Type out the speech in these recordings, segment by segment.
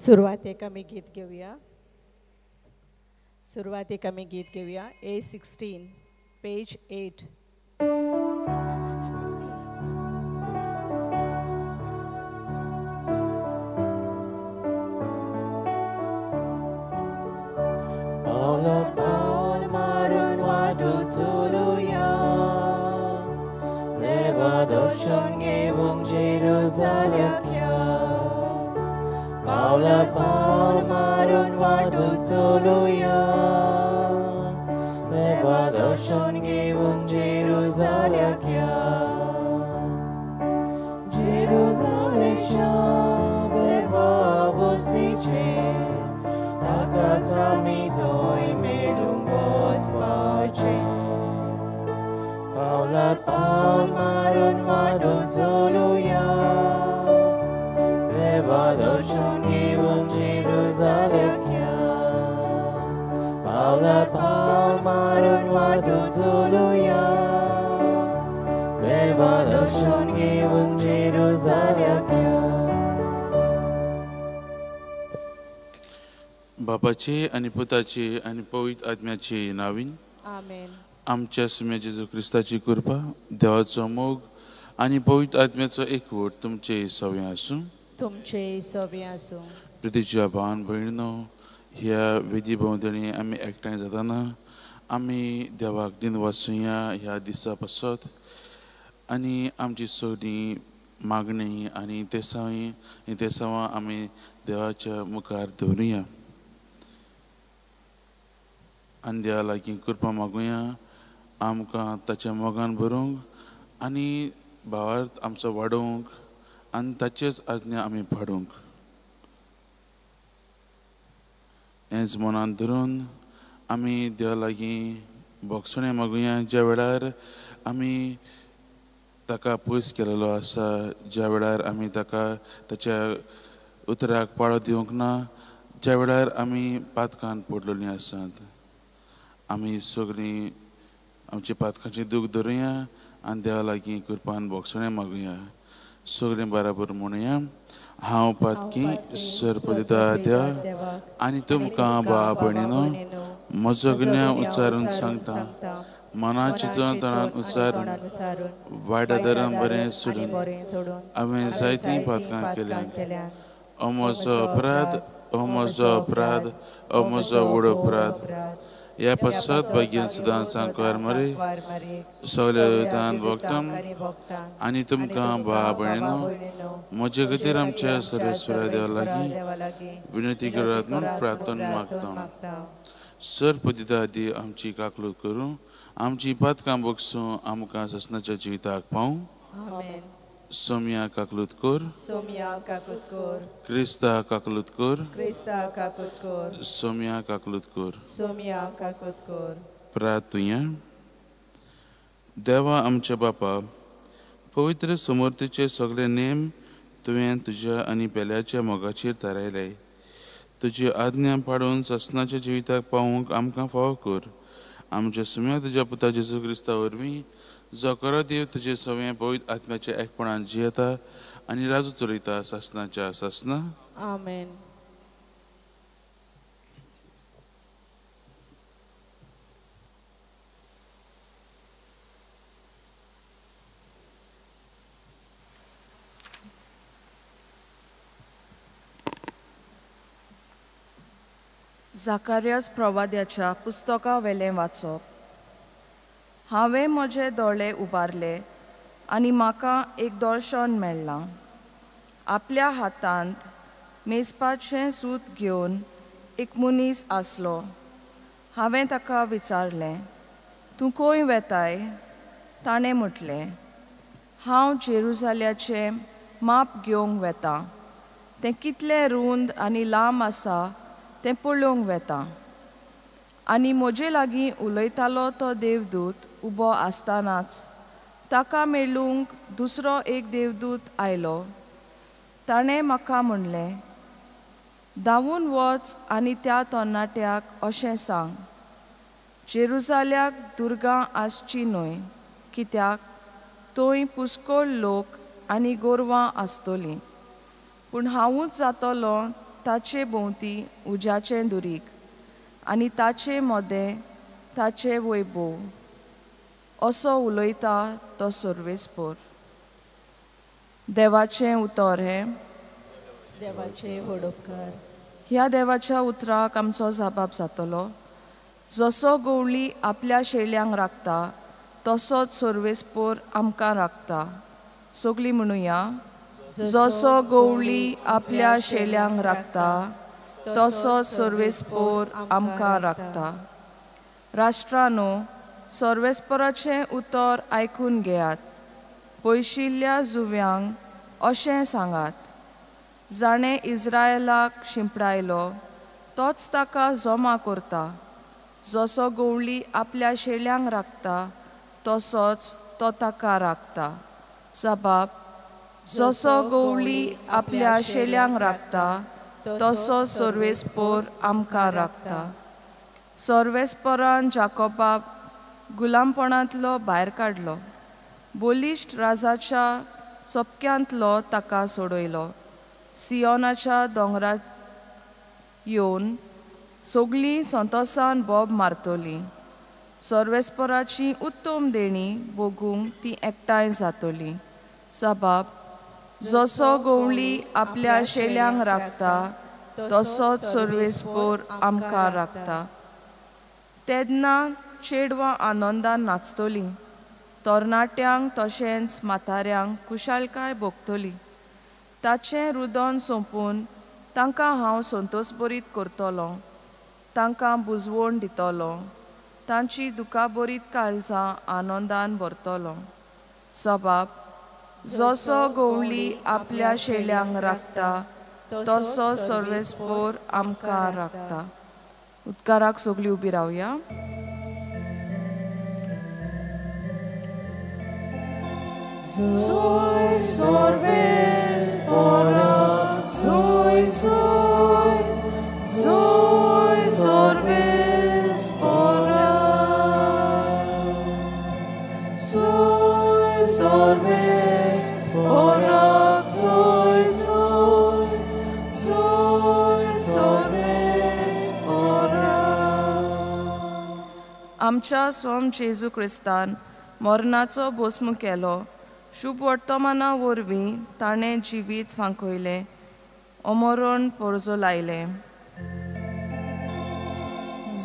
सुरवातेक आमी गीत घेवया. सुरवातेक आमी गीत घेवया A16 page 8. पावला पावल मारून वाटो चलुया, देवा दर्शन घेवंक जेरुजाल्याक या. पावला पावल मारून वाटो चलुया, देवा दर्शन घेवंक जेरुजाल्याक या. जेरुजालेच्या देवा वस्तीचें, ताकाच आमी थंय मेळूंक वचपाचें. पावलार पावल मारून वाटो चलुया, देवा दर्शन घेवंक जेरुजाल्याक या. पावलार पावल मारून वाटो चलुया, देवा दर्शन घेवंक जेरुजाल्याक या. बापाचे आनी पुताचे आनी पवित्र आत्म्याचे नावीन आमेन. आमच्या सुम्या जेजू क्रिस्ताची कृपा, देवाचो मोग आनी पवित्र आत्म्याचो एकवट तुमचे सवे आसूं. तुमचे सवे आसूं. प्रितीच्या भावान भयणीनो, ह्या वेदी भोंवतणी आमी एकठांय जाताना आमी देवाक दिनवासुया ह्या दिसा पासत आनी आमची सगळी मागणी आनी तेसांवां आमी देवाच्या मुखार दवरुया आनी देवा लागीं कृपा मागुया आमकां ताच्या मोगान भरूंक आनी भावार्थ आमचो वाडोवंक आनी ताचेच आज्ञा आमी पाडूंक. हेंच मनांत धरून आमी देवा लागीं भोगसणें मागुया ज्या वेळार आमी ताका पयस केलेलो आसा, ज्या वेळार आमी ताका ताच्या उतराक पाळो दिवंक ना, ज्या वेळार आमी पातकान पडलेलीं आसात. आमी सगळीं आमची पातकांची दूख धरुया आनी देवा लागीं कृपान भोगसणें मागुया. सगळीं बराबर म्हणुया, हांव पातकी सरपदिता देवा आनी तुमकां भाव भयणीनो म्हजो गुन्यांव उच्चारून सांगता, मना चिंतून तणान उच्चारून वायट आदारान बरें सोडून हांवें जायतीं पातकां केल्यांत. ओ म्हजो अपराध, ओ म्हजो अपराध, ओ म्हजो व्हड अपराध. ह्या पश्चात भाग्यान सदां सांकवार मरे सगल्या दान भोगता आनी तुमकां भाव भयणीनो म्हजे खातीर आमच्या सर्वेस्परा देवा लागीं विनंती करात म्हूण प्रार्थना मागता. सर पदिता आदी आमची काकलूत करूं, आमची पातकां बगसूं, आमकां ससनाच्या जिविताक पावूं. सोम्या काकलूत कर, क्रिस्ता काकलूत कर, सोम्या काकलूत कर. प्रार्थुया. देवा आमच्या बापा, पवित्र समर्थीचे सगळे नेम तुवें तुज्या आनी पेल्याच्या मोगाचेर थारायले. तुजी आज्ञा पाडून ससनाच्या जिविताक पावूंक आमकां फावो कर. आमच्या सुम्या तुज्या पुता जेजू क्रिस्ता वरवीं, जो खरो देव तुजे सवें पवित्र आत्म्याच्या एकपणान जियेता आनी राजू चलयता सासनाच्या सासना. आमेन. जाकारियास प्रवाद्याच्या पुस्तका वेलें वाचप. हांवें म्हजे दोळे उबारले आनी म्हाका एक दर्शन मेळ्ळां. आपल्या हातांत मेजपाचें सूत घेवन एक मनीस आसलो. हांवें ताका विचारलें, तूं खंय वेताय? ताणें म्हटलें, हांव जेरुजाल्याचें माप घेवंक वेतां. तें कितलें रूंद आनी लांब आसा तें पळोवंक वेता. आनी म्हजे लागीं उलयतालो तो देवदूत उबो आसतनाच ताका मेळूंक दुसरो एक देवदूत आयलो. ताणें म्हाका म्हणलें, धांवून वच आनी त्या तरणाट्याक अशें सांग, जेरुजाल्याक दुर्गां आसची न्हय, कित्याक थंय पुष्कळ लोक आनी गोरवां आसतलीं. पूण हांवूच जातलो ताचे भोंवती उज्याचें दुरीग आनी ताचे मदें ताचें वैभव, असो उलयता तो सर्वेस्पोर। देवाचें उतर हें। देवाचे व्हड उपकार। ह्या देवाच्या उतराक आमचो जबाब जातलो। जसो गवळी आपल्या शेळ्यांक राखता तसोच सर्वेस्पोर आमकां राखता। सगळीं म्हणुया, जसो गवळी आपल्या शेळ्यांक राखता तसोच सर्वेस्पोर आमकां राखता। राष्ट्रानो, सर्वेस्पोराचें उतर आयकून घेयात। पयशिल्ल्या जुव्यांक अशें सांगात, जाणें इस्रायलाक शिंपडायलो तोच ताका जमा करता। जसो गवळी आपल्या शेळ्यांक राखता तसोच तो ताका राखता। जबाब, जसो गवळी आपल्या शेळ्यांक राखता तसो सर्वेस्पोर आमकां राखता। सर्वेस्पोरान जाकोबाक गुलामपणांतलो भायर काडलो, बलिश्ट राजाच्या चपक्यांतलो ताका सोडयलो। सियोनाच्या दोंगरार येवन सगळीं संतोसान बोब मारतलीं। सर्वेस्पोराची उत्तम देणी भोगूंक ती एकठांय जातली। जबाब, जसो गवळी आपल्या शेळ्यांक राखता तसोच सर्वेस्पोर आमकां राखता। तेन्ना चेडवां आनंदान नाचतलीं, तरणाट्यांक तशेंच म्हाताऱ्यांक खुशालकाय भोगतली। ताचें रुदन सोंपून तांकां हांव संतोशभरीत करतलो, तांकां बुजवण दितलो, तांची दुखाभरीत काळजां आनंदान भरतलो। जबाब, जसो गवळी आपल्या शेळ्यांक राखता तसो सर्वेस्पोर आमकां राखता। उदकाराक सगळीं उबी रावया। Zoe sorvespora, zoe zoe, zoe sorvespora, zoe sorvespora, zoe zoe, zoe sorvespora. आमच्या सोम जेजू क्रिस्तान मरणाचो भस्म केलो। शुभ वर्तमाना वरवीं ताणें जिवीत फांकयलें, अमरण परजलायलें।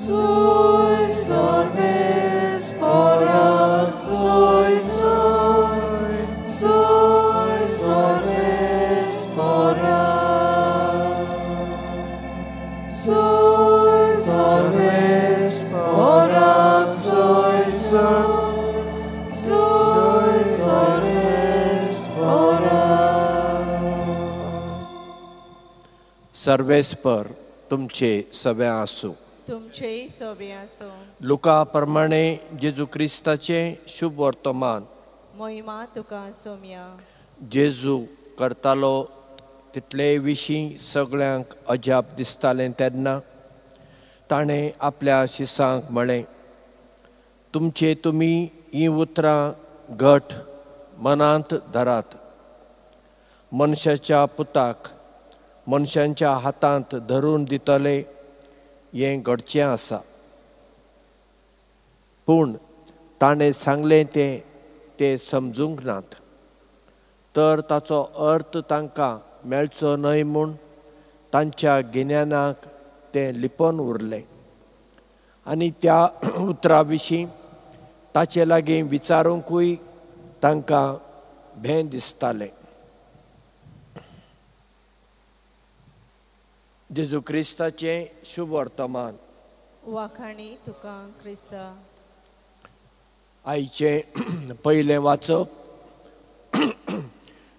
Zoe sorvespora, zoe zoe, zoe sorvespora, zoe sorvespora, zoe zoe, zoe sorvespora. सर्वेस्पर तुमचे सगळे आसूं। तुमचेय सगळे आसूं। लुका प्रमाणे जेजू क्रिस्ताचें शुभ वर्तमान। महिमा तुका सोम्या। जेजू करतालो तितले विशीं सगळ्यांक अजाप दिसतालें तेन्ना ताणें आपल्या शिसांक म्हळें, तुमचे तुमी हीं उतरां घट मनांत धरात। मनशाच्या पुताक मनशांच्या हातांत धरून दितले हें घडचें आसा। पूण ताणें सांगलें तें ते समजूंक नात, तर ताचो अर्थ तांकां मेळचो न्हय म्हूण तांच्या गिन्यानाक तें लिपोवन उरलें आनी त्या उतरा विशीं ताचे लागीं विचारूंकूय तांकां भें दिसतालें। जेजू क्रिस्ताचें शुभ वर्तमान। वाखाणी तुका क्रिस्ता। आयचें पयलें वाचप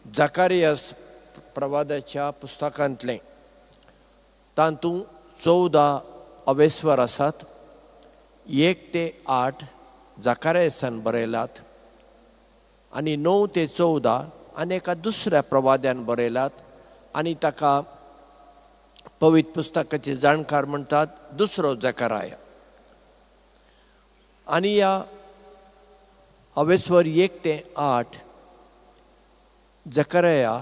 जाकारियस प्रवादाच्या पुस्तकांतलें। तातूंत 14 अवेस्वर आसात। 1 ते 8 जाकारियसान बरयलात आनी 9 ते 14 आनी एका दुसऱ्या प्रवाद्यान बरयलात आनी ताका पवित्र पुस्तकाचे जाणकार म्हणटात दुसरो जकाराया। आनी ह्या अवेस्वर 1 ते 8 जकाराया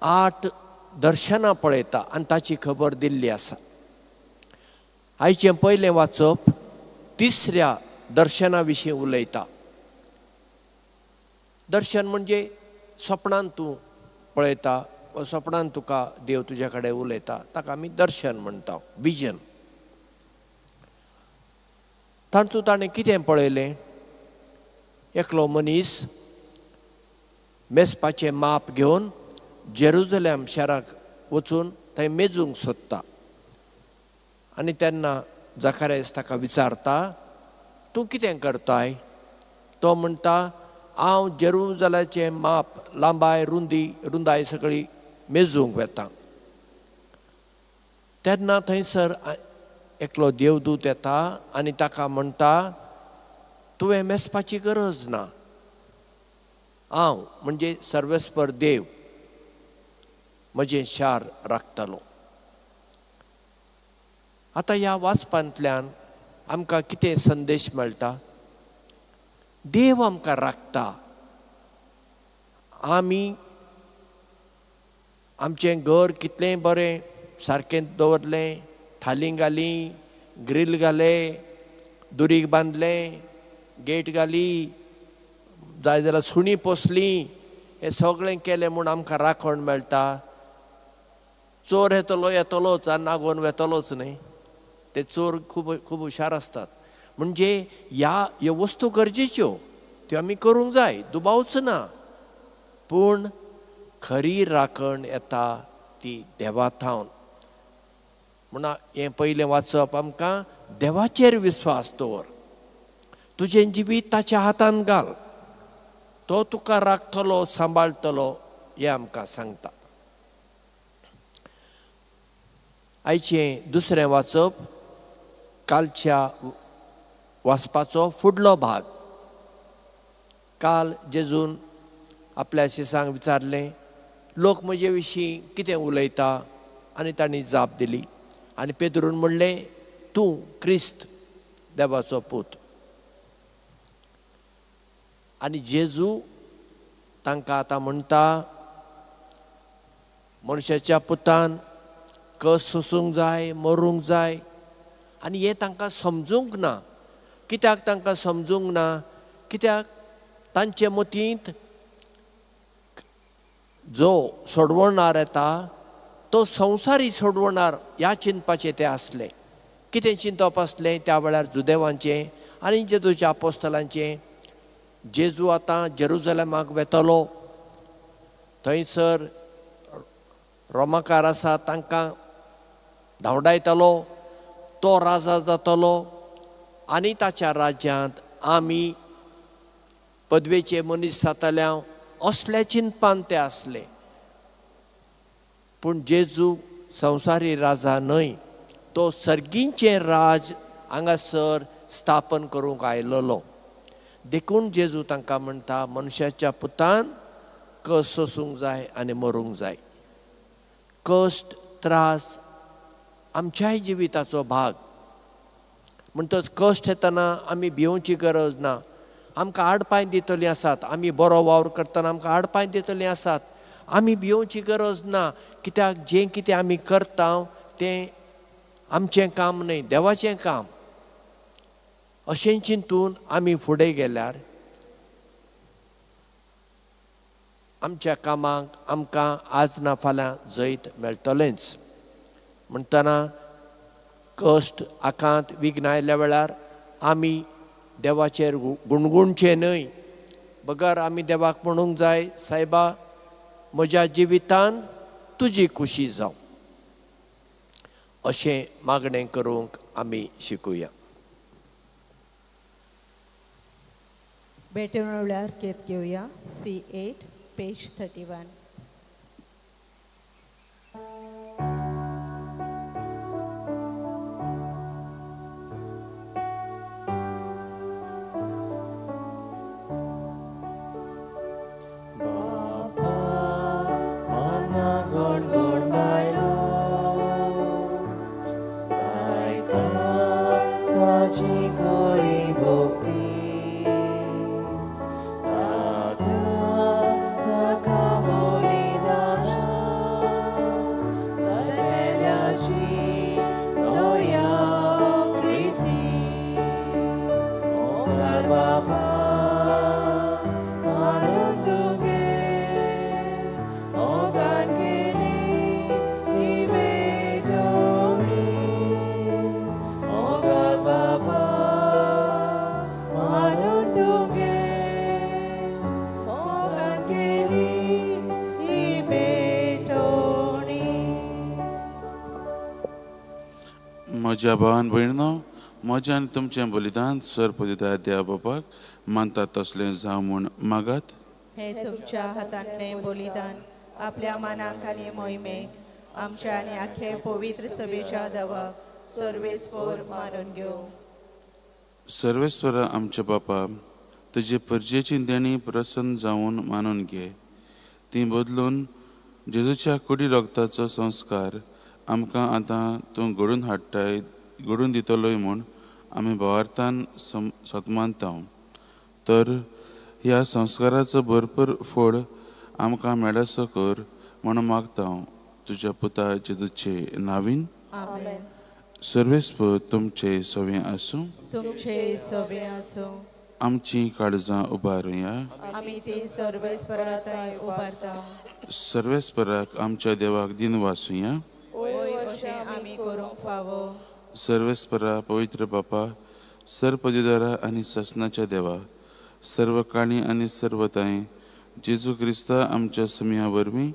8 दर्शनां पळयता आनी ताची खबर दिल्ली आसा. आयचें पयलें वाचप तिसऱ्या दर्शना विशीं उलयता. दर्शन म्हणजे सपनान तूं पळयता वा सपनान तुका देव तुज्या कडेन उलयता, ताका आमी दर्शन म्हणटा, विजन. तातूंत ताणें कितें पळयलें? एकलो मनीस मेजपाचें माप घेवन जेरुजलेम शाराक वचून थंय मेजूंक सोदता आनी तेन्ना जाकारियास ताका विचारता, तूं कितें करताय? तो म्हणटा, हांव जेरुजलेमाचें माप, लांबाय, रुंदी, रुंदाय सगळी मेजूंक वेता. तेन्ना थंयसर एकलो देवदूत येता आनी ताका म्हणटा, तुवें मेजपाची गरज ना, हांव म्हणजे सर्वेस्पर देव म्हजें शार राखतलो. आतां ह्या वाचपांतल्यान आमकां कितें संदेश मेळटा? देव आमकां राखता. आमी आमचें घर कितलें बरें सारकें दवरलें, थाली घाली, ग्रील घाले, दुरीग बांदलें, गेट घाली, जाय जाल्यार सुणीं पोसलीं, हें सगळें केलें म्हूण आमकां राखण मेळटा? चोर येतलो येतलोच आनी नागोवन वेतलोच न्हय. ते चोर खूब खूब हुशार आसतात. म्हणजे ह्या वस्तू गरजेच्यो, त्यो आमी करूंक जाय, दुबावच ना. पूण खरी राखण येता ती देवा थावन. म्हणून हें पयलें वाचप आमकां देवाचेर विस्वास दवर, तुजें जिवीत ताच्या हातान घाल, तो तुका राखतलो, सांबाळटलो, हें आमकां सांगता. आयचें दुसरें वाचप कालच्या वाचपाचो फुडलो भाग. काल जेजून आपल्या शिसांक विचारलें, लोक म्हजे विशीं कितें उलयता? आनी तांणी जाप दिली आनी पेद्रून म्हणलें, तूं क्रिस्त देवाचो पूत. आनी जेजू तांकां आतां म्हणटा, मनशाच्या पुतान कस सोसूंक जाय, मरूंक जाय. आनी हें तांकां समजूंक ना. कित्याक तांकां समजूंक ना? कित्याक तांचे मतींत जो सोडवणार येता तो संवसारी सोडवणार ह्या चिंतपाचें तें आसलें. कितें चिंतप आसलें त्या वेळार जुदेवांचें आनी जेजूच्या आपोस्तलांचें? जेजू आतां जेरुजलेमाक वेतलो, थंयसर रोमाकार आसा तांकां धांवडायतलो, तो राजा जातलो आनी ताच्या राज्यांत आमी पदवेचे मनीस जातले, असल्या चिंतपान ते आसले. पूण जेजू संवसारी राजा न्हय, तो सर्गींचें राज हांगासर स्थापन करूंक आयलेलो. देखून जेजू तांकां म्हणटा, मनशाच्या पुतान कस सोसूंक जाय आनी मरूंक जाय. कश्ट, त्रास आमच्याय जिविताचो भाग. म्हणटच कश्ट येतना आमी भिवची गरज ना. आमकां आडपांय दितलीं आसात, आमी बरो वावर करतना आमकां आडपांय दितलीं आसात, आमी भिवची गरज ना. कित्याक जें कितें आमी करता तें आमचें काम न्हय, देवाचें काम. अशें चिंतून आमी फुडें गेल्यार आमच्या कामाक आमकां आज ना फाल्यां जैत मेळटलेंच. म्हणटना कश्ट, आकांत, विघ्न आयल्या वेळार आमी देवाचेर गुणगुणचें न्हय, बगर आमी देवाक म्हणूंक जाय, सायबा म्हज्या जिवितान तुजी खुशी जावं, अशें मागणें करूंक आमी शिकुया. भेटवण केत घेवया. C8 page 31. Come on. म्हज्या भावान भयणो, म्हजें आनी तुमचें बलिदान सर्वपदिता देवा बापाक मानतात तसलें जावं म्हूण मागात. हे तुमच्या हातांतलें बलिदान आपल्या मानाक आनी मोहिमेक आमच्या आनी आखे पवित्र सभेच्या देवाक सर्वेस्पर मानून घेवं. सर्वेस्पर आमच्या बापा, तुजे परजेची देणी प्रसन्न जावन मानून घे. ती बदलून जेजूच्या कुडी रगताचो संस्कार आमकां आतां तूं घडून हाडटाय, घडून दितलोय म्हूण आमी भावार्थान सतमानता. तर ह्या संस्काराचो भरपूर फळ आमकां मेळसो कर म्हूण मागता तुज्या पुता जेजूचे नावीन. आमेन. सर्वेस्पर तुमचे सवे आसूं. तुमचे सवे आसूं. आमची काळजां उबारुया. आमी ती सर्वेस्पराक उबारता. सर्वेस्पराक आमच्या देवाक दिन वासुया. अशें आमी करूंक फावो. सर्वेस्परा पवित्र बापा, सर्वपदिदारा आनी सासनाच्या देवा, सर्व काणी आनी सर्वताय जेजू क्रिस्ता आमच्या समिया वरवीं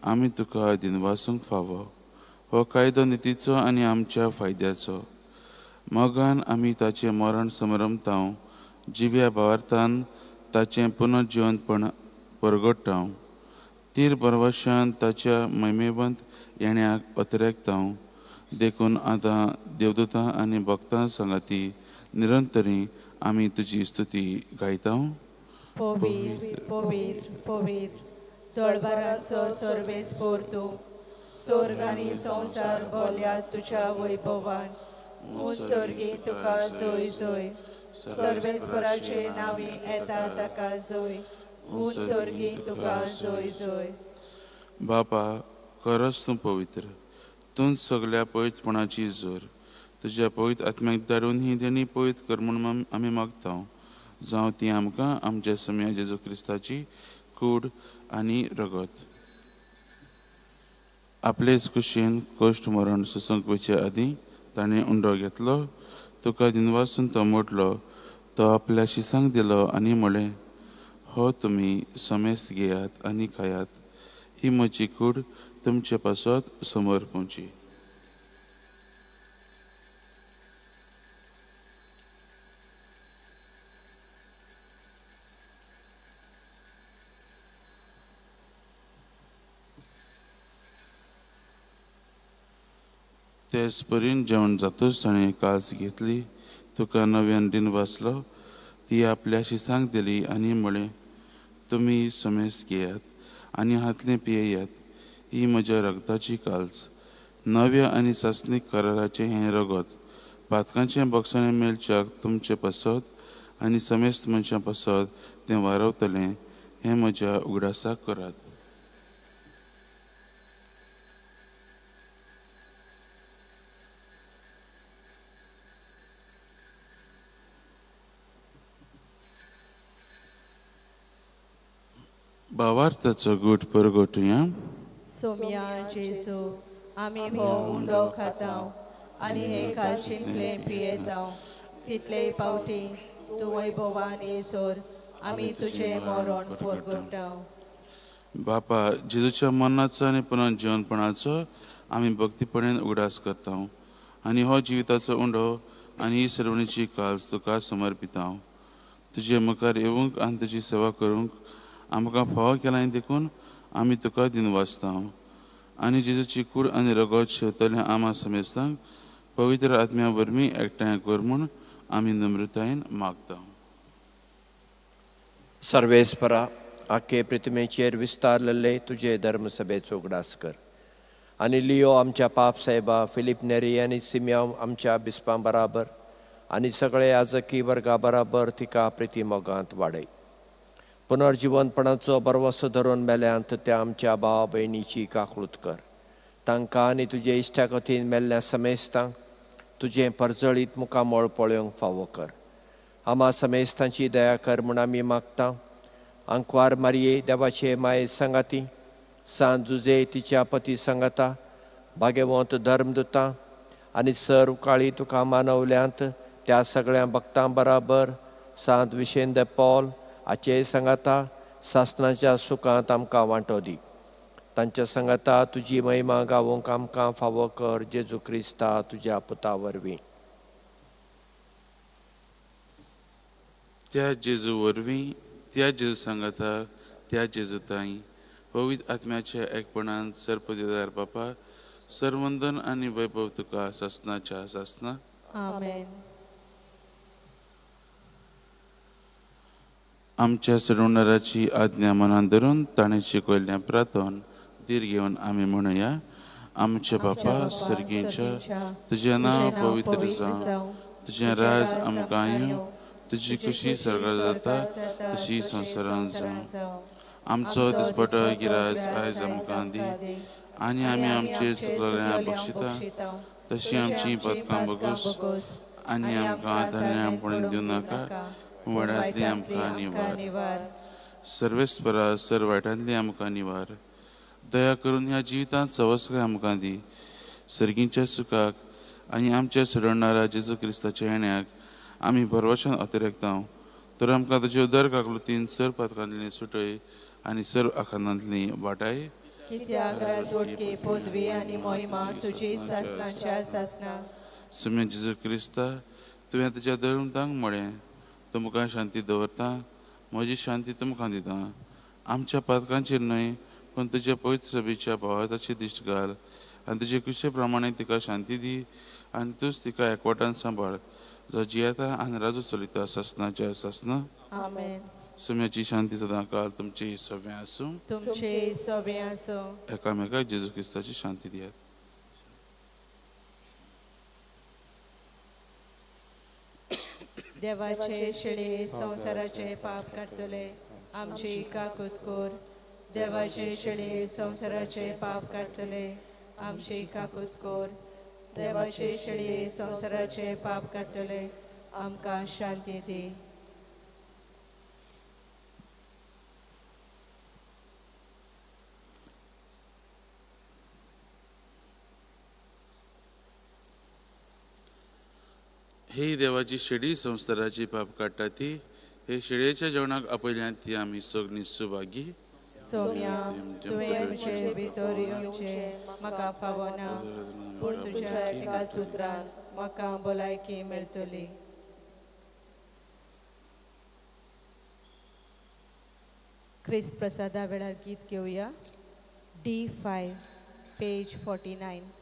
आमी तुका दिनवासूंक फावो. हो कायदो नितीचो आनी आमच्या फायद्याचो. मोगान आमी ताचें मरण समरमताव, जिव्या भावार्थान ताचें पुनर्जिवंतपण परगडटाव, तीर बरवशान ताच्या महिमेवंत येण्याक अतिरेकताव. देखून आतां देवदूतां आनी भक्तां सांगाती निरंतरी आमी तुजी स्तुती गायता. पवित्र पवित्र पवित्र दळबाराचो सर्वेस्पर तूं, स्वर्ग आनी संवसार भरल्या तुज्या वैभवान. स्वर्गी तुका जोय जोय, सर्वेस्पराचे नांवी येता ताका जोय, स्वर्गी तुका जोय जोय. बापा, खरोच तूं पवित्र, तूं सगल्या पवित्रपणाची जोर. तुज्या पवित्र आत्म्याक धाडून ही देणी पवित्र कर म्हूण आमी मागता. जावं ती आमकां आमच्या सम्या जेजू क्रिस्ताची कूड आनी रगत. आपलेच कुशीन कश्ट मरण सोसूंक वचचे आदीं ताणें उंडो घेतलो, तुका दिनवासून तो मोडलो, तो आपल्या शिसांक दिलो आनी म्हळें, हो तुमी समेस्त घेयात आनी खायात, ही म्हजी कूड तुमचे पासत समर्पूची. तेच परीन जेवण जातूच ताणें काल्स घेतली, तुका नव्यान दिन वाचलो, ती आपल्या शिसांक दिली आनी म्हळें, तुमी समेस्त घेयात आनी हातलें पियेयात, ही म्हज्या रगताची काल्स, नव्या आनी सासणीक कराराचें हें रगत, पातकांचें बक्षाणें मेळच्याक तुमचे पासत आनी समेस्त मनशां पासत तें वारवतलें, हें म्हज्या उगडासाक करात. भावार्थाचो गूट परगटुया. सोम्या जेजू, आमी हो उंडो खाताव आनी हे कालचिंतलें पियेताव, तितले पावटी तूं वैभवान येसर आमी तुजें मरण परगटाव. बापा, जेजूच्या मरणाचो आनी पुनर्जिवनपणाचो आमी भक्तीपणान उगडास करता आनी हो जिविताचो उंडो आनी ही सर्वणीची काल्स तुका समर्पिताव. तुजे मुखार येवंक आनी तुजी सेवा करूंक आमकां फावो केलां देखून आमी तुका दिनवासता. आनी जेजूची कूड आनी रगत शेवतल्या आमा समेस्तांक पवित्र आत्म्या वरवीं एकठांय कर म्हूण आमी नम्रतायेन मागता. सर्वेस्परा, आखे पृथ्वीचेर विस्तारलेले तुजे धर्मसभेचो उगडास कर आनी लियो आमच्या पाप साहेबा, फिलीप नेरी आनी सिम्याव आमच्या बिस्पां बराबर आनी सगळे आजकी वर्गा बराबर तिका प्रिती मोगांत वाडय. पुनर्जिवनपणाचो बरवसो धरून मेल्यांत त्या आमच्या भाव भयणीची काकळूत कर. तांकां आनी तुजे इश्टागतीन मेल्ल्या समेस्तांक तुजें परजळीत मुखामळ पळोवंक फावो कर. आमा समेस्तांची दया कर म्हूण आमी मागता. आंकवार मारये देवाचे माये सांगाती, सांत जुजे तिच्या पती सांगाता, भाग्यवंत धर्मदुतां आनी सर्व काळी तुका मानवल्यांत त्या सगळ्या भक्तां बराबर सांत विशेंद पॉल हाचे सांगाता सासणाच्या सुखांत आमकां वांटो दी. तांच्या सांगाता तुजी महिमा गावोंक आमकां फावो कर, जेजू क्रिस्ता तुज्या पुता वरवीं. त्या जेजू वरवीं, त्या जेजू सांगाता, त्या जेजू ताई पवित्र आत्म्याच्या एकपणान सर्पदिदार बापा सर्वंदन आनी वैभव तुका सासनाच्या सासना. आमेन. आमच्या सडवणाराची आज्ञा मनान धरून ताणें शिकयल्ल्या प्रार्थन धीर घेवन आमी म्हणुया. आमच्या बापा सर्गींच्या, तुजें नांव पवित्र जावं, तुजें राज आमकां येवं, तुजी खुशी सर्गार जाता तशी संवसारांत जावं. आमचो दिसपटो गिराज आयज आमकां दी आनी आमी आमचेर चुकलेल्या बक्षिता तशी आमची पदकां बगूस आनी आमकां धन्यापण दिवं नाका, वाड्यांतली आमकां निवार. सर्वेस्परा सर वायटांतली आमकां निवार. दया करून ह्या जिवितांत सवसकाय आमकां दी. सर्गींच्या सुखाक आनी आमच्या सोडणारा जेजू क्रिस्ताच्या येण्याक आमी भरवशान अतिरेकता. तर आमकां तुजे उदर काकलुतीन सर पदकांतली सुटय आनी सर्व आखानांतली वाटाय. कित्याक राजवटकी पदवी आनी महिमा तुजी सासनाच्या सासना. सुम्या जेजू क्रिस्ता, तुवें तुज्या धर्मतांक म्हळें, तुमकां शांती दवरता, म्हजी शांती तुमकां दिता. आमच्या पातकांचेर न्हय पूण तुज्या पवित्र सभेच्या भावार्थाची दिश्ट घाल आनी तुजे कुशे प्रमाणे तिका शांती दी आनी तूंच तिका एकवटान सांबाळ, जो जियेता आनी राजू चलयता सासनाच्या सासना. आमेन. सुम्याची शांती सदां काल तुमची सगळें आसूं, तुमचे सगळें आसूं. एकामेकाक जेजू क्रिस्ताची शांती दियात. देवाचे शेळये संवसाराचे पाप काडटले, आमची काकूत कर. देवाचे शेळये संवसाराचे पाप काडटले, आमची काकूत कर. देवाचे शेळये संवसाराचे पाप काडटले, आमकां शांती दी. ही देवाची शेळी संवसाराची पाप काडटा ती हे शेळयेच्या जेवणाक आपयल्यान ती आमी सगळीं सुभागी. सोम्या, तुवें म्हजे भितर येवचें म्हाका फावना, पूण तुज्या एका सुत्रान म्हाका भलायकी मेळटली. क्रिस्त प्रसादा वेळार गीत घेवया. D5 page 49.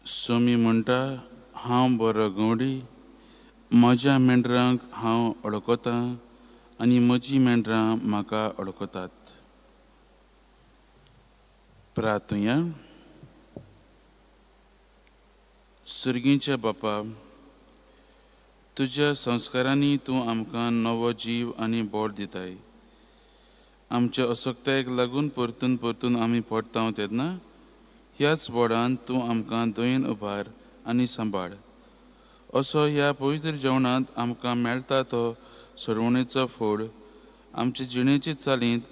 Somi म्हणटा, हांव बरो गवडी, म्हज्या मेंढरांक हांव वळखतां आनी म्हजीं मेंढरां म्हाका वळखतात. प्रार्थुया. सर्गींच्या बापा, तुज्या संस्कारांनी तूं आमकां नवो जीव आनी बोड दिताय. आमच्या असक्तायेक लागून परतून परतून आमी पडटा तेन्ना ह्याच बोडान तूं आमकां दयेन उबार आनी सांबाळ. असो ह्या पवित्र जेवणांत आमकां मेळटा तो सरवणेचो फोड आमचे जिणेचे चालींत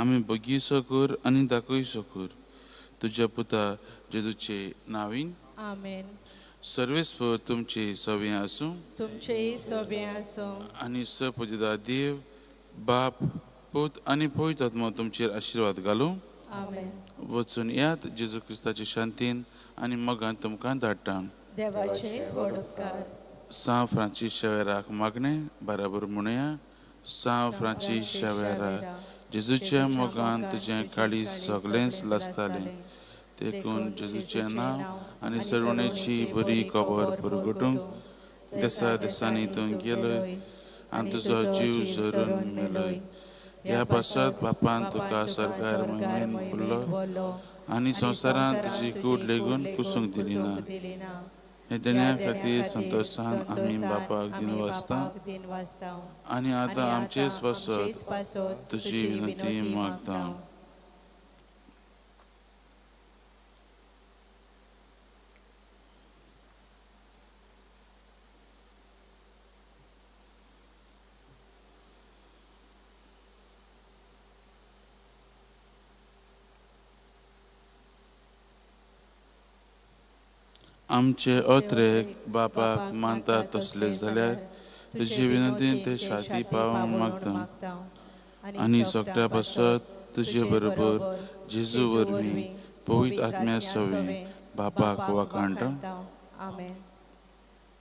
आमी बगीसो कर आनी दाखयसो कर. तुज्या पुता जेजूचे नांवीन आमेन. सर्वेस्पर तुमचे सवे आसूं, तुमचेय सवे आसूं. आनी सपुजिता देव बाप पूत आनी पवित्र आत्मो तुमचेर आशिर्वाद घालूं. आमेन. वचून यात जेजू क्रिस्ताचे शांतीन आनी मोगान तुमकां धाडटा. देवाचे व्हड उपकार. सांव फ्रांसीस शावेराक मागणें बराबर म्हणुया. सांव फ्रांसीस शावेरा, जेजूच्या मोगान तुजें काळीज सगळेंच लासतालें, देखून जेजूचें नांव आनी सरवणेची बरी खबर परगटूंक देसा देसांनी तूं गेलय आनी तुजो जीव झरून मेलय. ह्या पासत बापान तुका सरकार मोहिमेन भरलो आनी संवसारांत तुजी कूड लेगून कुसूंक दिली ना. हे देण्या खातीर संतोशान आमी बापाक दिन वाचता आनी आतां आमचेच पासत तुजी विनंती मागता. आमचे अत्रेक बापाक मानता तसले जाल्यार तुजे विनंतीन ते शांती पावोवंक मागता आनी सगळ्या पासत तुजे बरोबर जेजू वरवीं पवित्र आत्म्या सवें बापाक वाखाणटा. आमेन.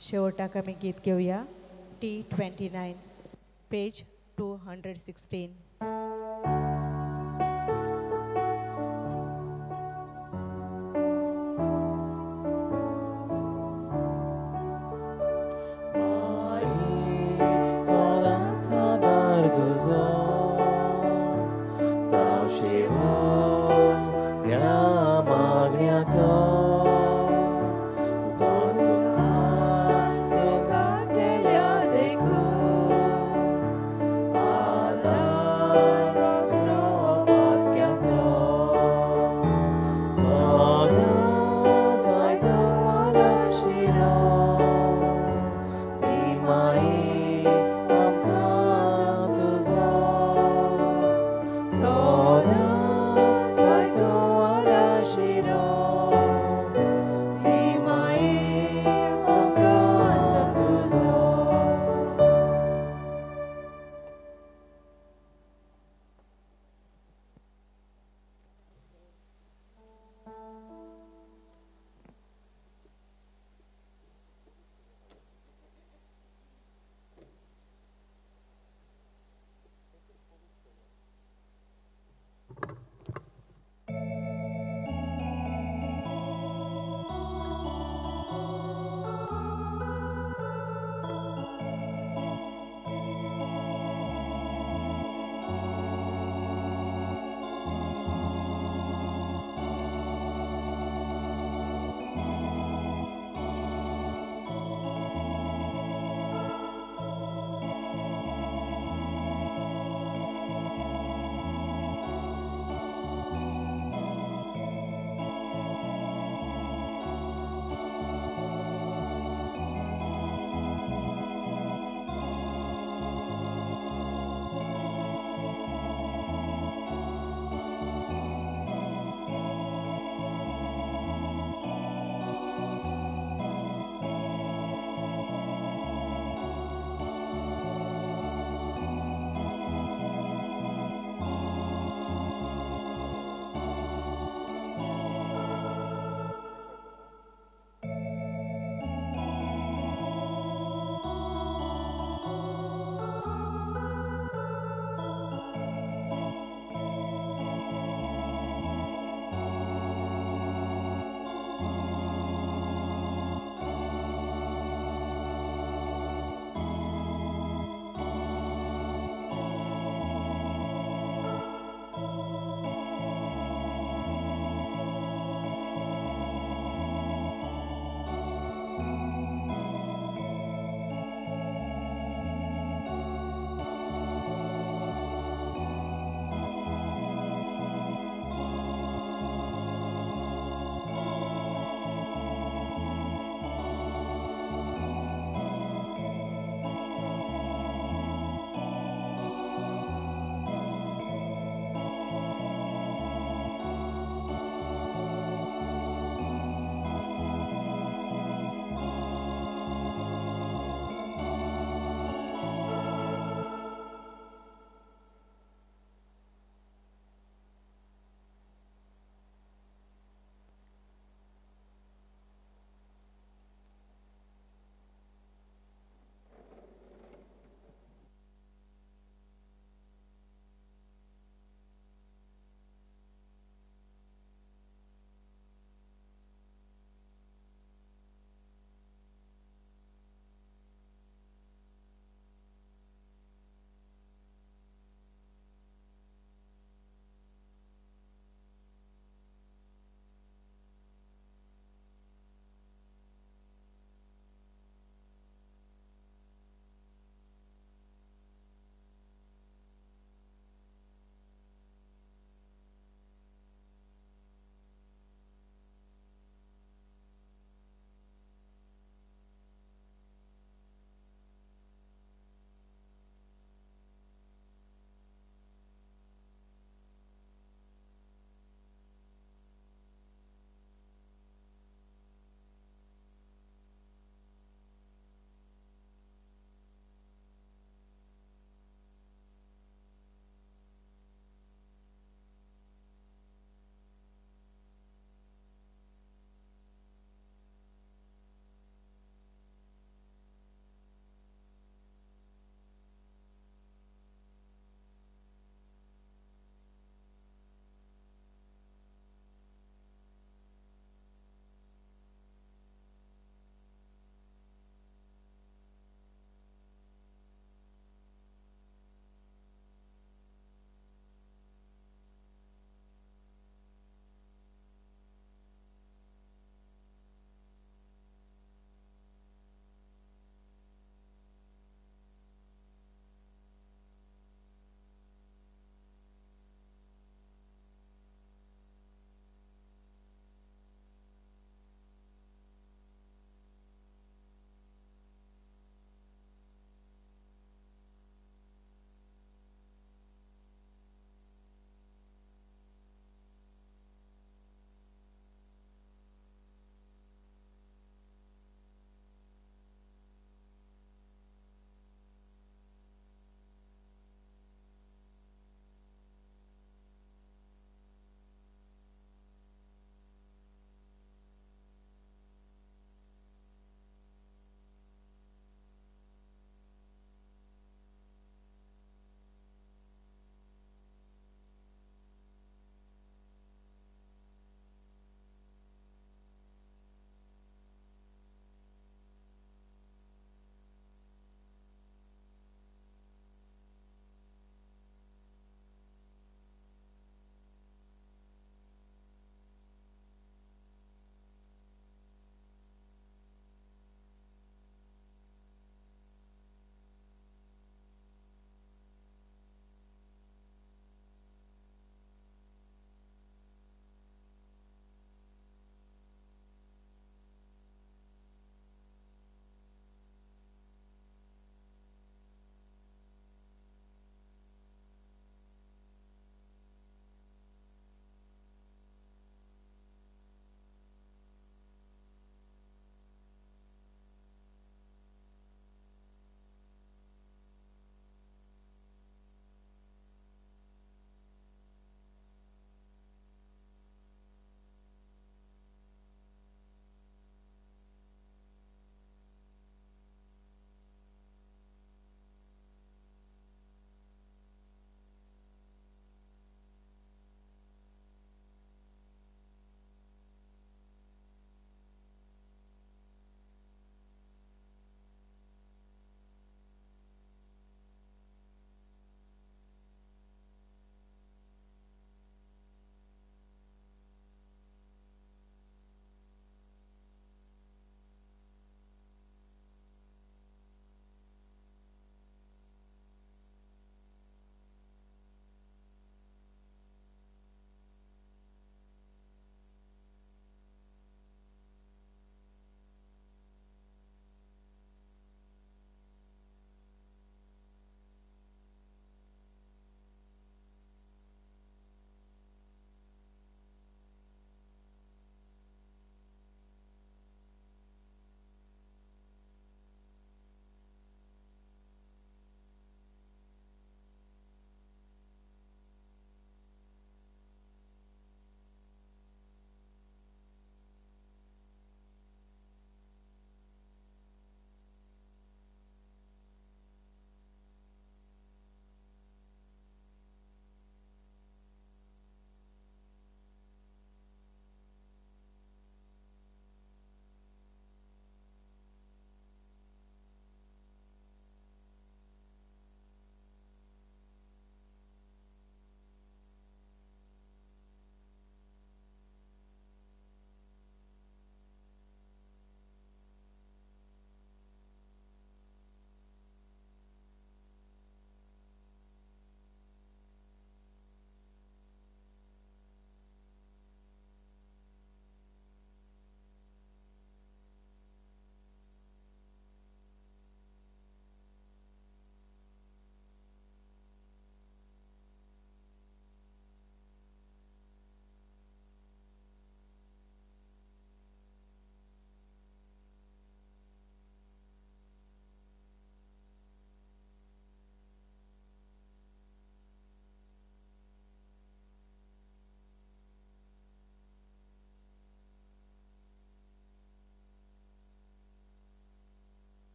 शेवटाक आमी गीत घेवया. T29 page 216. Adar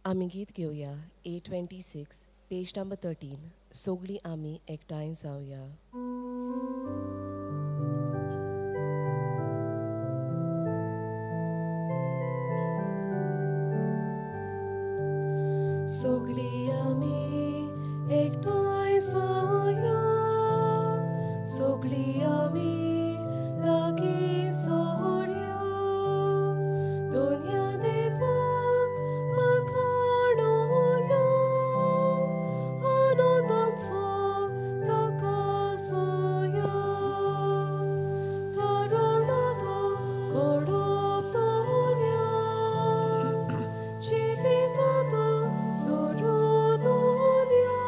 आमी गीत घेवया 826 पेज नंबर 13. सगळीं आमी एकठांय जावया. सगळीं आमी एकठांय जावया, सगळीं आमी लागीं सोरया, दोनया देवाक वाखाणोया, आनंद आमचो ताका सोया, तरुणाचो घडोवप दोनया, जिविताचो सोरो दोनया,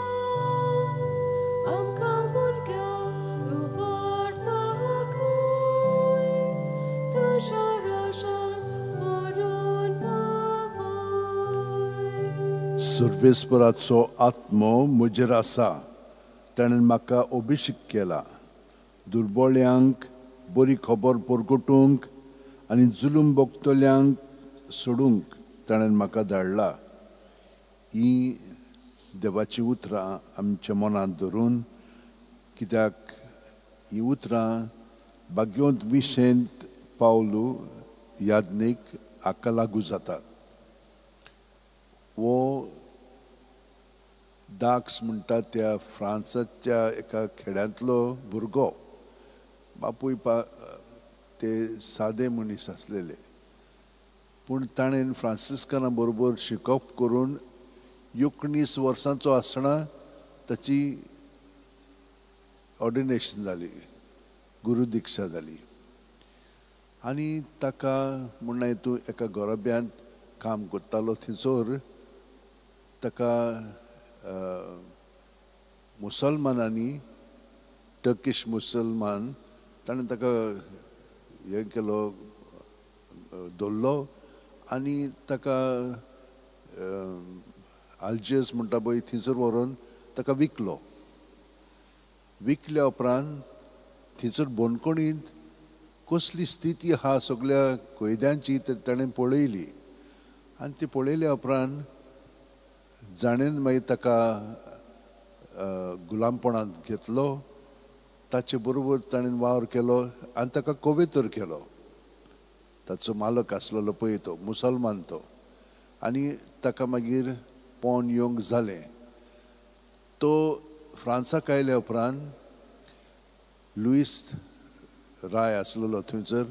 आमकां भुरग्यांक तूं वाट दाखय, तुज्या राजांत व्हरून पावय. सर्वेस्पराचो आत्मो म्हजेर आसा, ताणें म्हाका अभिषेक केला दुर्बोळ्यांक बरी खबर परगटूंक आनी जुलूम भोगतल्यांक सोडूंक ताणें म्हाका धाडला. ही देवाची उतरां आमच्या मनांत धरून, कित्याक ही उतरां भाग्यवंत विशेंत पावलू याज्ञीक हाका लागू जाता. वो दाक्स म्हणटा त्या फ्रांसाच्या एका खेड्यांतलो भुरगो, बापूय ते सादे मनीस आसलेले, पूण ताणें फ्रांसिस्काना बरोबर शिकप करून 19 वर्सांचो आसतना ताची ऑर्डिनेशन जाली, गुरुदिक्षा जाली आनी ताका म्हणलें तूं एका गोरब्यांत काम करतालो, थंयसर ताका मुसलमानांनी, टर्किश मुसलमान, ताणें ताका हें केलो, धरलो आनी ताका आल्जेस म्हणटा पळय थंयसर व्हरून ताका विकलो. विकल्या उपरांत थंयसर बंदखणींत कसली स्थिती आहा सगळ्या कैद्यांची तर ताणें पळयली आनी ती पळयल्या उपरांत जाणें मागीर ताका गुलामपणांत घेतलो, ताचे बरोबर ताणें वावर केलो आनी ताका कोवेतर केलो. ताचो मालक आसलेलो पळय तो मुसलमान तो, आनी ताका मागीर पोन येवंक जालें. तो फ्रांसाक आयल्या उपरांत लुईस राय आसलेलो थंयसर,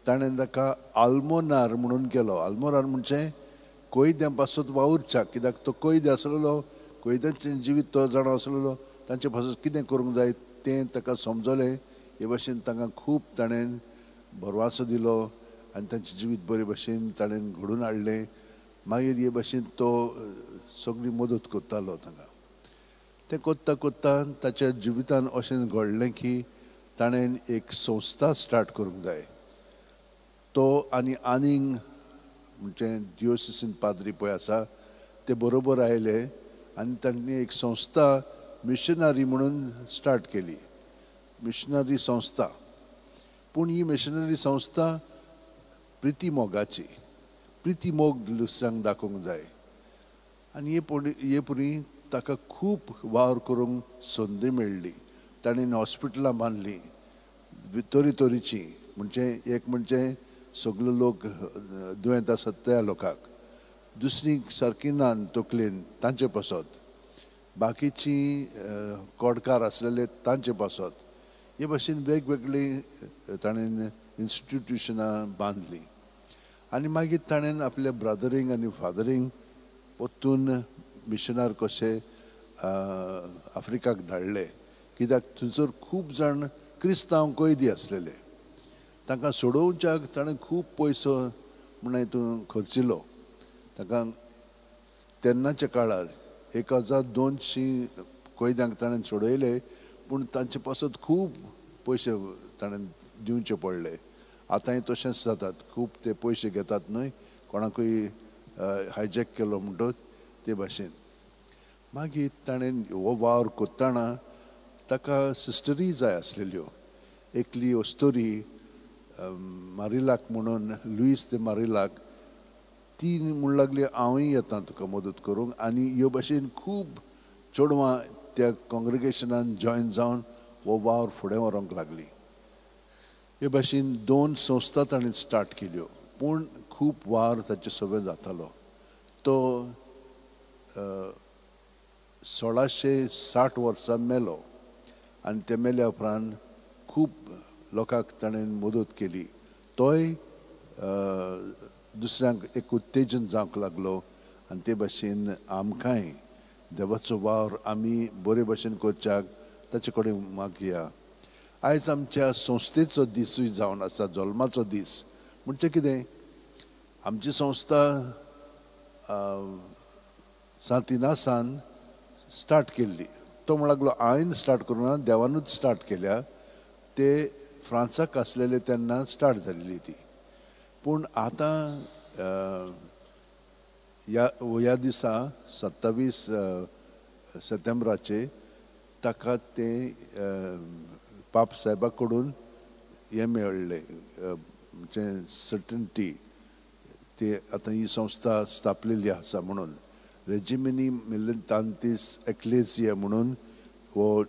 ताणें ताका आल्मोनार म्हणून केलो. आल्मोनार म्हणजे कैद्यां पासत वावुरच्याक, कित्याक तो कैदी आसलेलो, कैद्यांचें जिवीत तो जाणा आसलेलो, तांचे पासत कितें करूंक जाय तें ताका समजलें. हे भाशेन तांकां खूब ताणें भरवासो दिलो आनी तांचें जिवीत बरे भाशेन ताणें घडोवन हाडलें. मागीर हे भाशेन तो सगळी मदत करतालो तांकां. तें करता करता ताच्या जिवितान अशें घडलें की ताणें एक संस्था स्टार्ट करूंक जाय. तो आनी आनीक म्हणजे दियोसिसन पाद्री पळय आसा ते बरोबर आयले आनी तांणी एक संस्था मिशनरी म्हणून स्टार्ट केली, मिशनरी संस्था. पूण ही मिशनरी संस्था प्रिती मोगाची, प्रिती मोग दुसऱ्यांक दाखोवंक जाय आनी हे पुरी ताका खूब वावर करूंक संदी मेळ्ळी. ताणें हॉस्पिटलां बांदलीं तरेतरेचीं, म्हणजे एक म्हणजे सगळे लोक दुयेंत आसात त्या लोकांक, दुसरी सारकी ना तकलेन तांचे पासत, बाकीची कोडकार आसलेले तांचे पासत, हे भाशेन वेगवेगळीं ताणें इन्स्टिट्युशनां बांदलीं. आनी मागीर ताणें आपल्या ब्रदरींग आनी फादरींग परतून मिशनार कशे आफ्रिकाक धाडले, कित्याक थंयसर खूब जाण क्रिस्तांव कैदी आसलेले, तांकां सोडोवच्याक ताणें खूब पयसो म्हण हितून खर्चिलो. तांकां तेन्नाच्या काळार 1200 कैद्यांक ताणें सोडयले, पूण तांचे पासत खूब पयशे ताणें दिवचे पडले. आतांय तशेंच जातात, खूब ते पयशे घेतात न्हय, कोणाकूय हायजॅक केलो म्हणटच ते भाशेन. मागीर ताणें हो वावर करतना ताका सिस्टरी जाय आसलेल्यो. एकली अस्तोरी मारिलाक म्हणून, लुईस दे मारिलाक, ती म्हणूंक लागली हांवूय येता तुका मदत करूंक. आनी ह्यो भशेन खूब चेडवां त्या काँग्रेगेशनान जॉयन जावन हो वावर फुडें व्हरूंक लागली. हे भशेन 2 संस्था ताणें स्टार्ट केल्यो, पूण खूब वावर ताचे सगळें जातालो. तो 1660 वर्सां मेलो आनी ते मेल्या उपरांत खूब लोकांक ताणें मदत केली. तोय दुसऱ्यांक एक उत्तेजन जावंक लागलो आनी ते भशेन आमकांय देवाचो वावर आमी बरे भशेन करच्याक ताचे कडेन मागया. आयज आमच्या संस्थेचो दिसूय जावन आसा, जल्माचो दीस. म्हणजे कितें, आमची संस्था सांतिनासान स्टार्ट केल्ली. तो म्हणूंक लागलो हांवें स्टार्ट करूं ना, देवानूच स्टार्ट केल्या. ते फ्रांसाक आसलेले तेन्ना स्टार्ट जाल्ली ती. पूण आतां ह्या दिसा 27 सप्टेंबराचे ताका तें पाप साहेबा कडून हें मेळ्ळें, म्हणजे सर्टन्टी ते आतां ही संस्था स्थापलेली आसा म्हणून रेजिमिनी मिलितांतीस एक्लेसिया म्हणून हो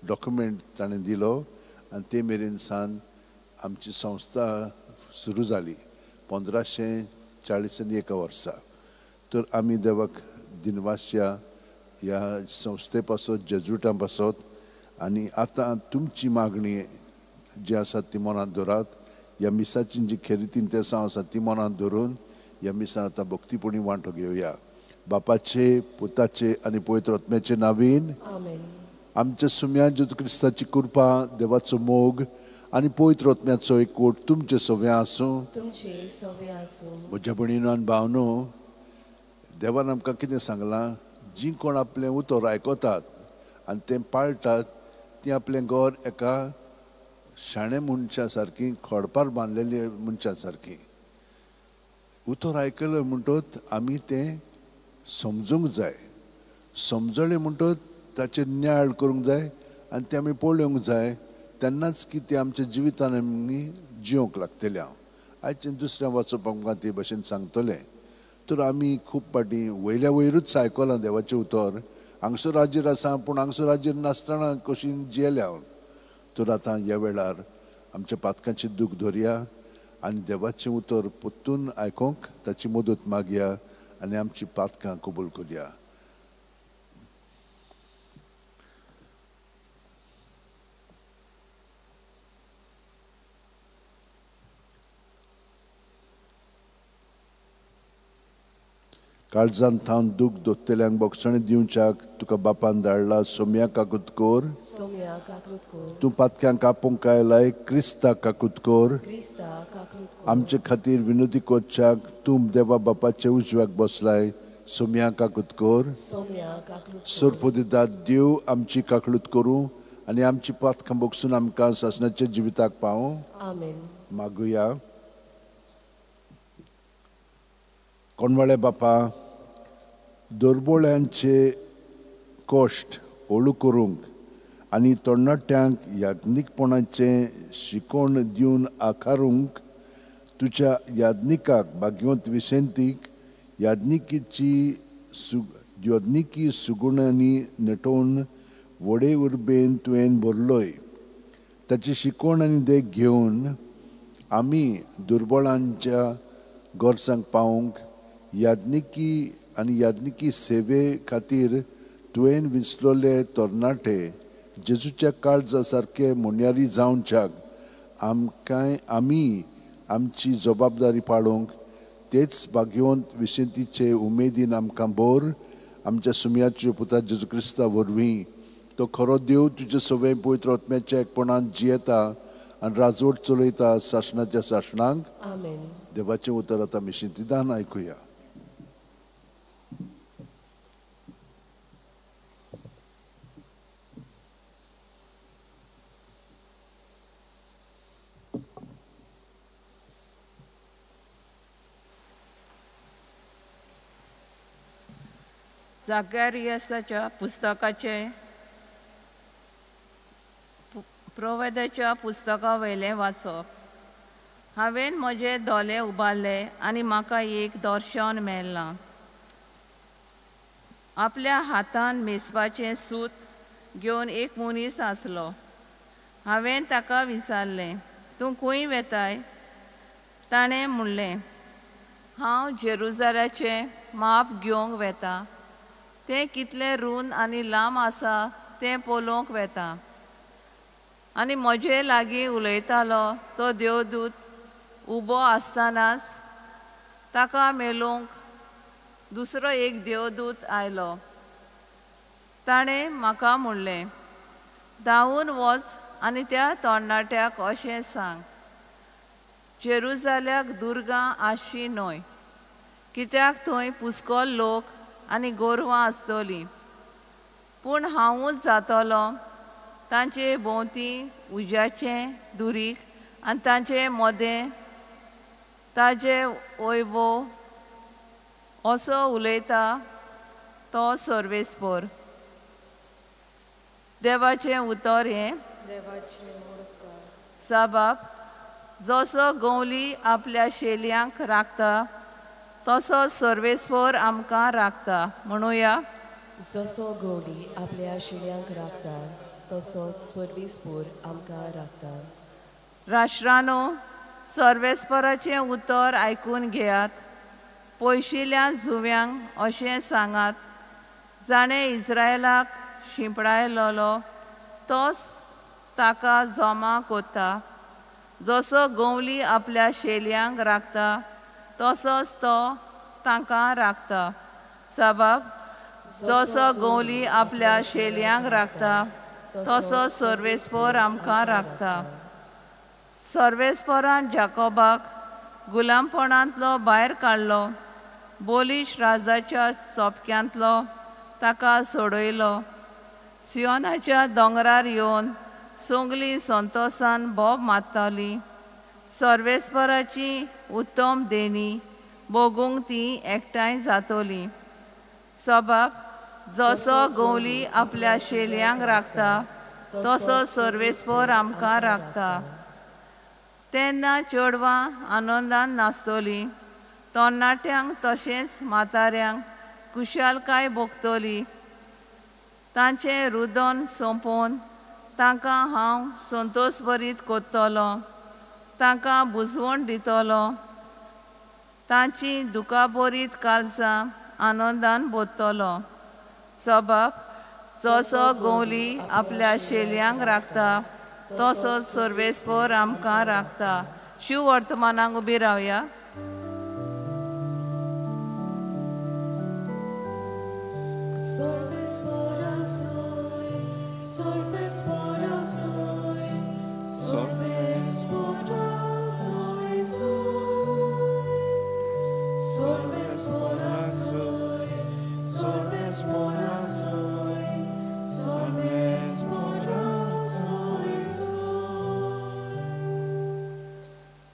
डॉक्युमेंट ताणें दिलो. आनी ते मेरेन सान आमची संस्था सुरू जाली 1541 वर्सा. तर आमी देवाक दिनवासया ह्या संस्थे पासत, जेजुटां पासत. आनी आतां तुमची मागणी जी आसा ती मनांत दवरात. ह्या मिसाची जी खेरीतीन तेसांव आसा ती मनांत धरून ह्या मिसान आतां भक्तीपणी वांटो घेवया. बापाचे, पुताचे आनी पवित्र आत्म्याचे नावीन आमच्या सुम्या जेजू क्रिस्ताची कृपा, देवाचो मोग आनी पवित्र आत्म्याचो एकवट तुमचे सव्या आसूं. म्हज्या भयणीनो आनी भावनो, देवान आमकां कितें सांगलां, जीं कोण आपलें उतर आयकतात आनी तें पाळटात तीं आपलें घर एका शाणे मनशा सारकी, खडपार बांदलेले मनशा सारकी. उतर आयकलें म्हणटच आमी तें समजूंक जाय. समजलें म्हणटच ताचेर नियाळ करूंक जाय आनी तें आमी पळोवंक जाय. तेन्नाच की तें आमच्या जिवितान आमी जिवंक लागतलें. हांव आयचें दुसऱ्या वाचप आमकां ते भशेन सांगतलें. तर आमी खूब फावटी वयल्या वयरूच आयकलां देवाचें उतर, हांगसर हाजीर आसा पूण हांगसर हाजीर नासतना कशी जियेल्या हांव. तर आतां ह्या वेळार आमच्या पातकांची दूख धरया आनी देवाचें उतर परतून आयकूंक ताची मदत मागया आनी आमची पातकां कबूल करया. काळजान थावन दूख दोत्तेल्यांक बोगसणे दिवच्याक तुका बापान धाडला. सोम्या काकूत कोर, तूं पातक्यांक कापूंक आयलाय, क्रिस्ताक काकूत कोर. आमचे खातीर विनोदी करच्याक तूं देवा बापाचे उजव्याक बसलाय. सोम्या काकूत कोर. सोरपोदिदाद देव आमची काकलूत करूं आनी आमची पातकां बोगसून आमकां सासणाच्या जिविताक पावूं. मागुया. कोणवाळे बापा, दुर्बोळ्यांचे कश्ट हळू करूंक आनी तरणाट्यांक याज्ञीकपणाचें शिकवण दिवन आकारूंक तुज्या याज्ञिकाक भाग्यवंत विसेंतीक याज्ञिकी सुगुणांनी नटोवन व्हडे उर्बेन तुवें भरलोय. ताची शिकवण आनी देख घेवन आमी दुर्बळांच्या गरजांक पावूंक याज्ञिकी आनी याज्ञिकी सेवे खातीर तुवें विंचलोले तरणाटे जेजूच्या काळजा सारके मुन्यारी जावच्याक आमकां आमी आमची जबाबदारी पाळोवंक तेच भाग्यवंत विसेंतीचे उमेदीन आमकां बोर. आमच्या सुमयाच्यो पुता जेजू क्रिस्ता वरवीं तो खरो देव तुजे सवय पवित्र आत्म्याच्या एकपणान जियेता आनी राजवट चलयता सासणाच्या सासणांक. देवाचें उतर आतां मिशिंतिदान आयकुया. जाकारियासाच्या पुस्तकाचे प्रवेदाच्या पुस्तका वयलें वाचप. हांवें म्हजे दोले उबारले आनी म्हाका एक दर्शन मेळ्ळां. आपल्या हातान मेजपाचें सूत घेवन एक मनीस आसलो. हांवें ताका विचारलें, तूं खंय वेताय? ताणें म्हणलें, हांव जेरुजाल्याचें माप घेवंक वेता. तें कितलें रूंद आनी लांब आसा तें पळोवंक वेता. आनी म्हजे लागीं उलयतालो तो देवदूत उबो आसतनाच ताका मेळूंक दुसरो एक देवदूत आयलो. ताणें म्हाका म्हणलें, धांवून वच आनी त्या तरणाट्याक अशें सांग, जेरुजाल्याक दुर्गां आसची न्हय, कित्याक थंय पुस्कोल लोक आनी गोरवां आसतलीं. पूण हांवूच जातलो तांचे भोंवती उज्याचें दुरीग आनी तांचे मदें ताजे वैभव असो उलयता तो सर्वेस्पर. देवाचें उतर हें. साबाब, जसो गवली आपल्या शेलयांक राखता तसो सर्वेस्पर आमकां राखता. म्हणुया, जसो गवली आपल्या शेलयांक राखता तसोच सर्वेस्पर आमकां राखता. राष्ट्रानो, सर्वेस्पराचें उतर आयकून घेयात. पयशिल्ल्या जुंव्यांक अशें सांगात, जाणें इस्रायलाक शिंपडायलोलो तोच ताका जमा कोत्ता. जसो गवली आपल्या शेलयांक राखता तसोच तो तांकां राखता. साबाब, जसो गवली आपल्या शेलयांक राखता तसो सर्वेस्पर आमकां राखता. सर्वेस्परान जाकोबाक गुलामपणांतलो भायर काडलो, बोलीश राजाच्या चोपक्यांतलो ताका सोडयलो. सियोनाच्या दोंगरार येवन सोंगली संतोसान बोब मारताली. सर्वेस्पराची उत्तम देणी भोगूंक ती एकठांय जातली. सबाब, जसो गवली आपल्या शेलयांक राखता तसो सर्वेस्पर आमकां राखता. तेन्ना चेडवां आनंदान नाचतलीं, तरणाट्यांक तशेंच म्हाताऱ्यांक खुशालकाय भोगतली. तांचें रुदन सोंपोवन तांकां हांव संतोशभरीत करतलो, तांकां बुजवण दितलो. तांची दुखाभरीत काळजां आनंदान भरतलो. सबाब, जसो गवली आपल्या शेलयांक राखता तसोच सर्वेस्पर आमकां राखता. शिव वर्तमानाक उबी रावया.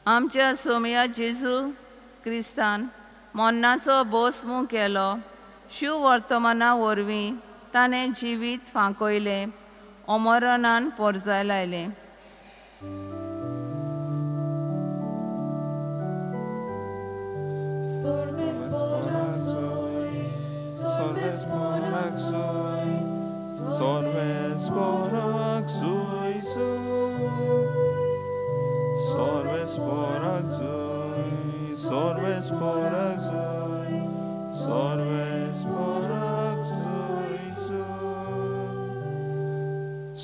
आमच्या सोमया जेजू क्रिस्तान मरणाचो भोसमू केलो. शिव वर्तमाना वरवीं ताणें जिवीत फांकयलें, अमरणान पोरजायलायलें.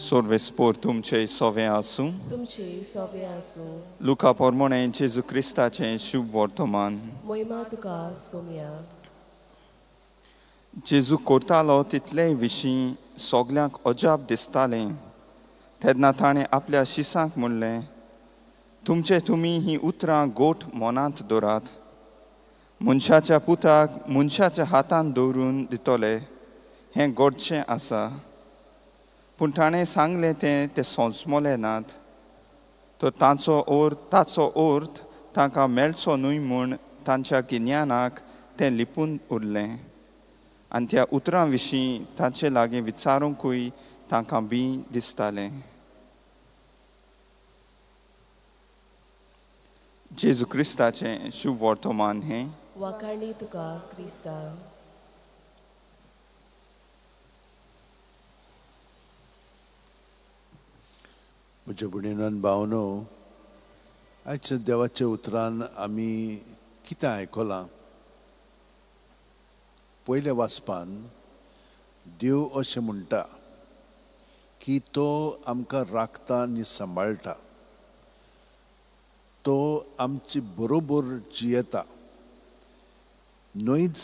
सर्वेस्पर तुमचे सवे आसूं. तुमचे सवे आसूं. लुका पोरमोणे जेजू क्रिस्ताचें शुभ वर्तमान. मोहिमा तुका सोम्या. जेजू करतालो तितले विशीं सगल्यांक अजाप दिसतालें. तेन्ना ताणें आपल्या शिसांक म्हणलें, तुमचे तुमी हीं उतरां गोठ मनांत दवरात. मनशाच्या पुताक मनशाच्या हातांत दवरून दितले हें घडचें आसा. पूण ताणें सांगलें तें ते सोंसमले नात. तर ताचो अर्थ तांकां मेळचो न्हय म्हूण तांच्या गिन्यानाक तें लिपून उरलें. आनी त्या उतरां विशीं तांचे लागीं विचारूंकूय तांकां बी दिसतालें. जेजू क्रिस्ताचें शुभ वर्तमान हें. वाखाणणी तुका क्रिस्ता. म्हज्या भयणीन भावनो, आयच्या देवाच्या उतरान आमी कितें आयकलां? पयल्या वाचपान देव अशें म्हणटा की तो आमकां राखता आनी सांबाळटा, तो आमचे बरोबर जियेता, न्हयच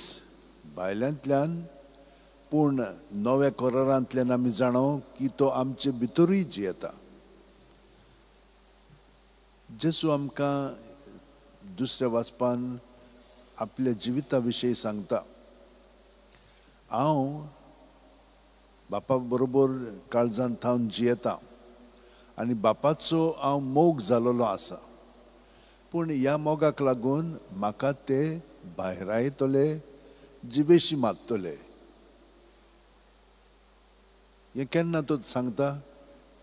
भायल्यांतल्यान पूण नव्या करारांतल्यान आमी जाणो की तो आमचे भितरूय जियेता. जेजू आमकां दुसऱ्या वाचपान आपल्या जिविता विशयी सांगता, हांव बापा बरोबर काळजान थावन जियेता आनी बापाचो हांव मोग जालोलो आसा, पूण ह्या मोगाक लागून म्हाका ते भायरायतले, जिवेशी मारतले. हें केन्ना तो सांगता?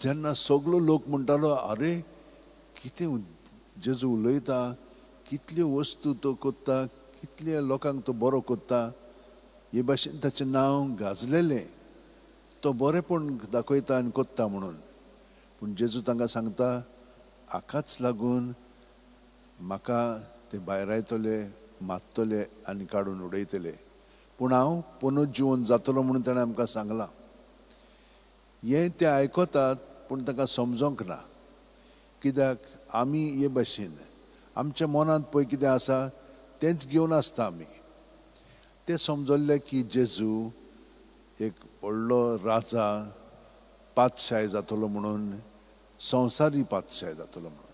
जेन्ना सगलो लोक म्हणटालो, अरे कितें जेजू उलयता, कितल्यो वस्तू तो कोत्ता, कितल्या लोकांक तो बरो कोत्ता, हे भाशेन ताचें नांव गाजलेलें, तो बरेंपण दाखयता आनी कोत्ता म्हणून. पूण जेजू तांकां सांगता, हाकाच लागून म्हाका ते भायरायतले, मारतले आनी काडून उडयतले, पूण हांव पुनः जिवन जातलो म्हणून ताणें आमकां सांगलां. हें ते आयकतात पूण तांकां समजोंक ना, कित्याक आमी हे भाशेन आमच्या मनांत पळय कितें आसा तेंच घेवन आसता आमी. ते समजल्ले की जेजू एक व्हडलो राजा, पातशाय जातलो म्हणून, संवसारी पातशाय जातलो म्हणून.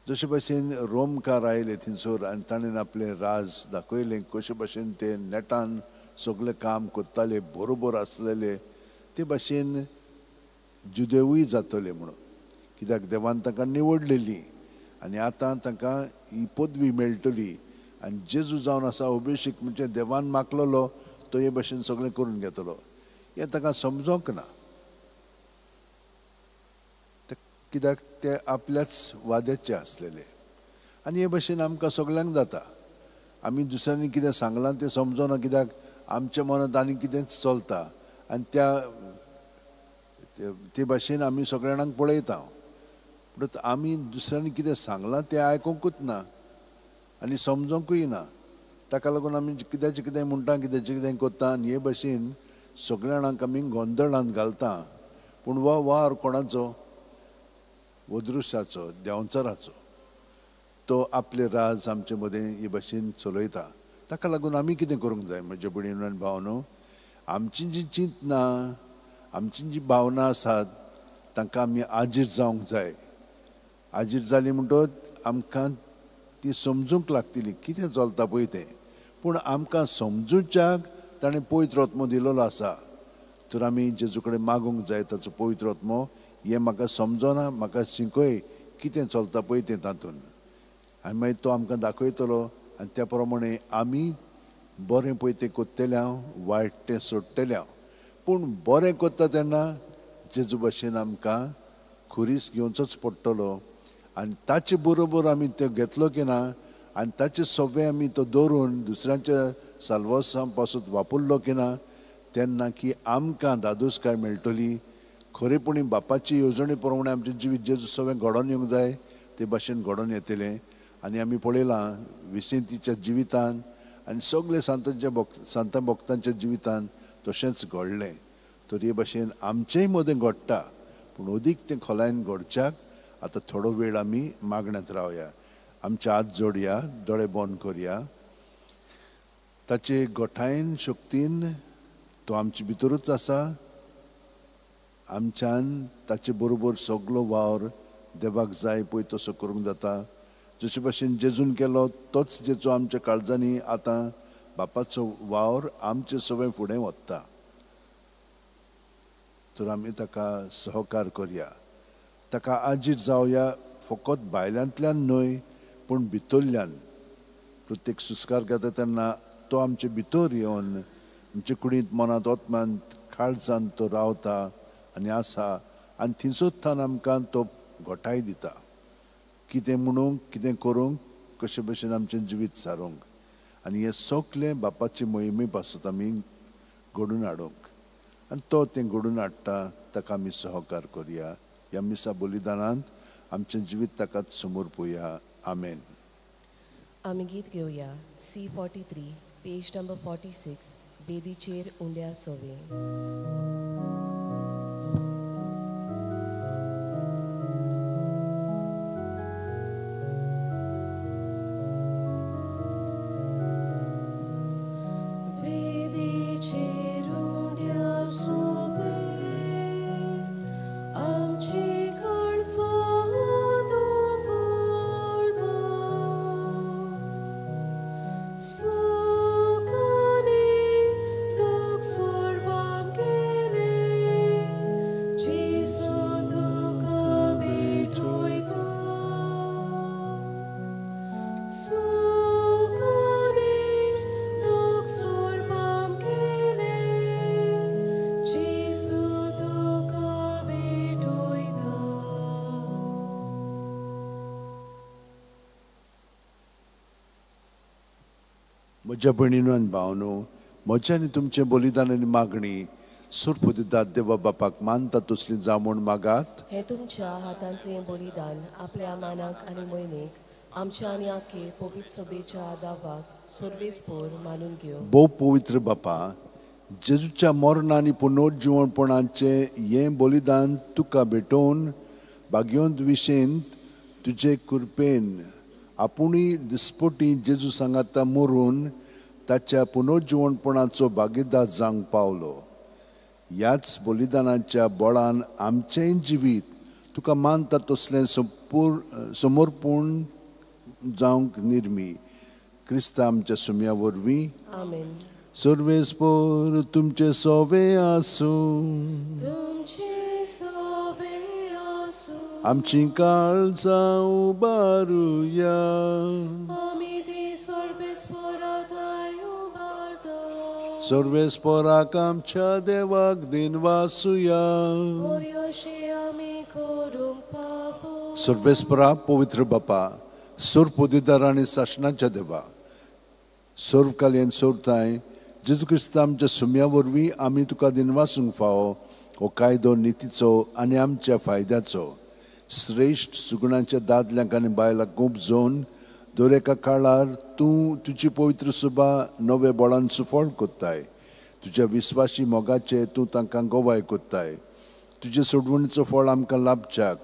जशे भाशेन रोमकार आयले थंयसर आनी ताणें आपलें राज दाखयलें, कशे भाशेन ते नेटान सगळें काम करताले, बरोबर आसलेले, ते भाशेन जुदेवूय जातले म्हणून, कित्याक देवान तांकां निवडलेली आनी आतां तांकां ही पदवी मेळटली. आनी जेजू जावन आसा अभिषेक, म्हणजे देवान मागलेलो तो हे भाशेन सगळें करून घेतलो. हें तांकां समजोंक ना, कित्याक ते आपल्याच वाद्याचे आसलेले. आनी हे भाशेन आमकां सगल्यांक जाता, आमी दुसऱ्यांनी कितें सांगलां तें समजोना, कित्याक आमच्या मनांत आनी कितेंच चलता आनी त्या ते भाशेन आमी सगळ्या जाणांक पळयता. पूण आमी दुसऱ्यांनी कितें सांगलां तें आयकुंकूच ना आनी समजोंकूय ना, ताका लागून आमी कित्याचें कितें म्हणटा, कित्याचें कितें करता आनी हे भाशेन सगळ्या जाणांक आमी गोंदळांत घालता. पूण हो वावर कोणाचो? अदृश्याचो, देंवचाराचो. तो आपले राज आमचे मदें हे भाशेन चलयता. ताका लागून आमी कितें करूंक जाय म्हज्या भयणीनो आनी भावनो? आमची जी चिंतनां, आमची जी भावना आसात तांकां आमी आजीर जावंक जाय. आजीर जाली म्हणटकच आमकां ती समजूंक लागतली कितें चलता पळय तें. पूण आमकां समजूच्याक ताणें पवित्र आत्मो दिलेलो आसा, तर आमी जेजू कडेन मागूंक जाय ताचो पवित्र आत्मो, हें म्हाका समजना, म्हाका शिकय कितें चलता पळय तें तातूंत, आनी मागीर तो आमकां दाखयतलो आनी त्या प्रमाणे आमी बरें पळय तें करतले हांव, वायट तें सोडटलें हांव. पूण बरें करता तेन्ना जेजू भाशेन आमकां खुरीस घेवचोच पडटलो आनी ताचे बरोबर आमी ते घेतलो की ना आनी ताचे सवे आमी तो दवरून दुसऱ्यांच्या साल्वासां पासून वापरलो की ना, तेन्ना की आमकां दादोसकाय मेळटली. खरेपणी बापाची येवजणे प्रमाणे आमचें जिवीत जेजू सगळें घडोवन येवंक जाय ते भाशेन घडोवन येतलें. आनी आमी पळयलां विसेंतीच्या जिवितान आनी सगळे सांतांच्या सांतां भक्तांच्या जिवितान तशेंच घडलें. तर हे भाशेन आमचेय मदें घडटा, पूण अदीक तें खोलायेन घडच्याक आतां थोडो वेळ आमी मागण्यांत रावया, आमचे हात जोडया, दोळे बंद करया. ताचे गोठायेन शक्तीन तो आमचे भितरूच आसा, आमच्यान ताचे बरोबर सगलो वावर देवाक जाय पळय तसो करूंक जाता. जशे भाशेन जेजून केलो तोच जेजू आमच्या काळजांनी आतां बापाचो वावर आमचे सगळें फुडें वता. तर आमी ताका सहकार करया, ताका आजीर जावया, फकत भायल्यांतल्यान न्हय पूण भितरल्यान. प्रत्येक सुस्कार घेता तेन्ना तो आमचे भितर येवन आमचे कुडींत, मनांत, आत्म्यांत, काळजांत तो रावता आनी आसा आनी थंयसर आमकां तो घटाय दिता. कितें म्हणूंक, कितें करूंक, कशे भशेन आमचें जिवीत सारूंक आनी हें सगलें बापाचे मोहिमे पासत आमी घडून हाडूंक आनी तो तें घडून हाडटा ताका आमी सहकार करया. ह्या मिसा बलिदानांत आमचें जिवीत ताकाच समर्पुया. आमेन. आमी गीत घेवया C43 page number 46 वेदीचेर उंड्या सोवे. म्हज्या भयणीनो आनी भावनो, म्हज्या आनी तुमचें बलिदान आनी मागणी सुरपुदिदात देवा बापाक मानता तसली जावं म्हूण मागात. हें तुमच्या हातांतलें बलिदान आपल्या मानाक आनी मोहिमेक आमच्या आनी आखे पवित्र सभेच्या दावाक सर्वेस्पोर मानून घेव. भोव पवित्र बापा, जेजूच्या मरण आनी पुनर्जिवणपणाचें हें बलिदान तुका भेटोवन भाग्यवंत विशेंत तुजे कृपेन आपुणूय दिसपटी जेजू सांगाता मरून ताच्या पुनर्जिवणपणाचो भागीदार जावंक पावलो. ह्याच बलिदानाच्या बळान आमचेंय जिवीत तुका मानता तसलें समर्पण जावंक निर्मी क्रिस्ता आमच्या सुम्या वरवीं. आमेन. सर्वेस्पोर तुमचे सोवे आसूं, आमची काळजां उबारुया. सर्वेस्पोराक आमच्या देवाक दिनवासुया. सर्वेस्पोरा पवित्र बापा, सुरपुदिदार आनी सासणाच्या देवा, सर्वकालीन सोरताय जेजू क्रिस्ता आमच्या सुम्या वरवीं आमी तुका दिनवासूंक फावो हो कायदो नितीचो आनी आमच्या फायद्याचो. श्रेश्ठ सुगुणांच्या दादल्यांक आनी बायलांक उपजोवन दर एका काळार तूं तुजी पवित्र सुबा नवे बळान सुफळ कोत्ताय. तुज्या विस्वाशी मोगाचे तूं तांकां गवाय कोत्ताय. तुजे सोडवणीचो फळ आमकां लाभच्याक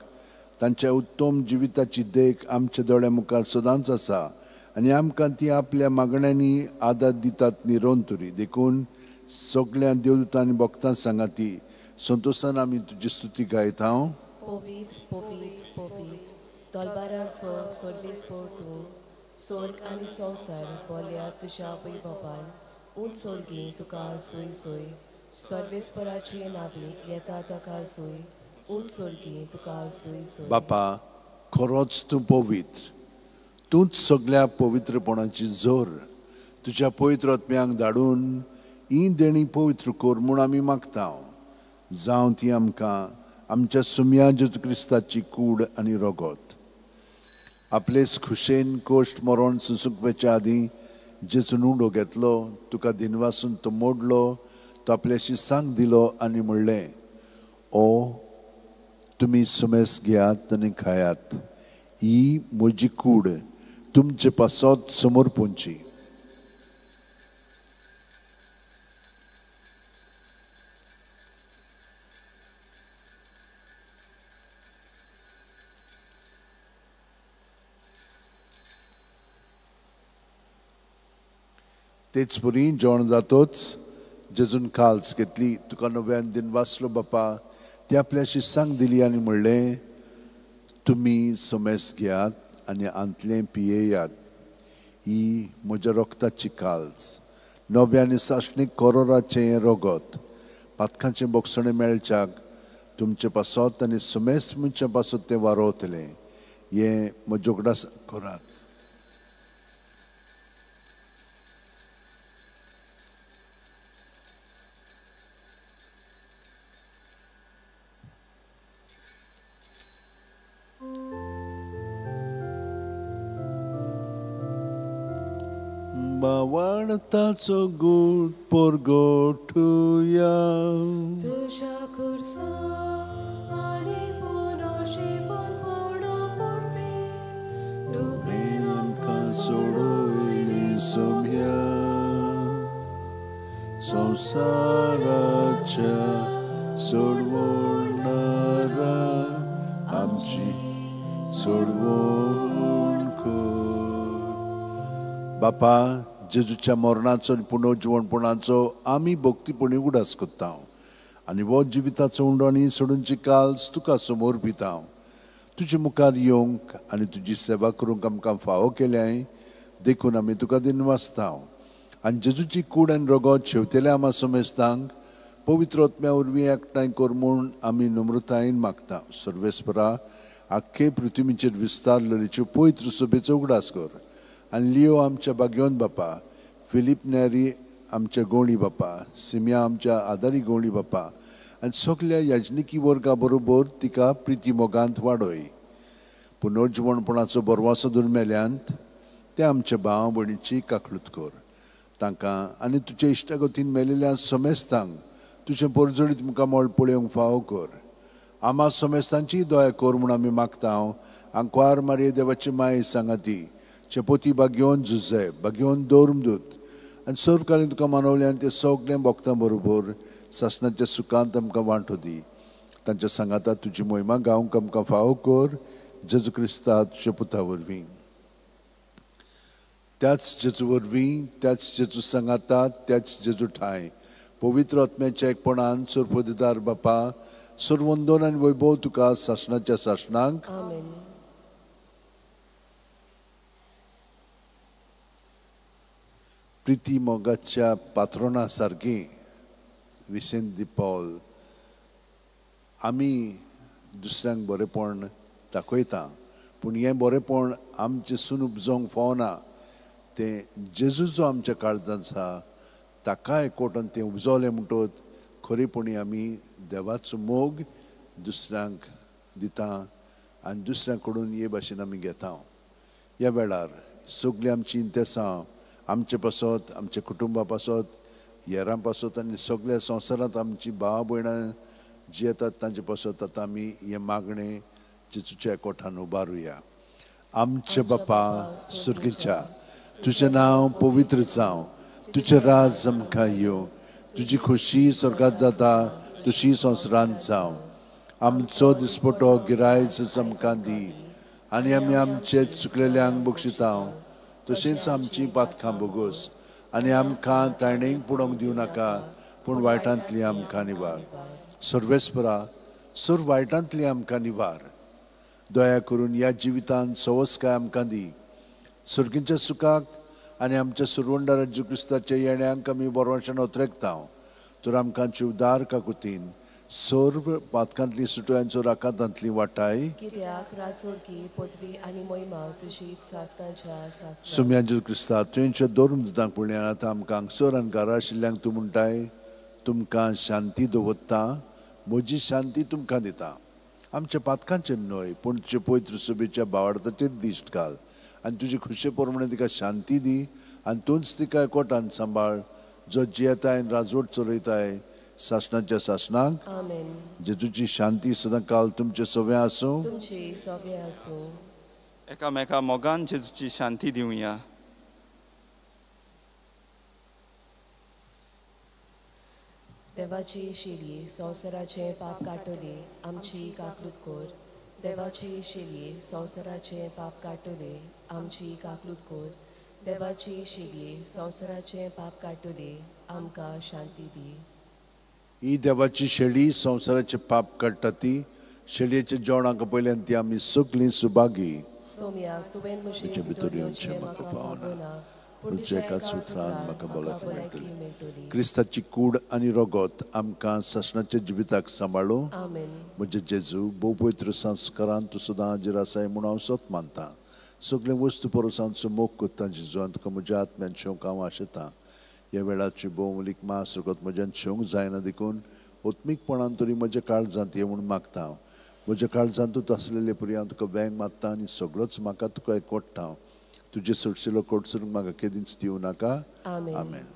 तांच्या उत्तम जिविताची देख आमच्या दोळ्या मुखार सदांच आसा आनी आमकां ती आपल्या मागण्यांनी आदार दितात निरंतरी. देखून सगळ्या देवदूतां आनी भक्तां सांगाती संतोशान आमी तुजी स्तुती गायता. पवित्र पवित्र पवित्र तलवारांचो सर्वेस्पोर तूं, स्वर्ग आनी संवसार बोल्या तुज्या वैभवान. उंच सोर्गी तुका सोय सोय, सर्वेस्पराचे नावी येता ताका सोय, उंच सोर्गी तुका सोय सोय. बापा, खरोच तूं पवित्र, तूंच सगळ्या पवित्रपणाची जोर. तुज्या पवित्र आत्म्यांक धाडून ही देणी पवित्र कर म्हूण आमी मागता. जावं ती आमकां आमच्या सुम्या जेजू क्रिस्ताची कूड आनी रगत. आपलेच खुशेन कोश्ट मरण सुसूंक वचच्या आदीं जेजून उंडो घेतलो, तुका दिनवासून तो मोडलो, तो आपल्याशी सांग दिलो आनी म्हणलें, ओ तुमी सुमेस घेयात आनी खायात, ही म्हजी कूड तुमचे पासत समर्पूंची. तेच परी जेवण जातोच जेजून काल्स घेतली, तुका नव्यान दिन वाचलो बापा, ती आपल्याशी सांग दिली आनी म्हणलें, तुमी समेस घेयात आनी आंतलें पियेयात, ही म्हज्या रक्ताची काल्स, नव्या आनी सासणीक कोरोराचें हें रगत, पातकांचें बोगसणें मेळच्याक तुमचे पासत आनी समेस मनशां पासत तें वारोवतलें, हें म्हज्या उगडास करात. भावार्थाचो गूट परगटुया. तुज्या खुर्सा आनी पुनर्जिवनपणा वरवीं तुवें आमकां सोडयली सोम्या संवसाराच्या सोडवणारा आमची सोडवण कर. बापा, जेजूच्या मरणाचो आनी पुनर्जिवणपणाचो आमी भक्तीपणी उगडास करता आनी हो जिविताचो उंडो आनी सोडूनची काल्स तुका समोर पिता. तुजे मुखार येवंक आनी तुजी सेवा करूंक आमकां फावो केल्याय देखून आमी तुका दिनवासता. आनी जेजूची कूड आनी रगत शेवतेल्या आमा समेस्तांक पवित्र आत्म्या वरवीं एकठांय कर म्हूण आमी नम्रतायेन मागता. सर्वेस्परा, आख्खे पृथ्वीचेर विस्तारलेलेच्यो पवित्र सभेचो उगडास कर आनी लियो आमच्या बाग्योन बापा, फिलीप नेरी आमच्या गोंवळी बापा, सिमिया आमच्या आदारी गोंवळी बापा आनी सगल्या याजनिकी वर्गा बरोबर तिका प्रिती मोगांत वाडय. पुनर्जिवणपणाचो बरवासो दुर्मेल्यांत त्या आमच्या भाव भयणीची काकळूत कर. तांकां आनी तुज्या इश्टागतीन मेलेल्या समेस्तांक तुजें परजळीत मुखामळ पळोवंक फावो कर. आमा समेस्तांची दया कर म्हूण आमी मागता. आंकवार मारये देवाची माय सांगाती चेपोती बागेवन जुजे बागेवन दौर्मदूत आनी सर्वकालीन तुका मानवल्यान ते सगळें भक्तां बरोबर सासणाच्या सुखांत आमकां वांटो दी. तांच्या सांगाता तुजी मोहिमा गावंक आमकां फावो कर जेजू क्रिस्ता तुज्या पुता वरवीं. त्याच जेजू वरवीं, त्याच जेजू सांगाता, त्याच जेजू ठांय पवित्र आत्म्याच्या एकपणान सर्वपदिदार बापा सर्वंदन आनी वैभव तुका सासणाच्या सासणांक. प्रिती मोगाच्या पात्रोना सारकी विसेंत दी पॉल आमी दुसऱ्यांक बरेपण दाखयता, पूण हें बरेपण आमचें सून उपजोवंक फावना. तें जेजू जो आमच्या काळजांत आसा ताका एकवटून तें उपजवलें म्हणटत खरेपणी आमी देवाचो मोग दुसऱ्यांक दिता आनी दुसऱ्यां कडून हे भाशेन आमी घेता. ह्या वेळार सगळीं आमची इंतेसां आमचे पासत, आमच्या कुटुंबा पासत, हेरां पासत आनी सगळ्या संवसारांत आमची भाव भयणां जी येतात तांचे पासत आतां आमी हें मागणें जेजूच्या एकवटान उबारुया. आमचे बापा सुर्गीच्या, तुजें नांव पवित्र जावं, तुजें राज आमकां येवं, तुजी खोशी स्वर्गांत जाता तशी संवसारांत जावं. आमचो दिसपटो गिरायच आमकां दी आनी आमी आमचे चुकलेल्यांक बक्षिता तशेंच आमची पातकां बोगोस आनी आमकां ताणेंक पुडोवंक दिवं नाका, पूण वायटांतली आमकां निवार. सर्वेस्परा, सर्व वायटांतली आमकां निवार. दया करून ह्या जिवितांत सवसकाय आमकां दी. सर्गींच्या सुखाक आनी आमच्या सुरवंडार जेजू क्रिस्ताच्या येण्यांक आमी बरोवशान ओतरेकता. तर आमकां उदार काकुतीन सर्व पातकांतली सुटयांचो राकांतांतली वाटाय. सुम्या जेजू क्रिस्ता, तुवेंच्या दोन दुतांक पळोवया आतां आमकां हांगसर आनी घरा आशिल्ल्यांक तूं म्हणटाय, तुमकां शांती दवरता, म्हजी शांती तुमकां दिता. आमच्या पातकांचेर न्हय पूण तुजे पवित्र सभेच्या भावार्थाचेर दिश्ट घाल आनी तुजे खुशे प्रमाणे तिका शांती दी आनी तूंच तिका एकवटान सांबाळ, जो जियेताय आनी राजवट चलयताय सासणाच्या सासणाक. जेजूची शांती सदां काल तुमचे सगळें आसूं. एकामेका मोगान जेजूची शांती दिवया. देवाची शिली संवसाराचें पाप काडटली आमची काकलूत कर. देवाची शिली संवसाराचें पाप काडटली आमची काकलूत कर. देवाची शिली संवसाराचें पाप काडटली आमकां शांती दी. ही देवाची शेळी संवसाराचें पाप काडटा ती शेळयेच्या जेवणाक पयल्यान ती आमी सगळीं सुभागी. तुजे भितर येवचें म्हाका फावना, पूण तुज्या एकाच उतरान म्हाका भलायकी मेळटली. क्रिस्ताची कूड आनी रगत आमकां सासणाच्या जिविताक सांबाळूं. म्हजे जेजू, भोव पवित्र संस्कारान तूं सदां हाजीर आसाय म्हूण हांव सत मानता. सगळे वस्तू परस हांव मोग करता जेजू, आनी तुका म्हज्या आत्म्यान शेवंक हांव आशेतां. ह्या वेळाची भोवमूलीक मास रगत म्हज्यान शेवंक जायना देखून आत्मीकपणान तरी म्हज्या काळजांत ये म्हूण मागता हांव. म्हज्या काळजांतूच आसलेले परी हांव तुका वेंग मारता आनी सगळोच म्हाका तुका एकवटता. तुजे सोडशिलो कोटसून म्हाका केदींच दिवं नाका. आमेन.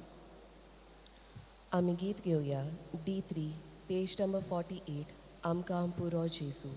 आमी गीत घेवया D3 page number 48 आमकां पुरो जेजू.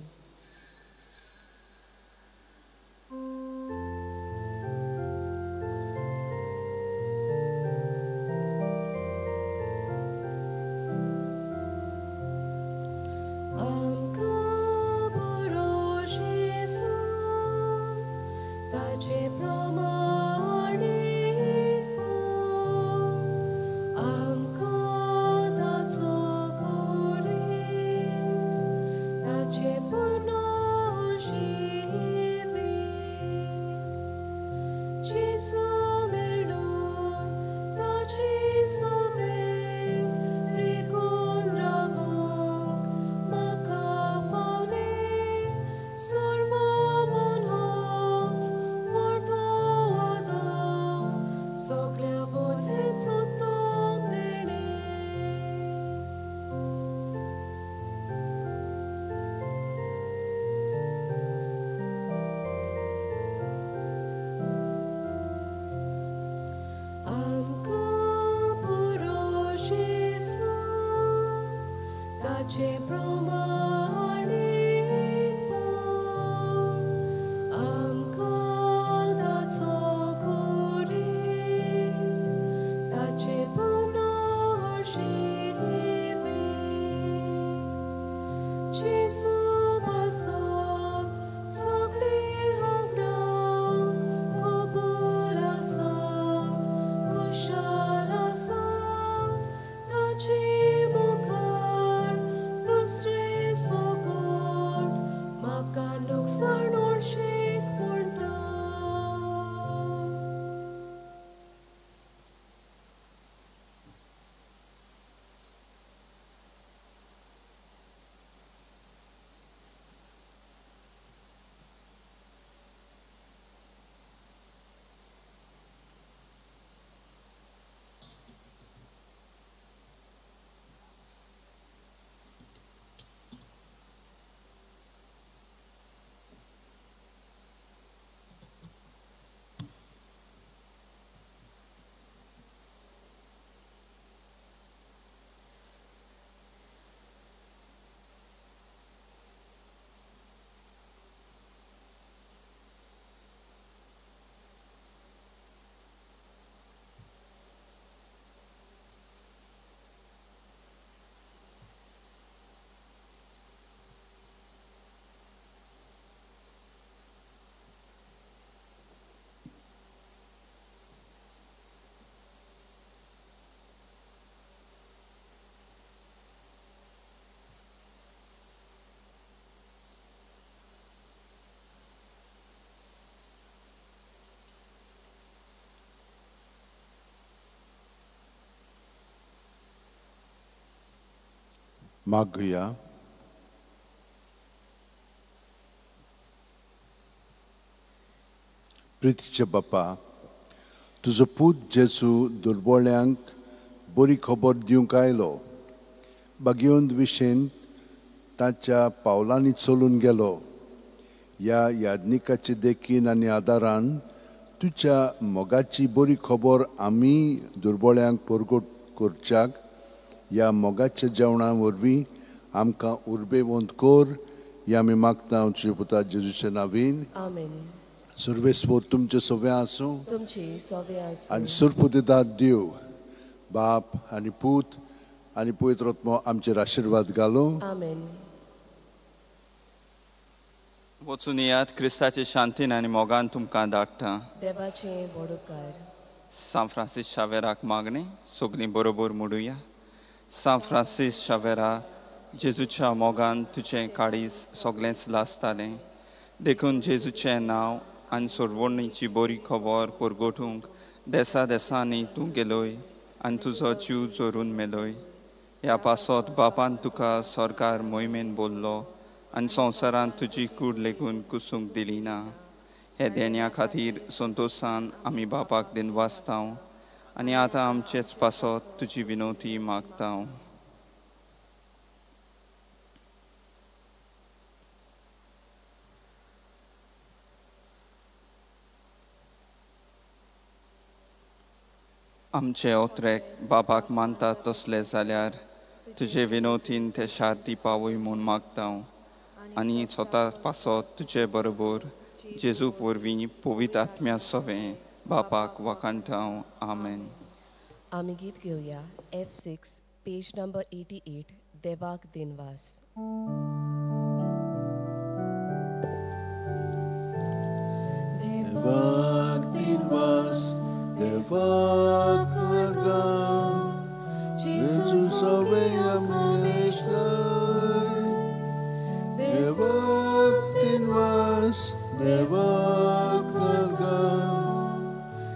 मागया. प्रितीचे बापा, तुजो पूत जेजू दुर्बोळ्यांक बरी खबर दिवंक आयलो. बागेवंत विशेन ताच्या पावलांनी चलून गेलो. ह्या याज्ञिकाचे देखीन आनी आदारान तुज्या मोगाची बरी खबर आमी दुर्बोळ्यांक परगट करच्याक ह्या मोगाच्या जेवणा वरवीं आमकां उर्बेवंत कर. ह्या आमी मागता तुज्या पुता जेजूच्या नांवान. आमेन. सर्वेस्पोर तुमचे सवे आसूं तुमचे सवे आसूं आनी सुरपुतीदाद देव बाप आनी पूत आनी पवित्र आत्मो आमचेर आशिर्वाद घालूं. आमेन. वचून येयात, क्रिस्ताचे शांतीन आनी मोगान तुमकां धाडटा. देवाचे व्हड उपकार. सांत फ्रांसीस शावेराक मागणें सगळीं बरोबर मोडुया. सांत फ्रांसीस शावेरा, जेजूच्या मोगान तुजें काळीज सगळेंच लासतालें, देखून जेजूचें नांव आनी सोडवणीची बरी खबर परगटूंक देसा देसांनी तूं गेलोय आनी तुजो जीव जोरून मेलोय. ह्या पासत बापान तुका सरकार मोहिमेन बोल्लो आनी संवसारांत तुजी कूड लेगून कुसूंक दिली ना. हे देण्या खातीर संतोशान आमी बापाक दिनवासतांव आनी आतां आमचेच पासत तुजी विनवती मागतांव. आमचे ओत्रेक बाबाक मानता तसले जाल्यार तुजे विनोतीन ते शार्ती पावय म्हूण मागता आनी स्वता पासत तुजे बरोबर जेजू वरवीं पवित्र आत्म्या सवें बापाक वाखाणटा. आमेन. आमी गीत घेवया F6 page number 88 देवाक दिनवास. देवाक दिनवास, देवाक वर्गां, जेजू सवें आमी एकठांय. देवाक दिनवास, देवाक वर्गां,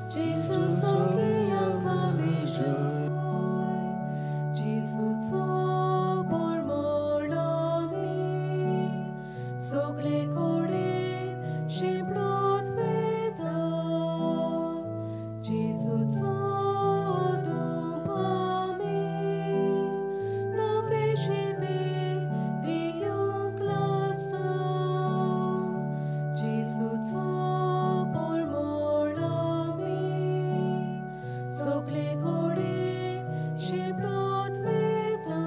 जेजू सवें आमी एकठांय. जेजूचो परमळ आमी सगळे कडेन शिंपडत वता. जेजूचो धूप आमी नवे जिवीत दिवंक लागता. जेजूचो परमळ आमी सगळे कडेन शिंपडत वता.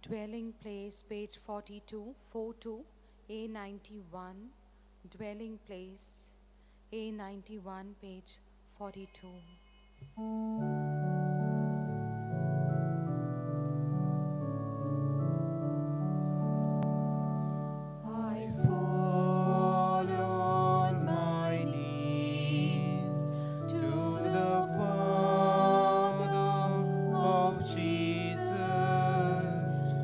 Dwelling Place, page 42, 42, A91, Dwelling Place, A91, page 42. I fall on my knees to the Father of Jesus,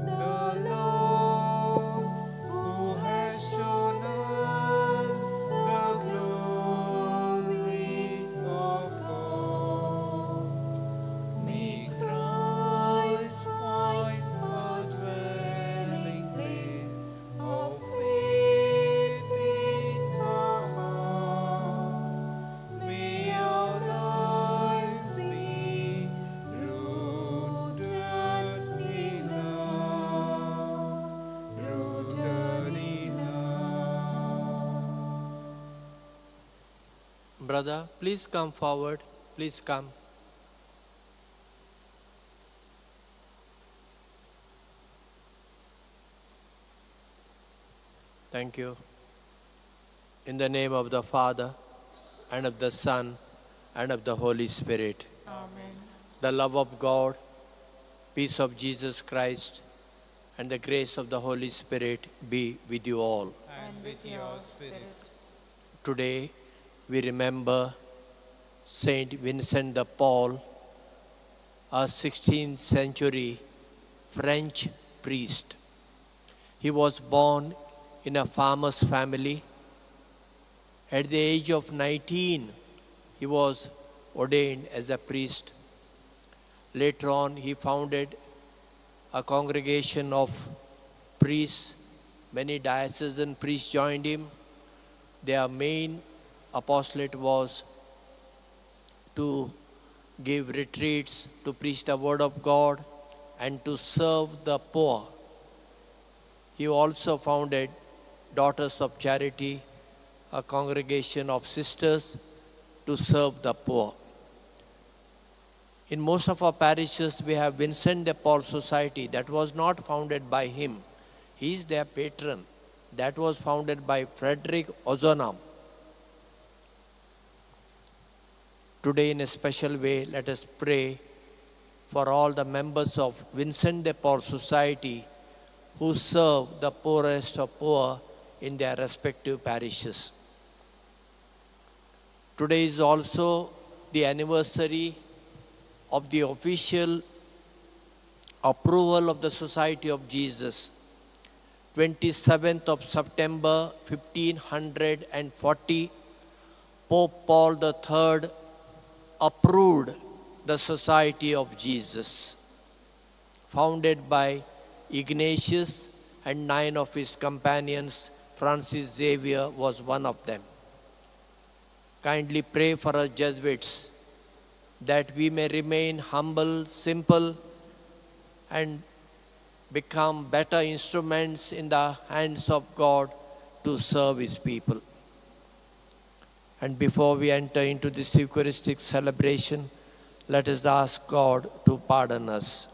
the Lord, who has shown us the glory of God. May Christ find a dwelling place of faith in our hearts. May our lives be rooted in love, rooted in love. Brother, please come forward. Please come. Thank you. In the name of the Father, and of the Son, and of the Holy Spirit. Amen. The love of God, peace of Jesus Christ, and the grace of the Holy Spirit be with you all. And with your spirit. Today, we remember Saint Vincent de Paul, a 16th century French priest. He was born in a farmer's family. At the age of 19, he was ordained as a priest. Later on, he founded a congregation of priests. Many diocesan priests joined him. Their main apostolate was to give retreats, to preach the word of God, and to serve the poor. He also founded Daughters of Charity, a congregation of sisters to serve the poor. In most of our parishes, we have Vincent de Paul Society. That was not founded by him. He is their patron. That was founded by Frederick Ozanam. Today, in a special way, let us pray for all the members of Vincent de Paul Society who serve the poorest of poor in their respective parishes. Today is also the anniversary of the official approval of the Society of Jesus. 27th of September 1540, Pope Paul III approved the Society of Jesus, founded by Ignatius and 9 of his companions. Francis Xavier was one of them. Kindly pray for us Jesuits that we may remain humble, simple, and become better instruments in the hands of God to serve His people. And before we enter into this Eucharistic celebration, let us ask God to pardon us.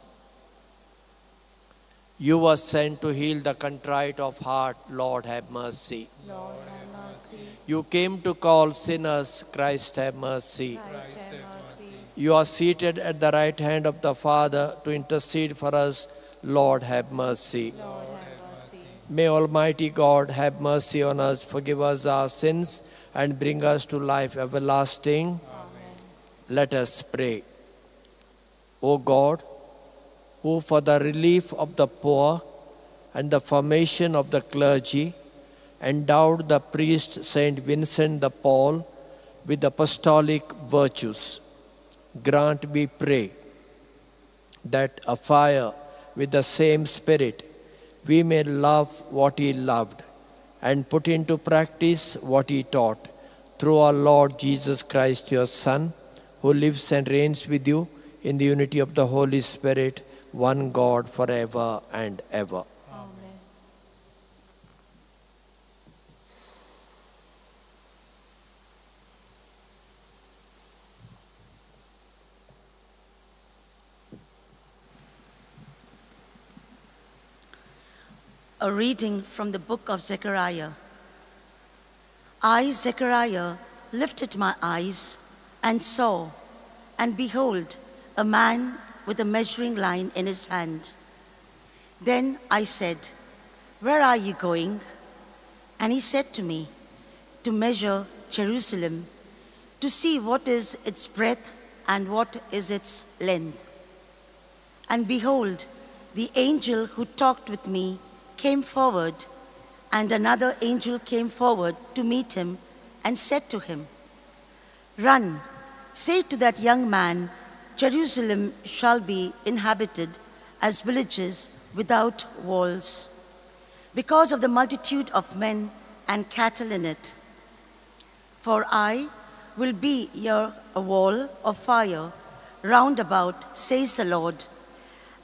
You were sent to heal the contrite of heart. Lord, have mercy. Lord, have mercy. You came to call sinners. Christ, have mercy. Christ, have mercy. You are seated at the right hand of the Father to intercede for us. Lord, have mercy. Lord, have mercy. May Almighty God have mercy on us, forgive us our sins, and bring us to life everlasting. Amen. Let us pray. O God, who for the relief of the poor and the formation of the clergy endowed the priest Saint Vincent de Paul with apostolic virtues, grant, we pray, that afire with the same spirit we may love what he loved and put into practice what he taught, through our Lord Jesus Christ, your Son, who lives and reigns with you in the unity of the Holy Spirit, one God, forever and ever. Amen. A reading from the book of Zechariah. I, Zechariah, lifted my eyes and saw, and behold, a man with a measuring line in his hand. Then I said, "Where are you going?" And he said to me, "To measure Jerusalem, to see what is its breadth and what is its length." And behold, the angel who talked with me came forward, and another angel came forward to meet him and said to him, "Run, say to that young man, Jerusalem shall be inhabited as villages without walls, because of the multitude of men and cattle in it. For I will be your a wall of fire round about, says the Lord,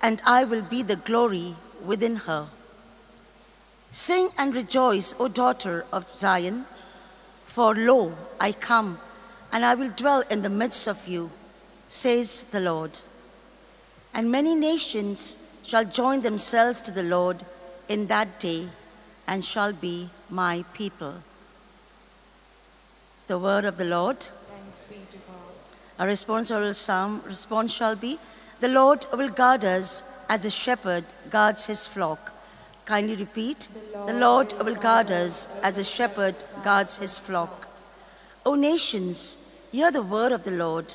and I will be the glory within her. Sing and rejoice, O daughter of Zion, for lo, I come, and I will dwell in the midst of you, says the Lord. And many nations shall join themselves to the Lord in that day, and shall be my people." The word of the Lord. Thanks be to God. Our responsorial psalm response shall be, "The Lord will guard us as a shepherd guards his flock." Kindly repeat, "The Lord will guard us as a shepherd guards his flock." O nations, hear the word of the Lord.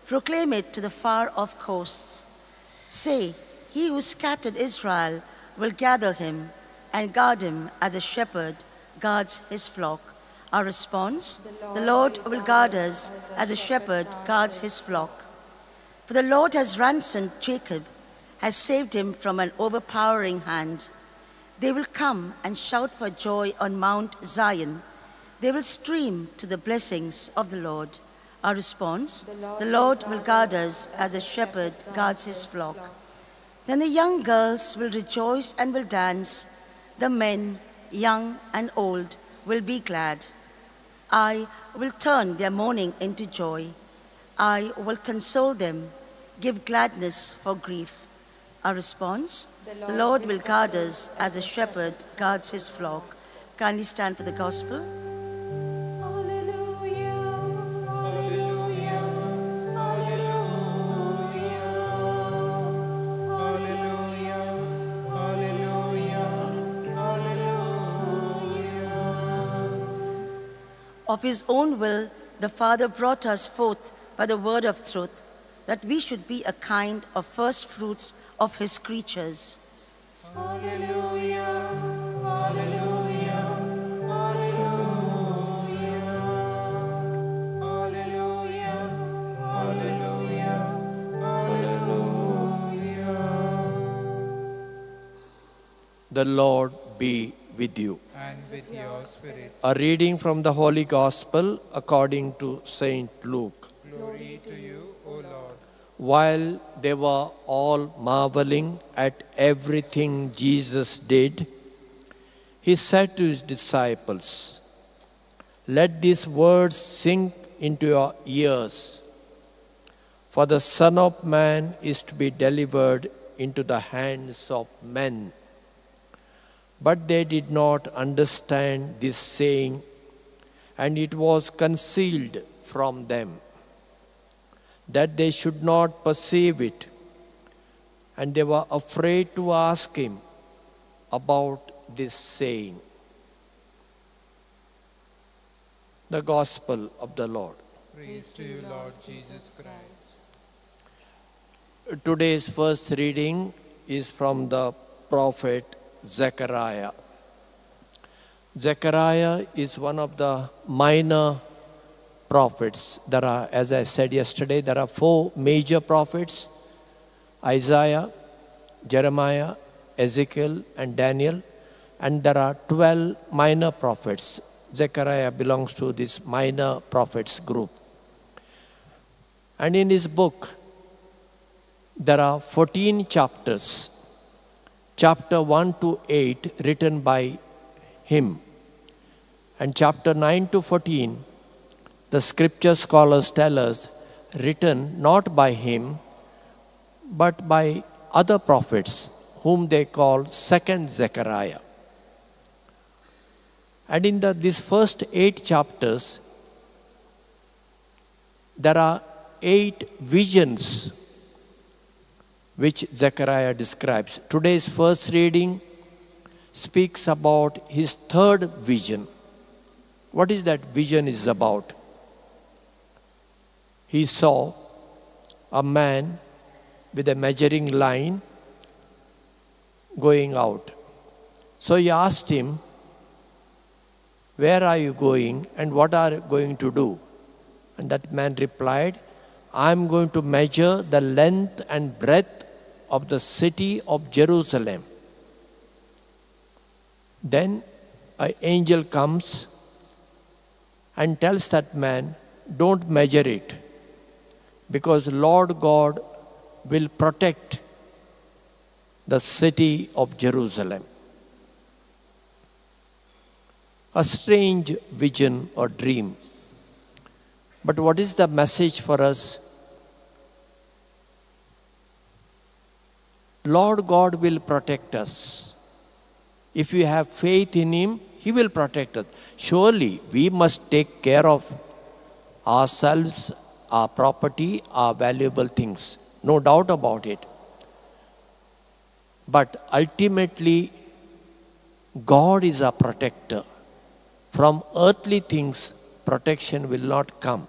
Proclaim it to the far-off coasts. Say, he who scattered Israel will gather him and guard him as a shepherd guards his flock. Our response, "The Lord will guard us as a shepherd guards his flock." For the Lord has ransomed Jacob, has saved him from an overpowering hand. They will come and shout for joy on Mount Zion. They will stream to the blessings of the Lord. Our response, "The Lord will guard us as a shepherd guards his flock." Then the young girls will rejoice and will dance. The men, young and old, will be glad. I will turn their mourning into joy. I will console them, give gladness for grief. Our response, "The Lord will guard us as a shepherd guards his flock." Kindly stand for the gospel. Alleluia, alleluia, alleluia, alleluia, alleluia, alleluia. Of his own will, the Father brought us forth by the word of truth, that we should be a kind of first fruits of his creatures. Alleluia, alleluia, alleluia, alleluia, alleluia, alleluia. The Lord be with you. And with your spirit. A reading from the Holy Gospel according to Saint Luke. Glory to you, O Lord. While they were all marveling at everything Jesus did, he said to his disciples, "Let these words sink into your ears, for the Son of Man is to be delivered into the hands of men." But they did not understand this saying, and it was concealed from them, that they should not perceive it, and they were afraid to ask him about this saying. The Gospel of the Lord. Praise to you, Lord Jesus Christ. Today's first reading is from the prophet Zechariah. Zechariah is one of the minor prophets. There are, as I said yesterday, there are four major prophets: Isaiah, Jeremiah, Ezekiel, and Daniel. And there are 12 minor prophets. Zechariah belongs to this minor prophets group. And in his book, there are 14 chapters. Chapter 1 to 8 written by him. And chapter 9 to 14, the scripture scholars tell us, written not by him, but by other prophets, whom they call Second Zechariah. And in these first 8 chapters, there are 8 visions which Zechariah describes. Today's first reading speaks about his third vision. What is that vision is about? He saw a man with a measuring line going out. So he asked him, "Where are you going and what are you going to do?" And that man replied, "I am going to measure the length and breadth of the city of Jerusalem." Then an angel comes and tells that man, "Don't measure it, because Lord God will protect the city of Jerusalem." A strange vision or dream. But what is the message for us? Lord God will protect us. If we have faith in Him, He will protect us. Surely we must take care of ourselves, our property, our valuable things. No doubt about it. But ultimately, God is our protector. From earthly things, protection will not come.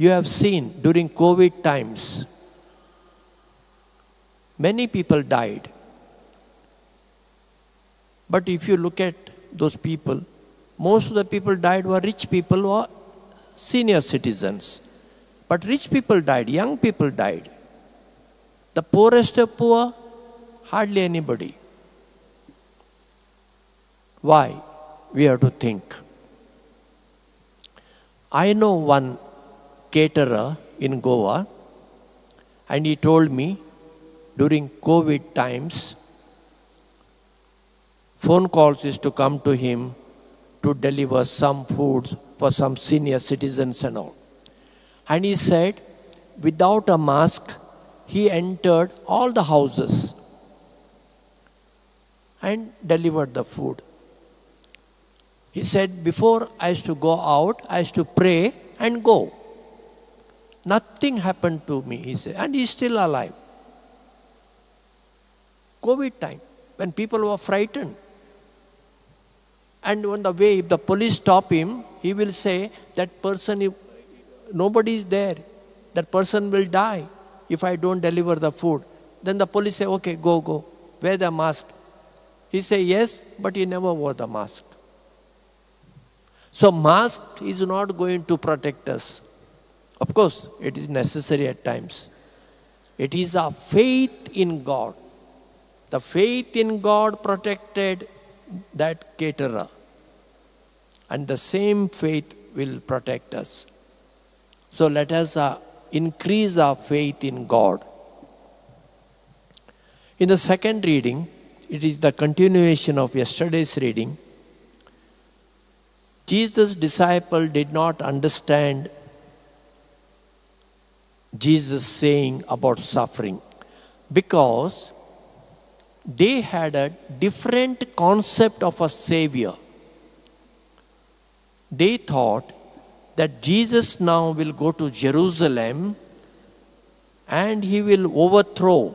You have seen during COVID times, many people died. But if you look at those people, most of the people died were rich people or senior citizens. But rich people died, young people died. The poorest of poor, hardly anybody. Why? We have to think. I know one caterer in Goa, and he told me during COVID times, phone calls used to come to him to deliver some foods for some senior citizens and all. And he said, without a mask, he entered all the houses and delivered the food. He said, before I used to go out, I used to pray and go. Nothing happened to me, he said. And he's still alive. COVID time, when people were frightened. And on the way, if the police stop him, he will say, that person, nobody is there. That person will die if I don't deliver the food. Then the police say, okay, go, go. Wear the mask. He say, yes, but he never wore the mask. So mask is not going to protect us. Of course, it is necessary at times. It is our faith in God. The faith in God protected that caterer. And the same faith will protect us. So let us increase our faith in God. In the second reading, it is the continuation of yesterday's reading. Jesus' disciple did not understand Jesus saying about suffering, because they had a different concept of a savior. They thought that Jesus now will go to Jerusalem and he will overthrow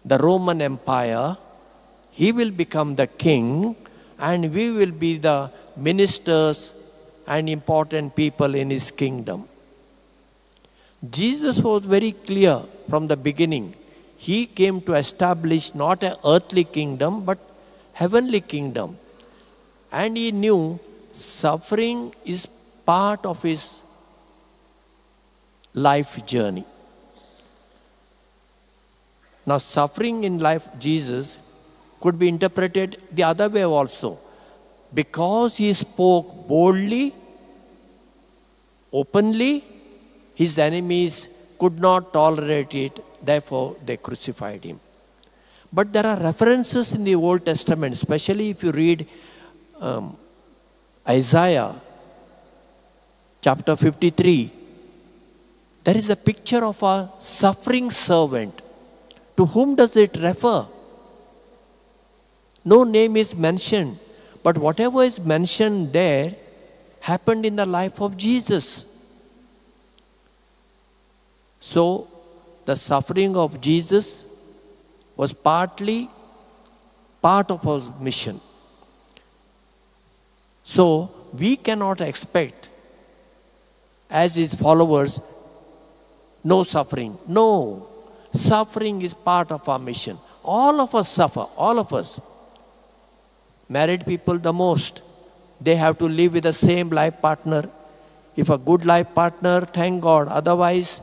the Roman Empire. He will become the king and we will be the ministers and important people in his kingdom. Jesus was very clear from the beginning. He came to establish not an earthly kingdom, but heavenly kingdom. And he knew suffering is part of his life journey. Now, suffering in life, Jesus, could be interpreted the other way also. Because he spoke boldly, openly, his enemies could not tolerate it, therefore they crucified him. But there are references in the Old Testament, especially if you read Isaiah chapter 53, there is a picture of a suffering servant. To whom does it refer? No name is mentioned, But whatever is mentioned there happened in the life of Jesus. So, the suffering of Jesus was partly part of his mission. So, we cannot expect as his followers no suffering. No, suffering is part of our mission. All of us suffer, all of us. Married people the most. They have to live with the same life partner. If a good life partner, thank God. Otherwise,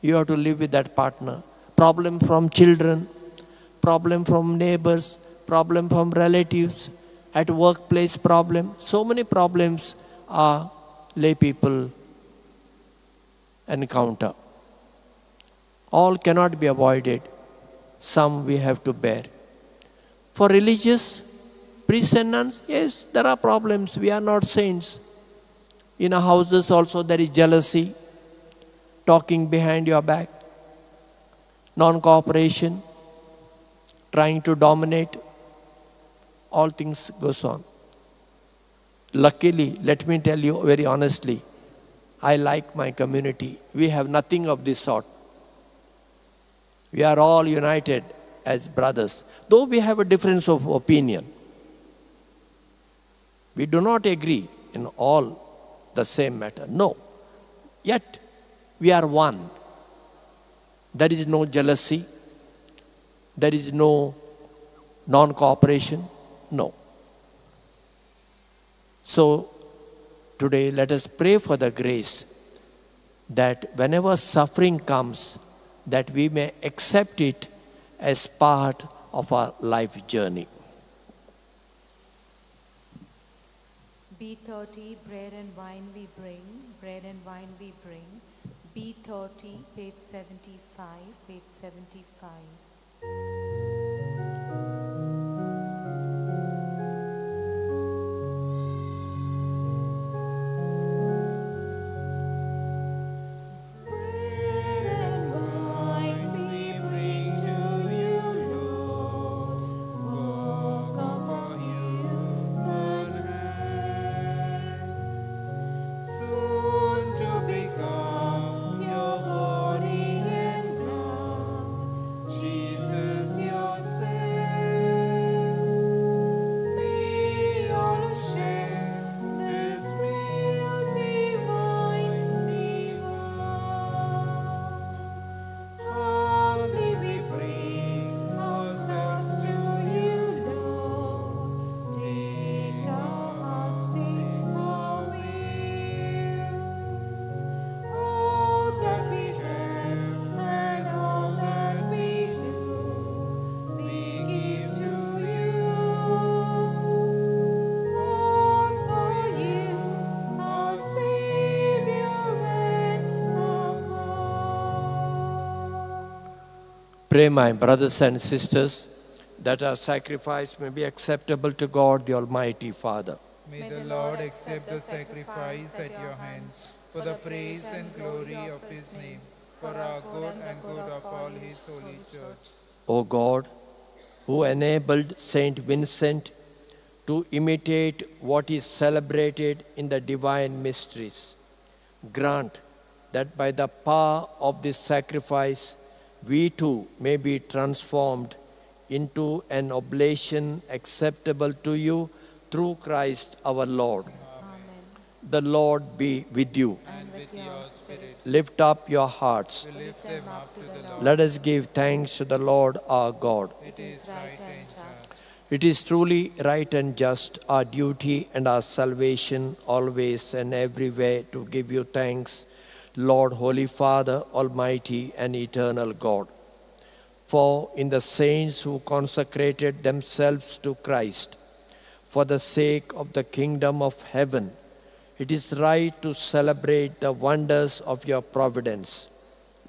you have to live with that partner. Problem from children, problem from neighbors, problem from relatives, at workplace problem. So many problems are lay people encounter. All cannot be avoided. Some we have to bear. For religious priests and nuns, yes, there are problems. We are not saints. In our houses also there is jealousy, talking behind your back, non-cooperation, trying to dominate. All things goes on. Luckily, let me tell you very honestly, I like my community. We have nothing of this sort. We are all united as brothers, though we have a difference of opinion. We do not agree in all the same matter. No. Yet, we are one. There is no jealousy. There is no non-cooperation. No. So, today let us pray for the grace that whenever suffering comes, that we may accept it as part of our life journey. B30, bread and wine we bring, bread and wine we bring. B30, page 75, page 75. Pray, my brothers and sisters, that our sacrifice may be acceptable to God, the Almighty Father. May the Lord accept the sacrifice at your hands, for the praise and glory of his name, for our good and good of all his holy church. O God, who enabled Saint Vincent to imitate what is celebrated in the divine mysteries, grant that by the power of this sacrifice, we too may be transformed into an oblation acceptable to you through Christ our Lord. Amen. The Lord be with you. And with your spirit. Lift up your hearts. We lift them up to the Lord. Let us give thanks to the Lord our God. It is right and just. It is truly right and just, our duty and our salvation, always and everywhere to give you thanks, Lord, Holy Father, Almighty and Eternal God. For in the saints who consecrated themselves to Christ, for the sake of the kingdom of heaven, it is right to celebrate the wonders of your providence,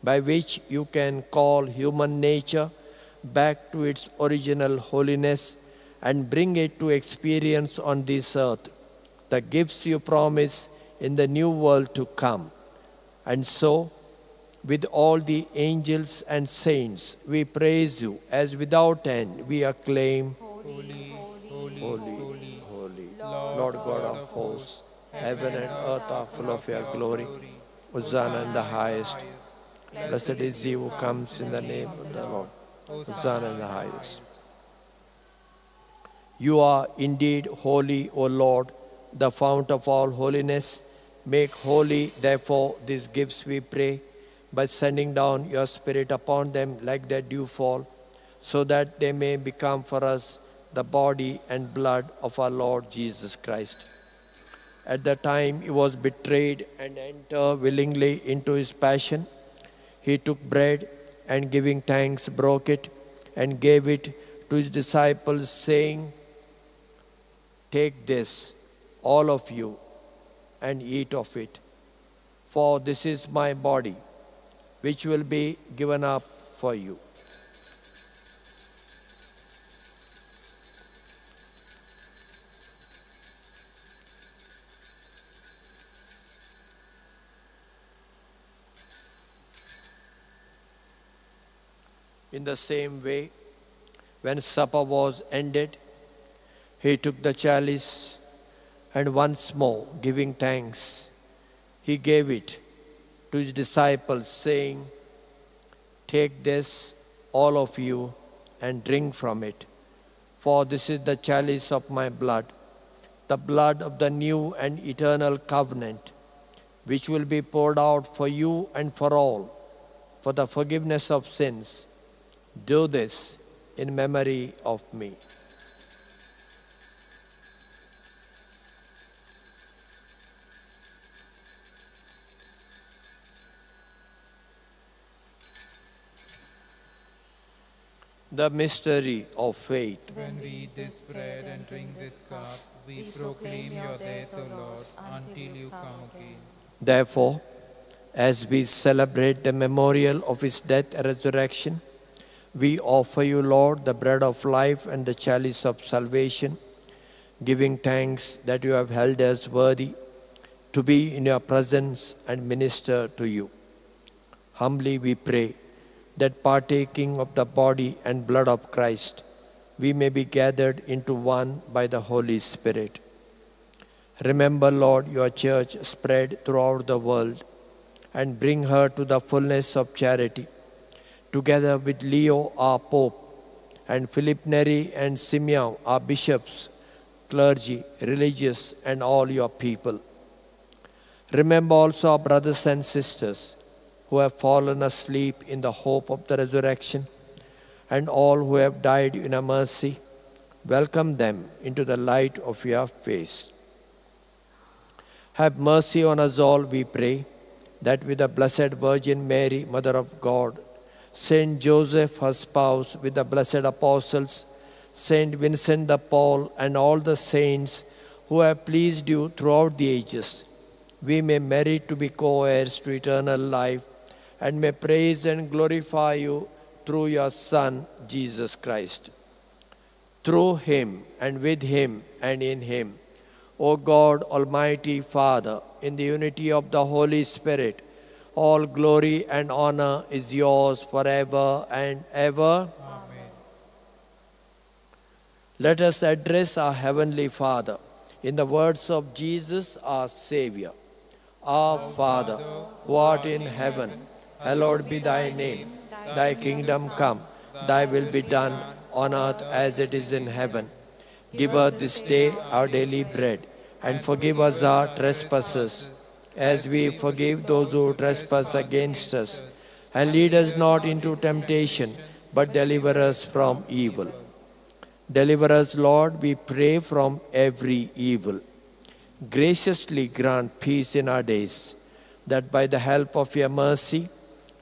by which you can call human nature back to its original holiness and bring it to experience on this earth the gifts you promise in the new world to come. And so, with all the angels and saints, we praise you as without end we acclaim, Holy, holy, holy, holy, Lord God of hosts, heaven and earth are full of your glory. Hosanna in the highest. Blessed is he who comes in the name of the Lord. Hosanna in the highest. You are indeed holy, O Lord, the fount of all holiness. Make holy, therefore, these gifts, we pray, by sending down your Spirit upon them like the dewfall, so that they may become for us the body and blood of our Lord Jesus Christ. At the time he was betrayed and entered willingly into his passion, he took bread and, giving thanks, broke it and gave it to his disciples, saying, "Take this, all of you, and eat of it, for this is my body, which will be given up for you." In the same way, when supper was ended, he took the chalice, and once more, giving thanks, he gave it to his disciples, saying, "Take this, all of you, and drink from it, for this is the chalice of my blood, the blood of the new and eternal covenant, which will be poured out for you and for all, for the forgiveness of sins. Do this in memory of me." The mystery of faith. When we eat this bread and drink this cup, we proclaim your death, O Lord, until you come again. Therefore, as we celebrate the memorial of his death and resurrection, we offer you, Lord, the bread of life and the chalice of salvation, giving thanks that you have held us worthy to be in your presence and minister to you. Humbly we pray that, partaking of the body and blood of Christ, we may be gathered into one by the Holy Spirit. Remember, Lord, your church spread throughout the world, and bring her to the fullness of charity, together with Leo, our Pope, and Philip Neri and Simeon, our bishops, clergy, religious, and all your people. Remember also our brothers and sisters who have fallen asleep in the hope of the resurrection, and all who have died in your mercy. Welcome them into the light of your face. Have mercy on us all, we pray, that with the Blessed Virgin Mary, Mother of God, Saint Joseph, her spouse, with the blessed apostles, Saint Vincent de Paul, and all the saints who have pleased you throughout the ages, we may merit to be co-heirs to eternal life, and may praise and glorify you through your Son, Jesus Christ. Through him, and with him, and in him, O God, Almighty Father, in the unity of the Holy Spirit, all glory and honor is yours forever and ever. Amen. Let us address our Heavenly Father in the words of Jesus, our Savior. Our Father, who art in heaven, hallowed be thy name. Thy kingdom come, thy will be done on earth as it is in heaven. Give us this day our daily bread, and forgive us our trespasses, as we forgive those who trespass against us. And lead us not into temptation, but deliver us from evil. Deliver us, Lord, we pray, from every evil. Graciously grant peace in our days, that by the help of your mercy,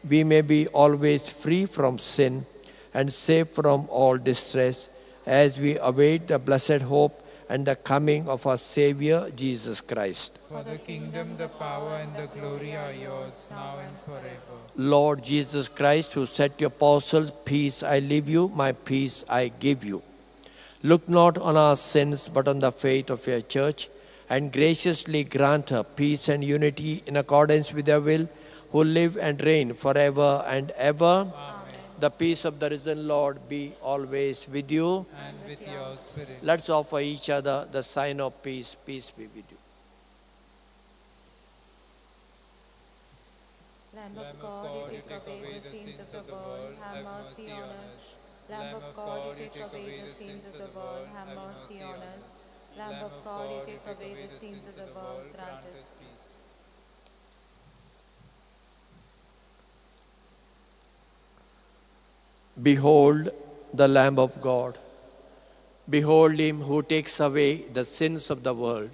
we may be always free from sin and safe from all distress, as we await the blessed hope and the coming of our Savior, Jesus Christ. For the kingdom, the power, and the glory are yours, now and forever. Lord Jesus Christ, who said to your apostles, "Peace I leave you, my peace I give you," look not on our sins, but on the faith of your church, and graciously grant her peace and unity in accordance with your will, who live and reign forever and ever. Amen. The peace of the risen Lord be always with you. And with your spirit. Let's offer each other the sign of peace. Peace be with you. Lamb of God, you take away the sins of the world, have mercy on us. Lamb of God, you take away the sins of the world, have mercy on us. Lamb of God, you take away the sins of the world, grant us peace. Behold the Lamb of God. Behold him who takes away the sins of the world.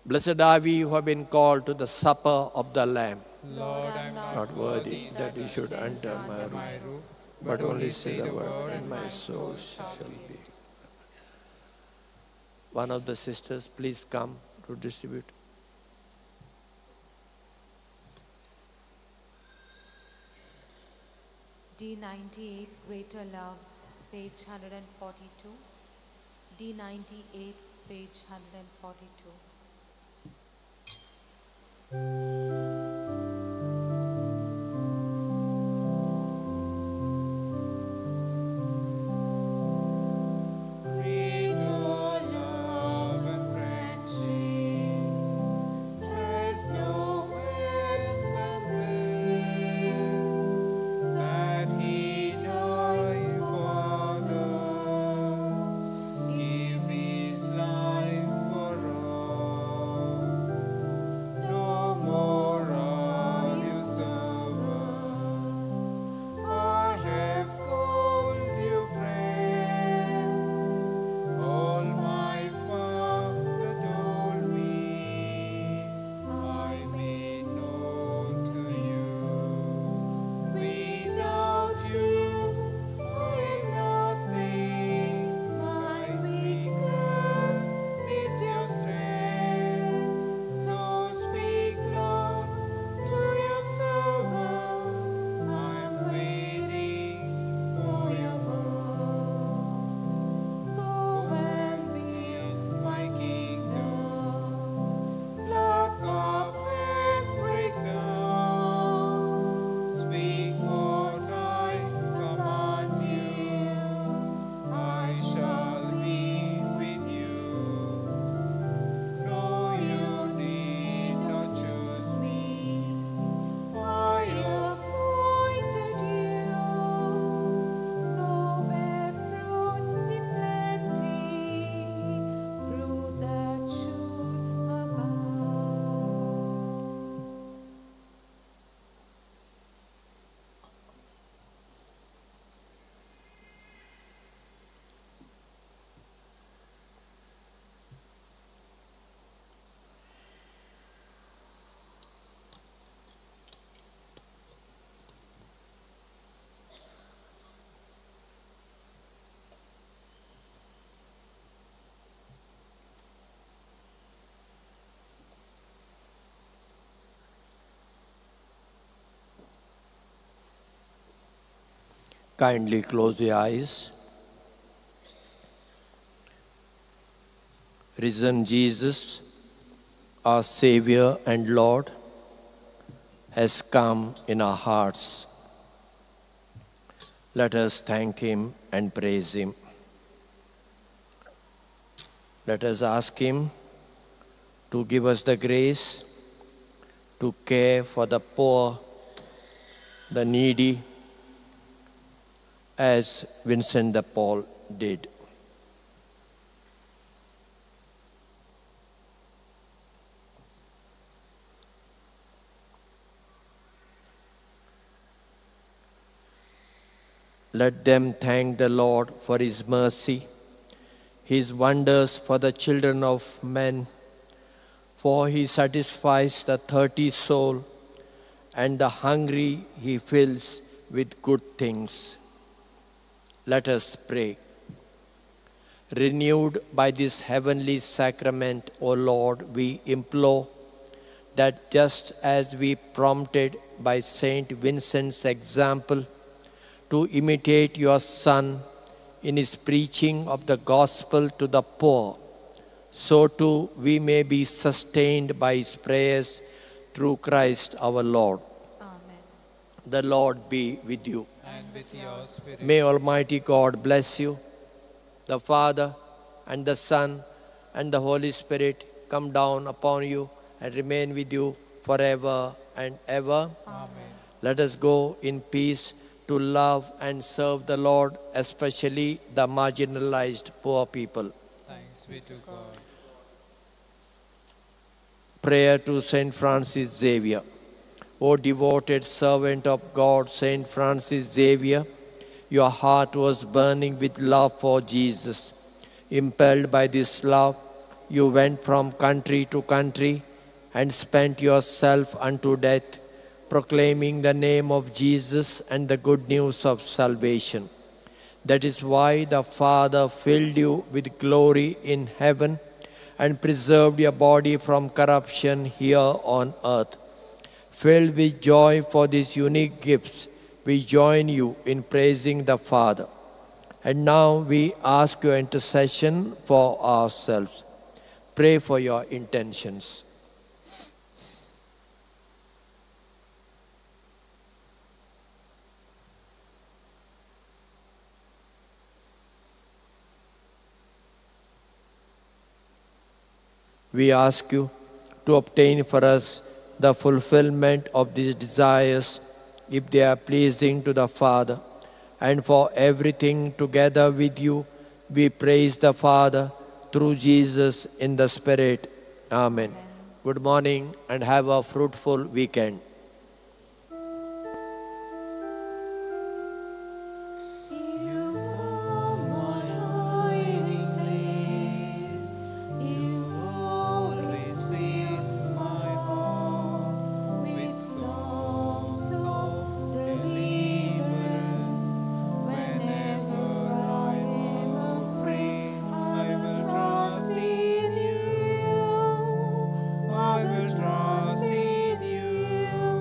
Blessed are we who have been called to the supper of the Lamb. Lord, I am not worthy that you should enter my roof, but only say the word, and my soul shall be. One of the sisters, please come to distribute. D98, Greater Love, page 142. D98, page 142. Kindly close your eyes. Risen Jesus, our Savior and Lord, has come in our hearts. Let us thank him and praise him. Let us ask him to give us the grace to care for the poor, the needy, as Vincent de Paul did. Let them thank the Lord for his mercy, his wonders for the children of men, for he satisfies the thirsty soul, and the hungry he fills with good things. Let us pray. Renewed by this heavenly sacrament, O Lord, we implore that just as we prompted by Saint Vincent's example to imitate your Son in his preaching of the gospel to the poor, so too we may be sustained by his prayers through Christ our Lord. Amen. The Lord be with you. And with your spirit. May Almighty God bless you, the Father, and the Son, and the Holy Spirit come down upon you and remain with you forever and ever. Amen. Let us go in peace to love and serve the Lord, especially the marginalized poor people. Thanks be to God. Prayer to Saint Francis Xavier. O devoted servant of God, Saint Francis Xavier, your heart was burning with love for Jesus. Impelled by this love, you went from country to country and spent yourself unto death, proclaiming the name of Jesus and the good news of salvation. That is why the Father filled you with glory in heaven and preserved your body from corruption here on earth. Filled with joy for these unique gifts, we join you in praising the Father. And now we ask your intercession for ourselves. Pray for your intentions. We ask you to obtain for us the fulfillment of these desires, if they are pleasing to the Father. And for everything together with you, we praise the Father through Jesus in the Spirit. Amen. Amen. Good morning and have a fruitful weekend. I will trust in you.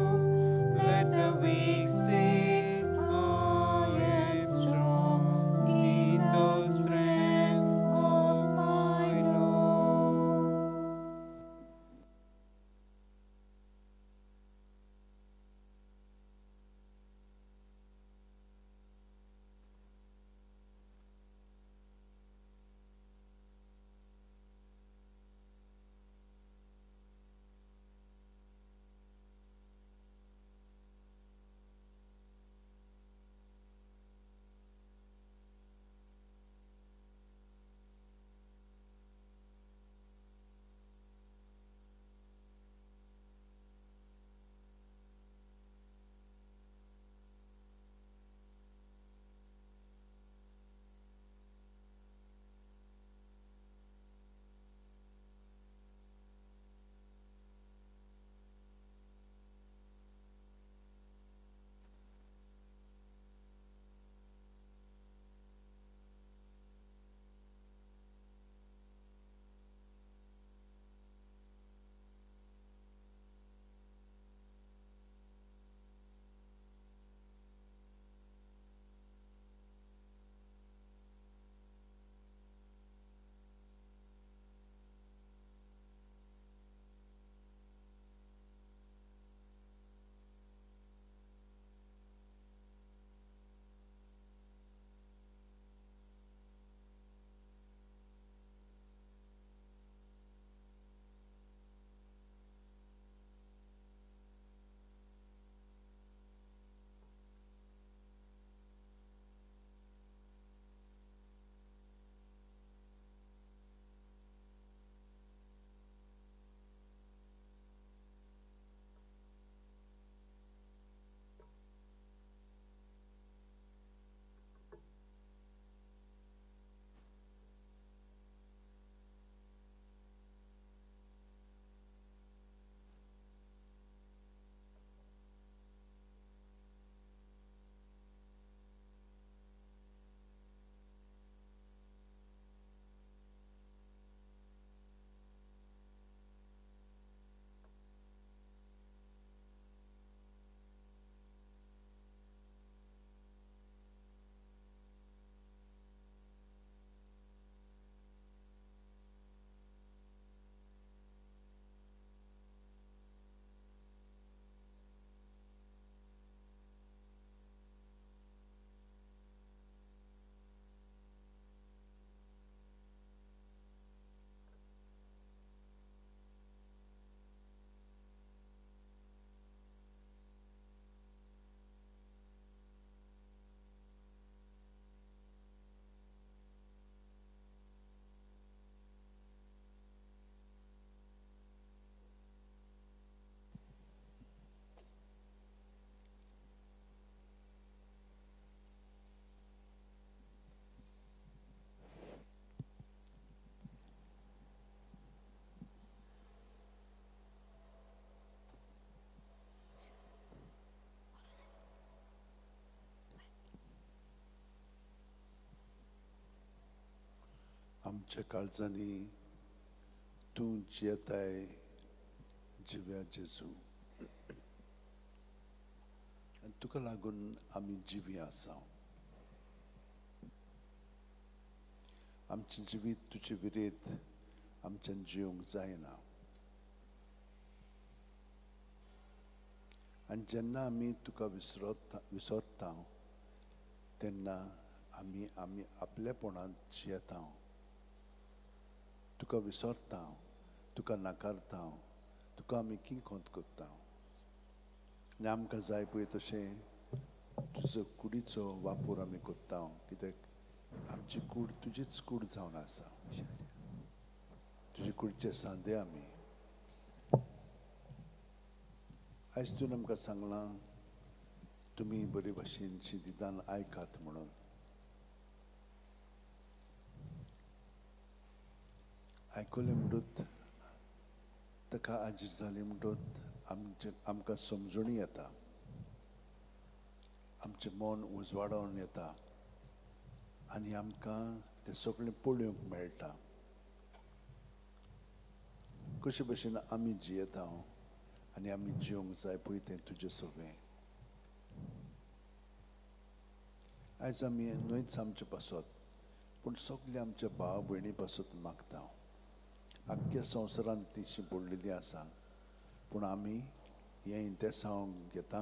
आमच्या काळजांनी तूं जियेताय जिव्या जेजू, आनी तुका लागून आमी जिवी आसा. आमचें जिवीत तुजे विरेत आमच्यान जिवंक जायना. आनी जेन्ना आमी तुका विसरता तेन्ना आमी आमी आपलेपणांत जियेता, तुका विसरता, तुका नाकारता, तुका आमी किंकोत करता. आनी आमकां जाय पळय तशें तुजो कुडीचो वापर आमी करता, कित्याक आमची कूड तुजीच कूड जावन आसा. तुजे कुडीचे सांदे आमी. आयज तुवें आमकां सांगलां तुमी बरे भाशेन शिदितान आयकात म्हणून. आयकलें म्हणटूच ताका आजीर जाली म्हणटूच आमचें आमकां समजणी येता, आमचें मन उजवाडावन येता आनी आमकां तें सगळें पळोवंक मेळटा. कशे भशेन आमी जियेता आनी आमी जिवंक जाय पळय तें तुजें सवें. आयज आमी न्हयच आमचे पासत पूण सगळे आमच्या भाव भयणी पासत मागता. आख्ख्या संवसारांत ती शिंपडलेली आसा, पूण आमी हें इंतेसांव घेता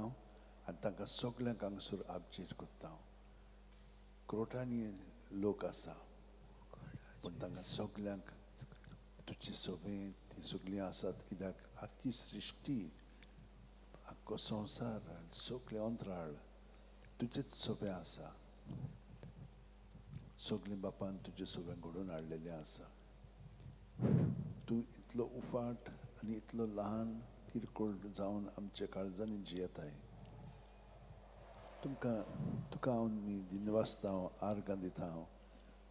आनी तांकां सगल्यांक हांगासर आपजीर करता. क्रोटांनी लोक आसा पूण तांकां सगल्यांक तुजी सवें ती सगळीं आसात, कित्याक आख्खी सृश्टी, आख्खो संवसार, सगळें अंतराळ तुजेच सवें आसा. सगळीं बापान तुजे सवें घडोवन हाडलेलें आसा. तूं इतलो उफाट आनी इतलो ल्हान किरकोळ जावन आमच्या काळजांनी जियेताय. तुमकां तुका हांव दिनवासता, आर्गां दिता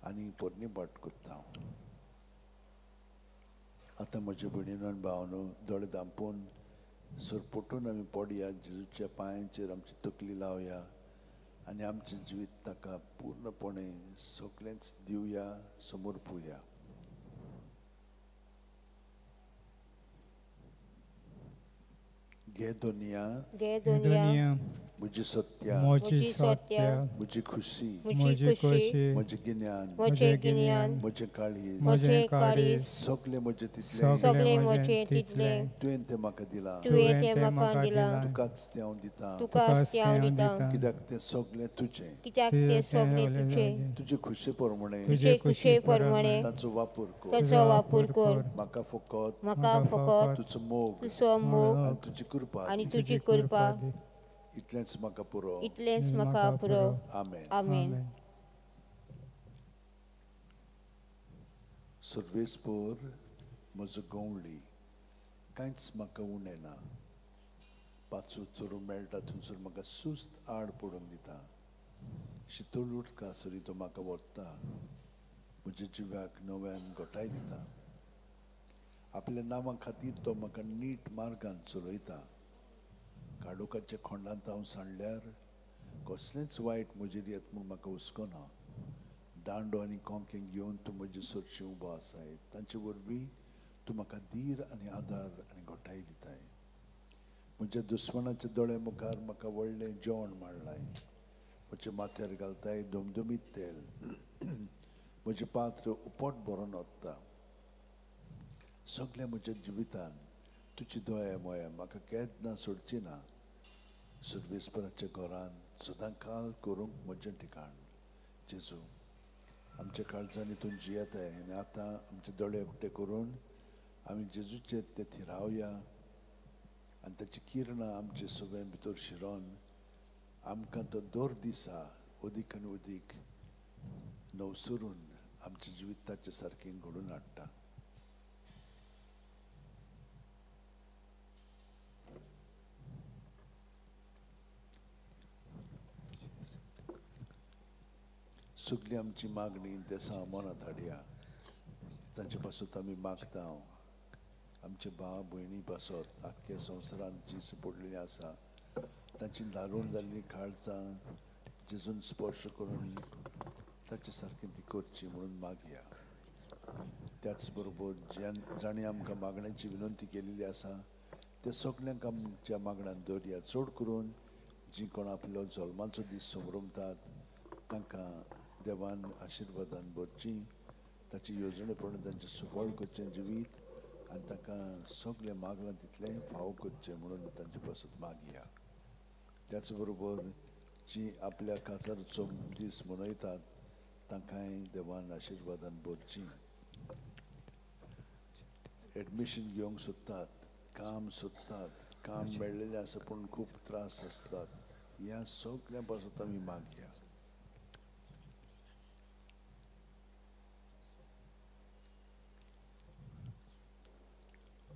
आनी पोरणी बाट करता. आतां म्हजे भयणीनो आनी भावानो, दोळे धांपून सरपटून आमी पडया, जेजूच्या पांयांचेर आमची तकली लावया आनी आमचें जिवीत ताका पूर्णपणे सगळेंच दिवया, समर्पुया. घे दुनिया, घे दुनिया, म्हजी सत्या, म्हजी सत्या, म्हजी खुशी, म्हजी खुशी, म्हजें गिन्यान, म्हजें गिन्यान, म्हजें काळीज, म्हजें काळीज, सगळें म्हजें तितलें, सगळें म्हजें तितलें तुवें तें म्हाका दिलां, तुवें तें म्हाका दिलां, तुकाच तें हांव दितां, तुकाच तें हांव दितां, कित्याक तें सगळें तुजें, कित्याक तें सगळें तुजें, तुजे खुशे प्रमाणे, तुजे खुशे प्रमाणे ताचो वापर कर, ताचो वापर कर, म्हाका फकत, म्हाका फकत तुजो मोग, तुजो मोग आनी तुजी कृपा, आनी तुजी कृपा, इतलेंच म्हाका पुरो, इतलेंच म्हाका पुरो. आमेन. आमेन. सर्वेस्पोर म्हजो गवळी, कांयच म्हाका उणें ना. पांचवो चोरू मेळटा थंयसर म्हाका सुस्त आड पडूंक दिता. शितोल उदका सरी तो म्हाका व्हरता, म्हज्या जिव्याक नव्यान घटाय दिता. आपल्या नांवा खातीर तो म्हाका नीट मार्गान चलयता. काळोखाच्या खोंडांत हांव सांडल्यार कसलेंच वायट म्हजेर येत म्हूण म्हाका हुस्को ना. दांडो आनी कोंकें घेवन तूं म्हजे सरशी उबो आसाय, तांचे वरवीं तूं म्हाका धीर आनी आदार आनी घटाय दिताय. म्हज्या दुस्मानाच्या दोळे मुखार म्हाका व्हडलें जेवण मांडलाय, म्हज्या माथ्यार घालताय दमदमीत तेल, म्हजें पात्र उपट भरून वता. सगळ्या म्हज्या जिवितान तुजी दया मोया म्हाका केन्ना सोडची ना. सर्वेस्पराच्या घरान सदां काल करूंक म्हजें ठिकाण. जेजू, आमच्या काळजांनी तूं जियेताय आनी आतां आमचे दोळे उक्ते करून आमी जेजूचे ते थिरावया आनी ताची किरणां आमचे सगळ्यां भितर शिरोन आमकां तो दर दिसा अदीक आनी अदीक नवसरून आमचें जिवीत ताचे सारकें घडोवन हाडटा. सगळी आमची मागणी देसां मनांत हाडया, तांचे पासत आमी मागता. आमचे भाव भयणी पासत आख्ख्या संवसारांत जी पडलेली आसा तांची दारूण जाल्ली काळजां जेजून स्पर्श करून ताचे सारकें ती करची म्हणून मागया. त्याच बरोबर जांणी आमकां मागण्यांची विनंती केलेली आसा त्या सगल्यांक आमच्या मागण्यान दवरया. चड करून जी कोण आपलो जल्माचो दीस समरमतात तांकां देवान आशिर्वादान भरची, ताची येवजणे प्रमाणे तांचें सुफळ करचें जिवीत आनी तांकां सगळें मागलां तितलें फावो करचें म्हणून तांचे पासत मागया. त्याच बरोबर जी आपल्या काजाराचो दीस मनयतात तांकांय देवान आशिर्वादान भरची. एडमिशन घेवंक सोदतात, काम सोदतात, काम मेळ्ळेलें आसा पूण खूब त्रास आसतात, ह्या सगळ्यां पासत आमी मागया.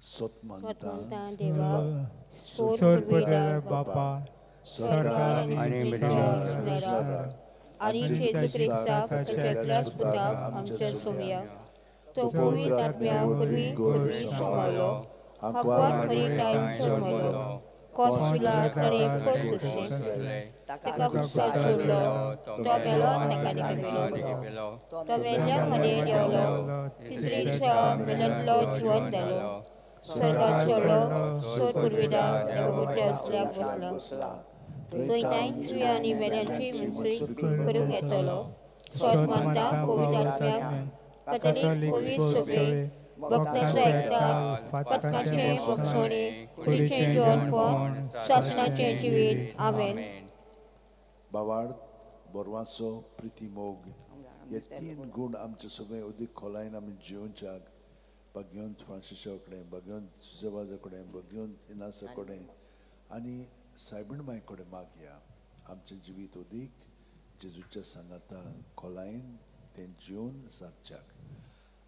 सत मानता देवा बापा आनी जेजू क्रिस्ताक ताच्या एकल्याच पुताक आमच्या सोमया तो पवित्र आत्म्या वरवीं गर्भ पावलो, आंकवार मरियेन जल्मलो, कोर्सुला ताणें कोर्स सोंसलें, ताका क्रुसार चडलो, तो मेलो आनी ताका निकलो, तो मेल्ल्या मदें देंवलो, तिसरे दिसा मेल्यांतलो जिवंत जालो, स्वर्गार चडलो, सोद पुर्विदा देवाच्या उजव्याक बसला, थंय तांची आनी मेल्यांची मंजूरी करूंक येतलो. सत मानता पवित्र आत्म्याक, कॅथोलीक पवित्र सभेक, भक्तांचो एकचार, पातकांचें भोगसणे, कुडीचें जिवनपण, सासणाचें जिवीत. आमेन. बावाड, बोरवाचो, प्रिती, मोग हे तीन गूण आमचे सगळे अदीक खोलायेन आमी जियोवच्याक भाग्यवंत फ्रांसिसा कडेन, भाग्यवंत सुसेवाजा कडेन, भाग्यवंत इनासा कडेन आनी सायबीण माय कडेन मागया. आमचें जिवीत अदीक जेजूच्या सांगाता खोलायेन तें जिवन सारच्याक.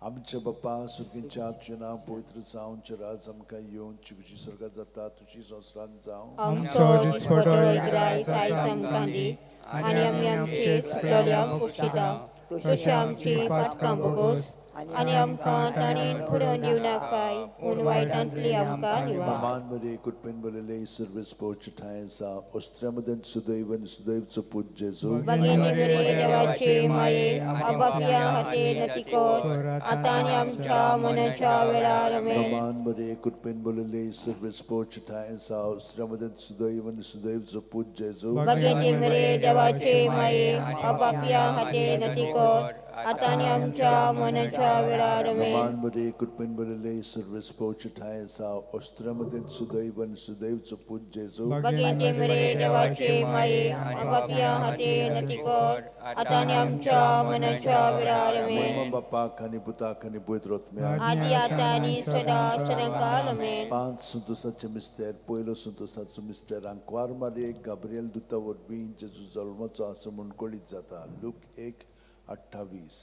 आमच्या बापा सुर्गींच्या तुजें नांव पवित्र जावं, तुजें राज आमकां येवन, तुजी स्वर्गांत जाता तुजी संवसारांत जावं. आमचो दिसपटो इग्रायत आयज आमकां दी आनी आमी आमचे चुकलोल्यांक पोशिता तशी आमची पातकां भोगोस आनी आमकां ताणें फुडोवन दिवनाकाय पूण वायटांतली आमकां निवार. मान मरे कृपेन भरलेले सर्वेस पोच ठांय आसा, ऑस्ट्रिया मदें सुदैव आनी सुदैवचो पूत जेजू. भगिनी मरे देवाचे माये आबापया हाते नतिकोर आतां आनी आमच्या मनाच्या वेळार. आमेन. मान मरे कृपेन भरलेले सर्वेस पोच ठांय आसा, ऑस्ट्रिया मदें सुदैव आनी सुदैवचो पूत जेजू. भगिनी मरे देवाचे माये आबापया हाते नतिकोर आतां आनी आमच्या मनाच्या वेळार. आमेन. मान मरे कृपेन भरलेले सर्वेस पोच ठांय आसा, ऑस्ट्रिया मदें सुदैव आनी सुदैवचो पूत जेजू. भगिनी मरे देवाचे माये आबापया हाते नतिकोर आतां आनी आमच्या मनाच्या वेळार. आमेन. बापाक आनी पुताक आनी पवित्र आत्म्याक आदी आतां आनी सदा सदांकाळ. आमेन. 5 संतोसाचे मिस्तेर. पयलो संतोसाचो मिस्तेर आंकवार मारयेक गाब्रिएल दुता वरवीं जेजू जल्माचो आसा म्हूण कळीत जाता. लूक 1:28.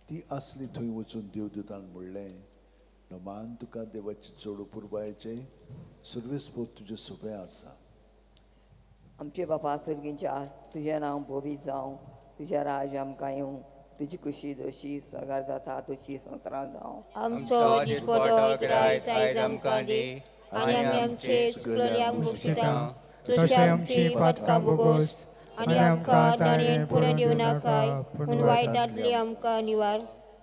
ती आसली थंय वचून देवदूतान म्हणलें, नमान तुका देवाची चड पुरबायेचें सर्वेस्पोत तुजें सोबें आसा. आमचे बापा स्वर्गींच्या तुजें नांव पवित्र जावं, तुजें राज आमकां येवं, तुजी खुशी जशी स्वर्गार जाता तशी संवसारांत जावं. आमचो दिसपटो इग्रायत आयज आमकां दी आनी आमी आमचे चुकलोल्यांक भोगशिता तशी आमची पातकां भोगोस आनी आमकां ताणें फुडें दिवनाकाय पूण वायटांतली आमकां निवार.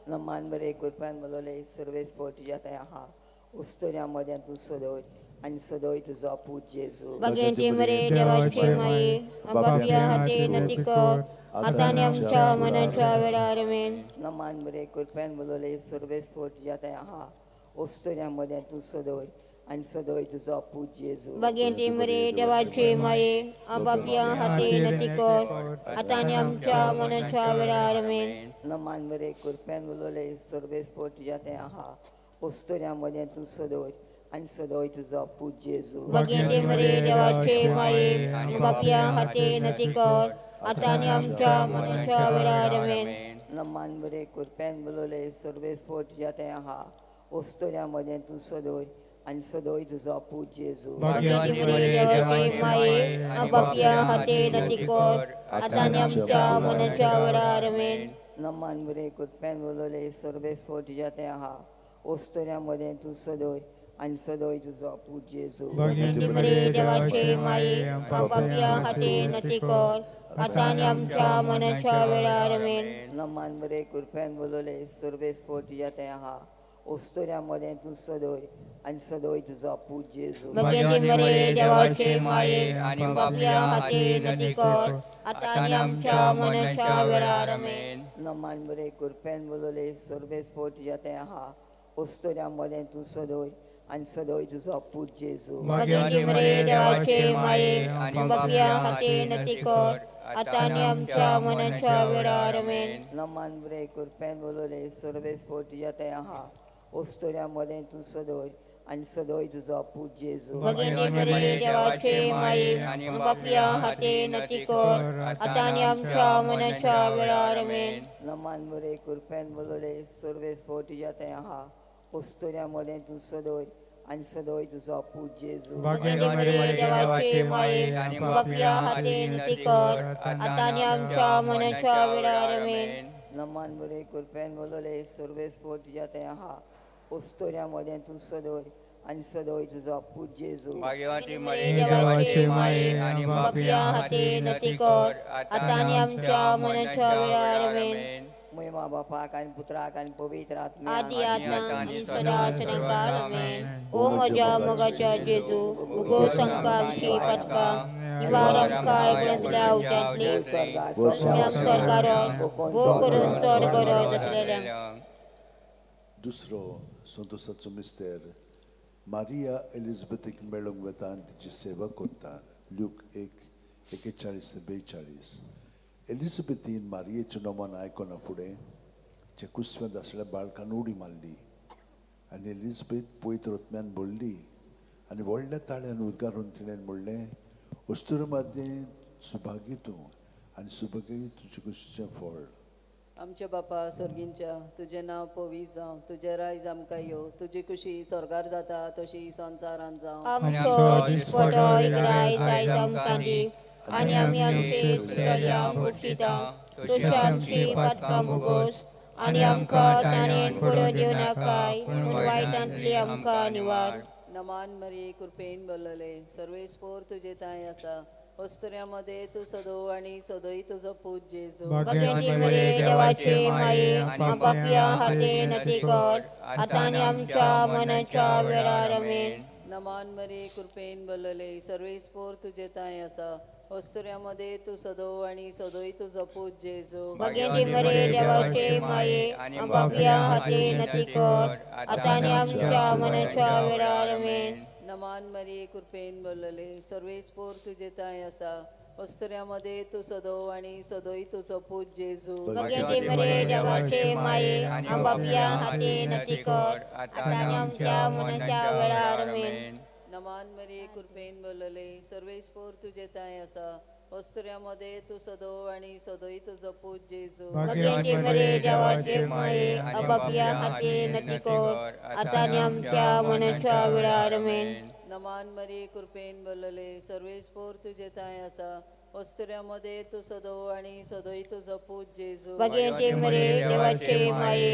मान बरे कृपेन भरलेले सर्वेस्पोत तुज्या थंय आहा, उस्तुऱ्यां मदें तूं सदय आनी सदय तुजो पूत जेजू. भगिनी मरे देवाचे माये आबापया हाते नतिकोर आतां आनी आमच्या मनाच्या वेळार. आमेन. मान बरे कृपेन भरलेले सर्वेस्पोत तुज्या थंय आहा, उस्तुऱ्यां मदें तूं सदय आनी सदय तुजो पूत जेजू. भगिनी मरे देवाचे माये आबापया हाते नतिकोर आतां आनी आमच्या मनाच्या वेळार. आमेन. मान बरे कृपेन भरलेले सर्वेस्पोत तुज्या थंय आहा, उस्तुऱ्यां मदें तूं सदय आनी सदय तुजो पूत जेजू. भगिनी मरे देवाचे माये आबापया हाते नतिकोर आतां आनी आमच्या मनाच्या वेळार. आमेन. मान बरे कृपेन भरलेले सर्वेस्पोत तुज्या थंय आहा, उस्तुऱ्यां मदें तूं सदय आनी सदय तुजो पूत जेजू. भगिनी मरे देवाचे माये आबापया हाते नतिकोर आतां आनी आमच्या मनाच्या वेळार. आमेन. मान बरे कृपेन भरलेले सर्वेस्पोत तुज्या थंय आहा, उस्तुऱ्यां मदें तूं सदय आनी सदय तुजो पूत जेजू. भगिनी मरे देवाचे माये आबापया हाते नतिकोर आतां आनी आमच्या मनाच्या वेळार. आमेन. मान बरे कृपेन भरलेले सर्वेस्पोत तुज्या थंय आहा, ओस्तोऱ्या मदें तूं सदय आनी सदय तुजो पूत जेजू. भगिनी मरिये देवाचे माये आनी पापया खातीर विनंती कर आतां आनी आमच्या मरणाच्या वेळार. आमेन. नमान बरे कृपेन बोलले सर्वेस्पोर तुज्या तें आहा, ओस्तोऱ्या मदें तूं सदय आनी सदय तुजो पूत जेजू. भगिनी मरिये देवाचे माये आनी पापया खातीर विनंती कर आतां आनी आमच्या मरणाच्या वेळार. आमेन. नमान बरे कृपेन बोलले सर्वेस्पोर तुज्या तें आहा, ओस्तोऱ्या मदें तूं सदय आनी सदय तुजो पूत जेजू. भगिनी मरिये देवाचे माये आनी पापया खातीर विनंती कर आतां आनी आमच्या मरणाच्या वेळार. आमेन. नमान बरे कृपेन बोलले सर्वेस्पोर तुज्या तें आहा, ओस्तोऱ्या मदें तूं सदय आनी सदय तुजो पूत जेजू. भगिनी मरिये देवाचे माये आनी पापया खातीर विनंती कर आतां आनी आमच्या मरणाच्या वेळार. आमेन. नमान बरे कृपेन बोलले सर्वेस्पोर तुज्या तें आहा, ओस्तोऱ्या मदें तूं सदय आनी सदय तुजो पूत जेजू. भगिनी मरिये देवाचे माये आनी पापया खातीर विनंती कर आतां आनी आमच्या मरणाच्या वेळार. आमेन. महिमा बापाक आनी पुत्राक आनी पवित्र आत्म्याक, आदी आतां आनी सदा सदांकाळ. आमेन. ओ म्हज्या मोगाच्या जेजू, उगो आमकां आमची पातकां, निवार आमकां एकलंतल्या उज्यांतली, स्वर्गार भोव करून चड गरज आसलेल्यांक. दुसरो संतोषाचो मिस्तेर मारिया एलिझाबेथीक मेळूंक वता आनी तिची सेवा करता. ल्यूक 1:41 ते 42. एलिझाबेथीन मारियेचें नमन आयकना फुडें जे कुसव्यांत आसल्या बाळकान उडी मारली आनी एलिझाबेथ पवित्र आत्म्यान भरली आनी व्हडल्या ताळ्यान उद्गारून तिणें म्हणलें, अस्तुरे मदीं सुभागी तूं आनी सुभागी तुजे कुशीचें फळ. आमच्या बापा स्वर्गींच्या, तुजें नांव पवित्र जावं, तुजें रायज आमकां येवं, तुजी कुशी स्वर्गार जाता तशी संवसारांत जावं. आमचो दिसपटो रायज आयज आमकां दी आनी आमी आमचे चुकल्यांक बक्षिता तशी आमची पातकां भोगोस आनी आमकां ताणें पडून दिवं नाकाय, पूण वायटांतली आमकां निवार. नमान मरिये कृपेन बोलले सर्वेस्पोर तुजे तांय आसा, अस्तुऱ्या मदें तूं सदो आनी सदोय तुजो पूत जेजू. भगिनी मरिये देवाचे माये पापया खातीर विनंती कर आतां आनी आमच्या मरणाच्या वेळार. आमेन. नमान मरिये कृपेन बोलले सर्वेस्पोर तुजे तांय आसा, अस्तुऱ्या मदें तूं सदो आनी सदोय तुजो पूत जेजू. भगिनी मरिये देवाचे माये पापया खातीर विनंती कर आतां आनी आमच्या मरणाच्या वेळार. आमेन. नमान मरिये कृपेन बोलले सर्वेस्पोर तुजे तांय आसा, अस्तुऱ्या मदें तूं सदो आनी सदोय तुजो पूत जेजू. भगिनी मरिये देवाचे माये पापया खातीर विनंती कर आतां आनी आमच्या मरणाच्या वेळार. आमेन. नमान मरिये कृपेन बोलले सर्वेस्पोर तुजे तांय आसा, अस्तुऱ्या मदें तूं सदो आनी सदोय तुजो पूत जेजू. भगिनी मरिये देवाचे माये पापया खातीर विनंती कर आतां आनी आमच्या मरणाच्या वेळार. आमेन. नमान मरिये कृपेन बोलले सर्वेस्पोर तुजे तांय आसा, अस्तुऱ्या मदें तूं सदो आनी सदोय तुजो पूत जेजू. भगिनी मरिये देवाचे माये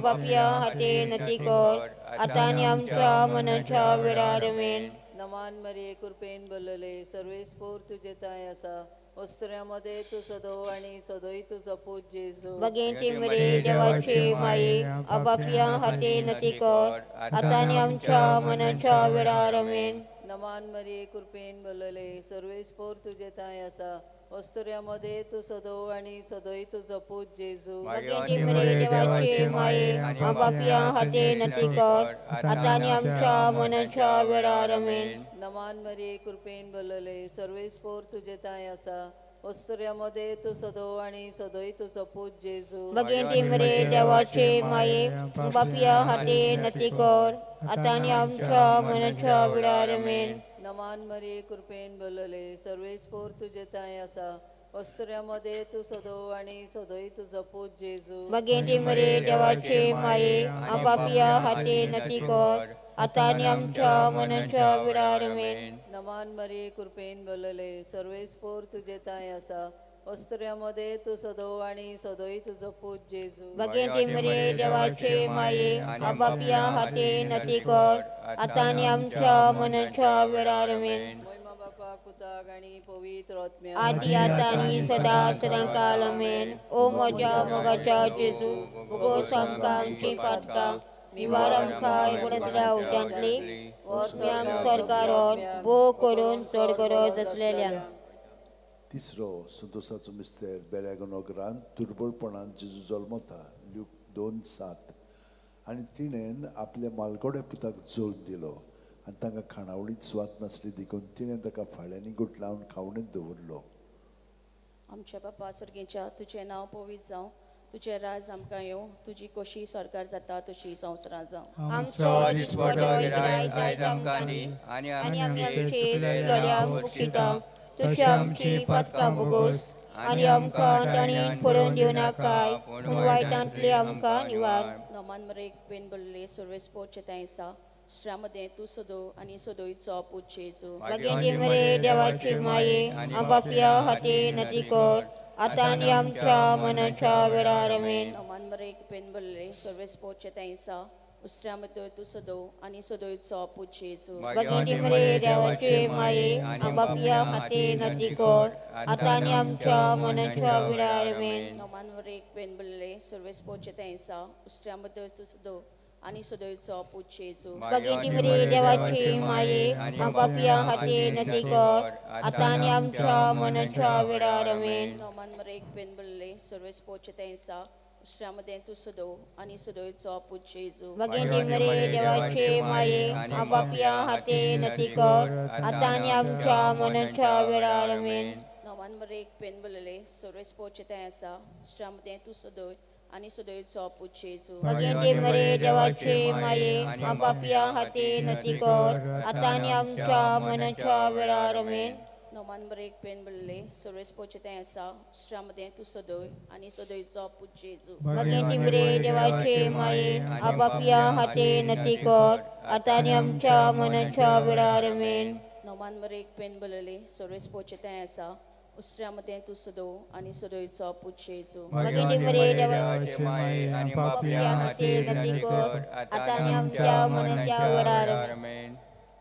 पापया खातीर विनंती कर आतां आनी आमच्या मरणाच्या वेळार. आमेन. नमान मरिये कृपेन बोलले सर्वेस्पोर तुजे तांय आसा, अस्तुऱ्या मदें तूं सदो आनी सदोय तुजो पूत जेजू. भगिनी मरिये देवाचे माये पापया खातीर विनंती कर आतां आनी आमच्या मरणाच्या वेळार. आमेन. नमान मरिये कृपेन बोलले सर्वेस्पोर तुजे तांय आसा, अस्तुऱ्या मदें तूं सदो आनी सदोय तुजो पूत जेजू. भगिनी मरिये देवाचे माये पापया खातीर विनंती कर आतां आनी आमच्या मरणाच्या वेळार. आमेन. नमान मरिये कृपेन बोलले सर्वेस्पोर तुजे तांय आसा, अस्तुऱ्या मदें तूं सदो आनी सदोय तुजो पूत जेजू. भगिनी मरिये देवाचे माये पापया खातीर विनंती कर आतां आनी आमच्या मरणाच्या वेळार. आमेन. नमान मरिये कृपेन बोलले सर्वेस्पोर तुजे तांय आसा, अस्तुऱ्या मदें तूं सदो आनी सदोय तुजो पूत जेजू. भगिनी मरिये देवाचे माये पापया खातीर विनंती कर आतां आनी आमच्या मरणाच्या वेळार. आमेन. नमान मरिये कृपेन बोलले सर्वेस्पोर तुजे तांय आसा, अस्तुऱ्या मदें तूं सदो आनी सदोय तुजो पूत जेजू. भगिनी मरिये देवाचे माये पापया खातीर विनंती कर आतां आनी आमच्या मरणाच्या वेळार. आमेन. बापा पुताक आनी पवित्र आत्म्याक, आदी आतां आनी सदा सदांकाळ. आमेन. ओ म्हज्या मोगाच्या जेजू, उगोस आमकां आमचीं पातकां, निवार आमकां गुणांतल्या उज्यांतली वचप्यांक सरकारान भोव करून चड गरज आसलेल्यांक. तिसरो संतोसाचो मिस्तेर बेऱ्यागो नगरांत दुर्बळपणान जेजू जल्मता ल्यूक 2:7. आनी तिणें आपल्या मालकोड्या पुताक जोड दिलो आनी तांकां खाणावळींत स्वाद नासली देखून तिणें ताका फाळ्यांनी गुठलावन खावणेंत दवरलो. आमच्या बापा सर्गीच्या तुजें नांव पवित्र जावं, तुजें राज आमकां येवं, तुजी कोशी सरकार जाता तशी संवसारांत जावं. आमचो दिसवडो आयज आमकां दी आनी आमी आमचे चुकलेल्यांक बक्षिता तशी आमची पातकां भोगोस आनी आमकां ताणें पडून दिवनाकाय पूण वायटांतली आमकां निवार. नोमान मरेक बेन बोल्ले सर्वेस्पोचे तांयसा श्रामदें तूं सदो आनी सदोयचो पूत जेजू. भगिनी मरे देवाची माये आबापया हाती नदी कर आतां आनी आमच्या मनाच्या वेळार आमेन. नोमान मरेक बेन बोल्ले सर्वेस्पोचे तांयसा उसरामदें तूं सदो आनी सदोयचो पूत जेजू. भगिनी मरे देवाची माये आबापया हाती नदी कर आतां आनी आमच्या मनाच्या वेळार आमेन. नोमान मरेक बेन बोल्ले सर्वेस्पोचे तांयसा उसरामदें तूं सदो आनी सदोयचो पूत जेजू. भगिनी मरे देवाची माये आबापया हाती नदी कर आतां आनी आमच्या मनाच्या वेळार आमेन. नोमान मरेक बेन बोल्ले सर्वेस्पोचे तांयसा श्रामदें तूं सदो आनी सदोयचो पूत जेजू. भगिनी मरे देवाची माये आबापया हाती नदी कर आतां आनी आमच्या मनाच्या वेळार आमेन. नोमान मरेक बेन बोल्ले सर्वेस्पोचे तांयसा श्रामदें तूं सदोय आनी सदोयचो पूत जेजू. भगिनी मरे देवाची माये आबापया हाती नदी कर आतां आनी आमच्या मनाच्या वेळार आमेन. नोमान मरेक बेन बोल्ले सर्वेस्पोचे तांयसा श्रामदें तूं सदोय आनी सदोयचो पूत जेजू. भगिनी मरे देवाची माये आबापया हाती नदी कर आतां आनी आमच्या मनाच्या वेळार आमेन. नोमान मरेक बेन बोल्ले सर्वेस्पोचे तांयसा उसरामदें तूं सदो आनी सदोयचो पूत जेजू. भगिनी मरे देवाची माये आबापया हाती नदी कर आतां आनी आमच्या मनाच्या वेळार आमेन.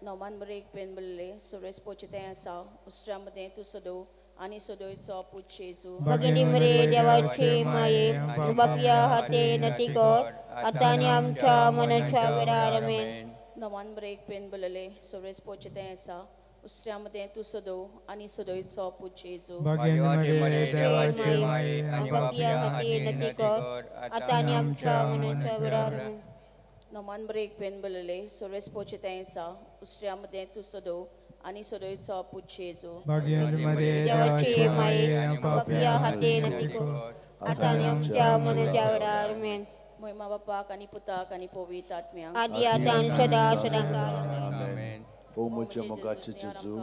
नोमान मरेक बेन बोल्ले सर्वेस्पोचे तांयसा उसरामदें तूं सदो आनी सदोयचो पूत जेजू. भगिनी मरे देवाची माये आबापया हाती नदी कर आतां आनी आमच्या मनाच्या वेळार आमेन. नोमान मरेक बेन बोल्ले सर्वेस्पोचे तांयसा उसरामदें तूं सदो आनी सदोयचो पूत जेजू. भगिनी मरे देवाची माये आबापया हाती नदी कर आतां आनी आमच्या मनाच्या वेळार आमेन. नोमान मरेक बेन बोल्ले सर्वेस्पोचे तांयसा उसरामदें तूं सदो आनी सदोयचो पूत जेजू. भगिनी मरे देवाची माये आबापया हाती नदी कर आतां आनी आमच्या मनाच्या वेळार आमेन. मोहिमा बापाक आनी पुताक आनी पवित्र आत्म्याक आदी आतां आनी सदां सदां काळ आमेन. ओ म्हज्या मोगाचे जेजू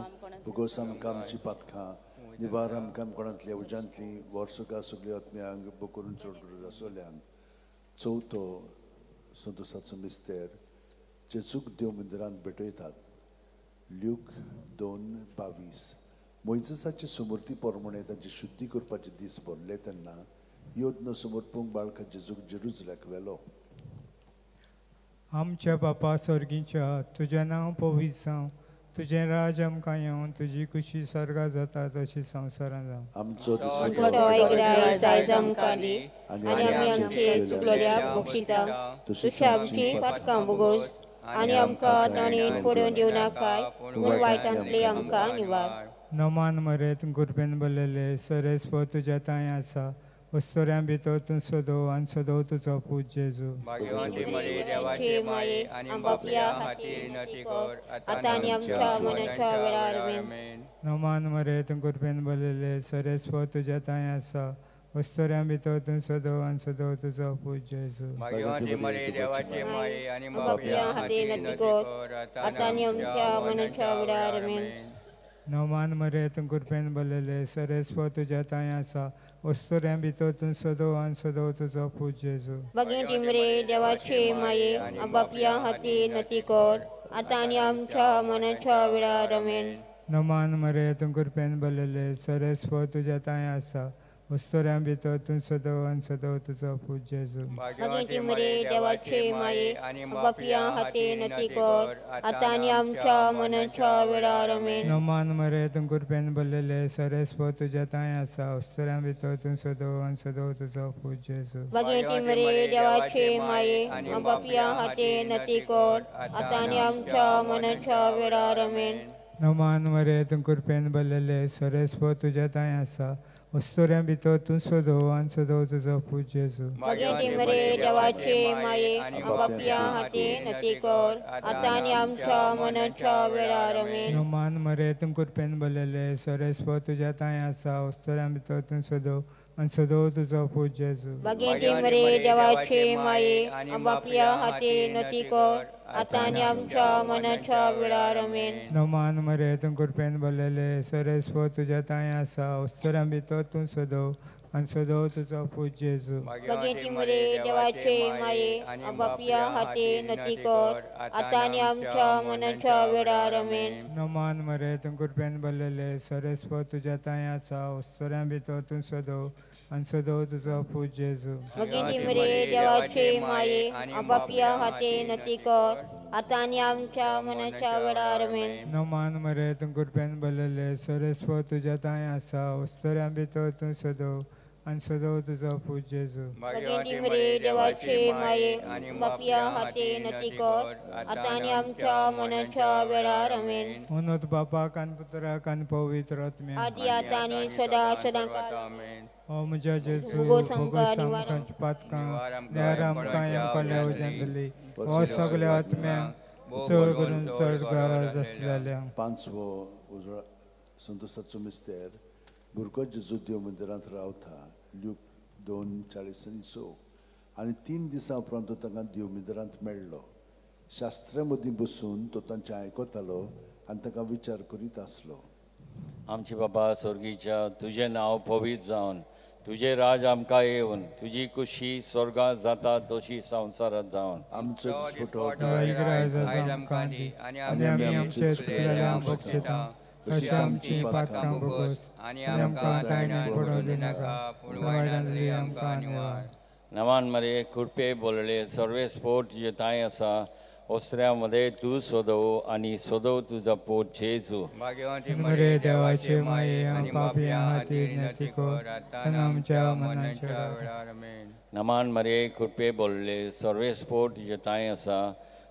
भोगोस आमकां आमची पातकां निवार आमकां कोणांतल्या उज्यांतली वर्सुका सगळ्या आत्म्यांक बोकरून चड गरज आसल्यांक. चवथो संतोसाचो मिस्तेर जेजूक देव मंदिरांत भेटयतात ल्यूक 2:22. मोयजेसाचे समर्थी प्रमाणे तांची शुद्धी करपाचे दीस भरले तेन्ना योद्न समर्पूंक बाळका जेजूक जेरुजल्याक व्हेलो. आमच्या बापा स्वर्गीच्या तुजें नांव पवित्र जावं, तुजें राज आमकां येवं, तुजी खुशी स्वर्गा जाता तशी संवसारांत जावं. आमचो आयज आमकां दी आनी आमी आमचे चुकलेल्यांक बक्षिता तशी आमची पातकां भोगोस आनी आमकां ताणें पडून दिवनाकाय पूण वायटांतली आमकां निवार. नमान मरेत कृपेन भरलेले सर्वेस्पोर तुज्या तांय आसा, वस्तुऱ्यां भितर तूं सदो आनी सदो तुजो पूत जेजू. देवाची माये आबापया हाती नदी कर आतां आनी आमच्या मनाच्या वेळार आमेन. नमान मरेत कृपेन भरलेले सर्वेस्पोर तुज्या तांय आसा, वस्तुऱ्यां भितर तूं सदो आनी सदो तुजो पूत जेजू. आबापया हाती नदी कर आतां आनी आमच्या मनाच्या वेळार आमेन. नमान मरेत कृपेन भरलेले सर्वेस्पोर तुज्या तांय आसा, वस्तुऱ्यां भितर तूं सदो आनी सदो तुजो पूत जेजू. भगिनी मरे देवाची माये आबापया हाती नदी कर आतां आनी आमच्या मनाच्या वेळार आमेन. नमान मरेत कृपेन भरलेले सर्वेस्पोर तुज्या तांय आसा, उस्तोऱ्यां भितर तूं सदव आनी सदव तुजो पूत जेजू. भाग्यवंती मरिये देवाचे माये पापयां खातीर विनंती कर आतां आनी आमच्या मरणाच्या वेळार. आमेन. नमान मरे तूं कृपेन भरलेले, सरेस्पत तुज्या तांय आसा, उस्तोऱ्यां भितर तूं सदव आनी सदव तुजो पूत जेजू. भाग्यवंती मरिये देवाचे माये पापयां खातीर विनंती कर आतां आनी आमच्या मरणाच्या वेळार. आमेन. नमान मरे तूं कृपेन भरलेले, सरेस्पत तुज्या तांय आसा, उस्तोऱ्यां भितर तूं सदव आनी सदव तुजो पूत जेजू. भाग्यवंती मरिये देवाचे माये पापयां खातीर विनंती कर आतां आनी आमच्या मरणाच्या वेळार. आमेन. नमान मरे तूं कृपेन भरलेले, सरेस्पत तुज्या तांय आसा, उस्तोऱ्यां भितर तूं सदव आनी सदव तुजो पूत जेजू. भाग्यवंती मरिये देवाचे माये पापयां खातीर विनंती कर आतां आनी आमच्या मरणाच्या वेळार. आमेन. नमान मरे तूं कृपेन भरलेले, सरेस्पत तुज्या तांय आसा, उस्तोऱ्यां भितर तूं सदव आनी सदव तुजो पूत जेजू. भाग्यवंती मरिये देवाचे माये पापयां खातीर विनंती कर आतां आनी आमच्या मरणाच्या वेळार. आमेन. नमान मरे तूं कृपेन भरलेले, सरेस्पत तुज्या तांय आसा, उस्तोऱ्यां भितर तूं सदव आनी सदव तुजो पूत जेजू. भाग्यवंती मरिये देवाचे माये पापयां खातीर विनंती कर आतां आनी आमच्या मरणाच्या वेळार. आमेन. नमान मरे तूं कृपेन भरलेले, सरेस्पत तुज्या तांय आसा, उस्तोऱ्यां भितर तूं सदव आनी सदव तुजो पूत जेजू. भाग्यवंती मरिये देवाचे माये पापयां खातीर विनंती कर आतां आनी आमच्या मरणाच्या वेळार. आमेन. उनत बापाक आनी पुत्राक आनी पवित्र आत्म्याक, आदी आतां आनी सदा सदां काळ. ओ म्हज्या जेजू, भोगोस आमकां पातकां निवार आमकां आमकां उज्यांतली, हो सगल्या आत्म्यांक चड करून चड गरज आसलेल्या. पांचवो उजळ संतोषाचो मिस्तेर. भुरगो जेजू देव मंदिरांत रावता, ल्यूक 2:46. आनी 3 दिसां उपरांत तो तांकां देव मंदिरांत मेळ्ळो. शास्त्रा मदीं बसून तो तांचें आयकतालो आनी तांकां विचार करीत आसलो. आमचे बाबा स्वर्गीच्या, तुजें नांव पवित्र जावन, तुजें राज आमकां येवन, तुजी कुशी स्वर्गांत जाता तशी संवसारांत जावन. आमचो दिसपटो आमकां दी आनी आमी आमचे चुकलेल्यांक बक्षिता तशी आमची पातकां भोगोस आनी आमकां ताळण्यान पडोवं दिनाका, पूण वायटांतली आमकां निवार. नमान मरे कृपे बोलले, सर्वेस्पोर तुजे तांय आसा, ओसऱ्या मध्ये तूं सोदव आनी सोदव तुजो पोट जेजू. भाग्यवंती मरिये देवाचे माये पापयां खातीर विनंती कर आतां आमच्या मरणाच्या वेळार. आमेन. नमान मरिये कृपे बोलले, सर्वेस्पोर तुजे तांय आसा,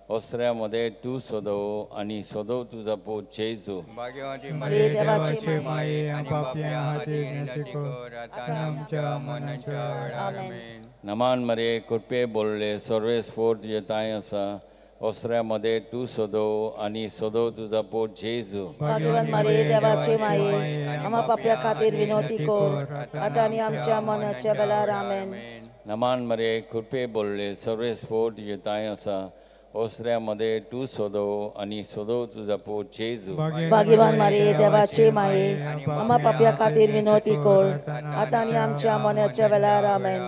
ओसऱ्या मध्ये तूं सोदव आनी सोदव तुजो पोट जेजू. भाग्यवंती मरिये देवाचे माये पापयां खातीर विनंती कर आतां आमच्या मरणाच्या वेळार. आमेन. नमान मरिये कृपे बोलले, सर्वेस्पोर तुजे तांय आसा, ओसऱ्या मध्ये तूं सोदव आनी सोदव तुजो पोट जेजू. भाग्यवान मरिये देवाचे माये आम्हा पापया खातीर विनंती कर आतां आनी आमच्या मरणाच्या वेळार. आमेन. नमान मरिये कृपे बोलले, सर्वेस्पोर तुजे तांय आसा, ओसऱ्या मध्ये तूं सोदव आनी सोदव तुजो पोट जेजू. भाग्यवान मरिये देवाचे माये आम्हा पापया खातीर विनंती कर आतां आनी आमच्या मरणाच्या वेळार. आमेन.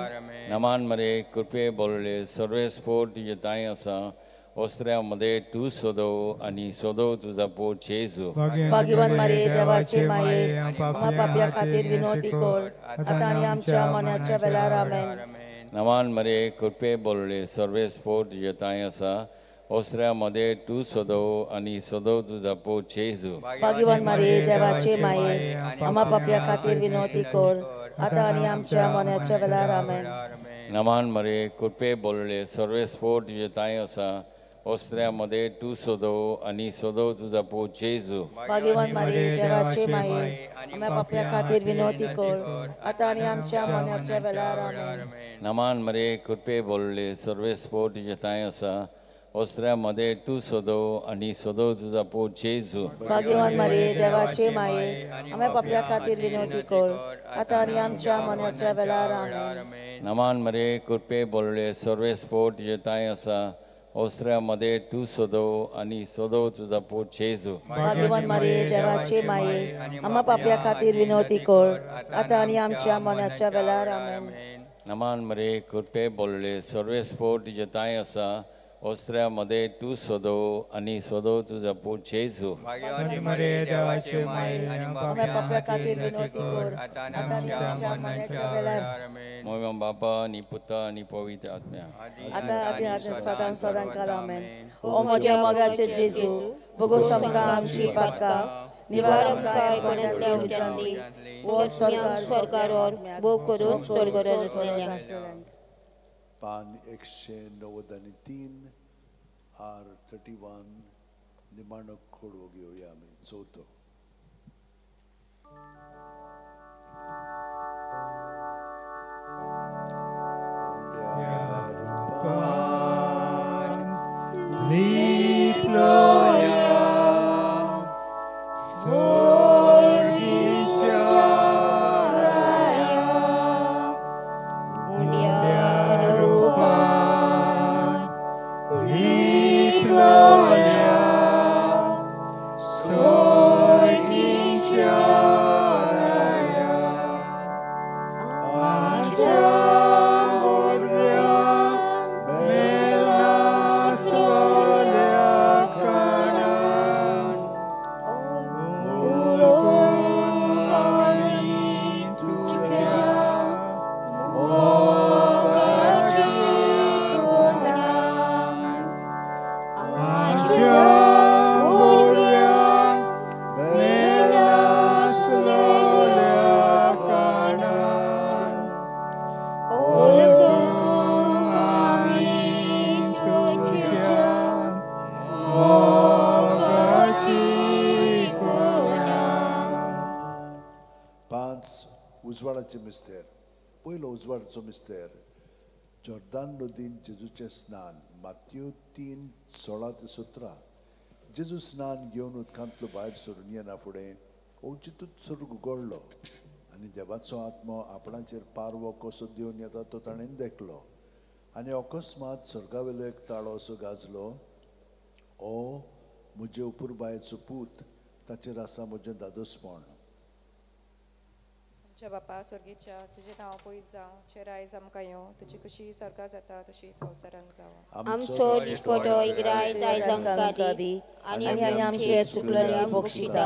नमान मरिये कृपे बोलले, सर्वेस्पोर तुजे तांय आसा, ओसऱ्या मध्ये तूं सोदव आनी सोदव तुजो पोट जेजू. भाग्यवान मरिये देवाचे माये आम्हा पापया खातीर विनंती कर आतां आनी आमच्या मरणाच्या वेळार. आमेन. नमान मरिये कृपे बोलले, सर्वेस्पोर तुजे तांय आसा, ओसऱ्या मध्ये तूं सोदव आनी सोदव तुजो पोट जेजू. भाग्यवान मरिये देवाचे माये आम्हा पापया खातीर विनंती कर आतां आनी आमच्या मरणाच्या वेळार. आमेन. नमान मरिये कृपे बोलले, सर्वेस्पोर तुजे तांय आसा, ओसऱ्या मध्ये तूं सोदव आनी सोदव तुजो पोट जेजू. भाग्यवान मरिये देवाचे माये आम्हा पापया खातीर विनंती कर आतां आनी आमच्या मरणाच्या वेळार. आमेन. नमान मरिये कृपे बोलले, सर्वेस्पोर तुजे तांय आसा, ओसऱ्या मध्ये तूं सोदव आनी सोदव तुजो पोट जेजू. भाग्यवान मरिये देवाचे माये आम्हा पापया खातीर विनंती कर आतां आनी आमच्या मरणाच्या वेळार. आमेन. नमान मरिये कृपे बोलले, सर्वेस्पोर तुजे तांय आसा, ओसऱ्या मध्ये तूं सोदव आनी सोदव तुजो पोट जेजू. भाग्यवान मरिये देवाचे माये आम्हा पापया खातीर विनंती कर आतां आनी आमच्या मरणाच्या वेळार. आमेन. नमान मरिये कृपे बोलले, सर्वेस्पोर तुजे तांय आसा, ओस्त्र्या मदें तूं सोदो आनी सोदो तुजो पूत जेजू. मोहिमा बापा आनी पुता आनी पवित्र आत्म्या. आतां सदां सदां काल आमेन. ओ म्हज्या मोगाचे जेजू, भोगोस आमकां आमची पातकां, निवार आमकां कोणांतल्या उज्यांतली, वो स्वर्गार भोग करून स्वर्गार आसलेल्यांक. पान 193 आर 31 निमाणो खोडवो घेवया आमी चवथो. मिस्तेर पयलो उजवाडाचो मिस्तेर जॉर्दान नदीन जेजूचें स्नान. मातयो 3:16-17. जेजू स्नान घेवन उदकांतलो भायर सरून येना फुडें अवचितूच स्वर्ग उगडलो आनी देवाचो आत्मो आपणाचेर पारवो कसो देवन येता तो ताणें देखलो. आनी अकस्मात स्वर्गावेलो एक ताळो असो गाजलो, ओ म्हजे अपुरबायेचो पूत, ताचेर आसा म्हजें दादोसपण. आमच्या बापा स्वर्गीच्या, तुजें नांव पयस जावं, तुजें रायज आमकां येवं, तुजी खुशी स्वर्गा जाता तशी संवसारांत जावं. आमचो दिसपटो इग्रायज आयज आमकां दी आनी आमचे चुकलेल्यांक बक्षिता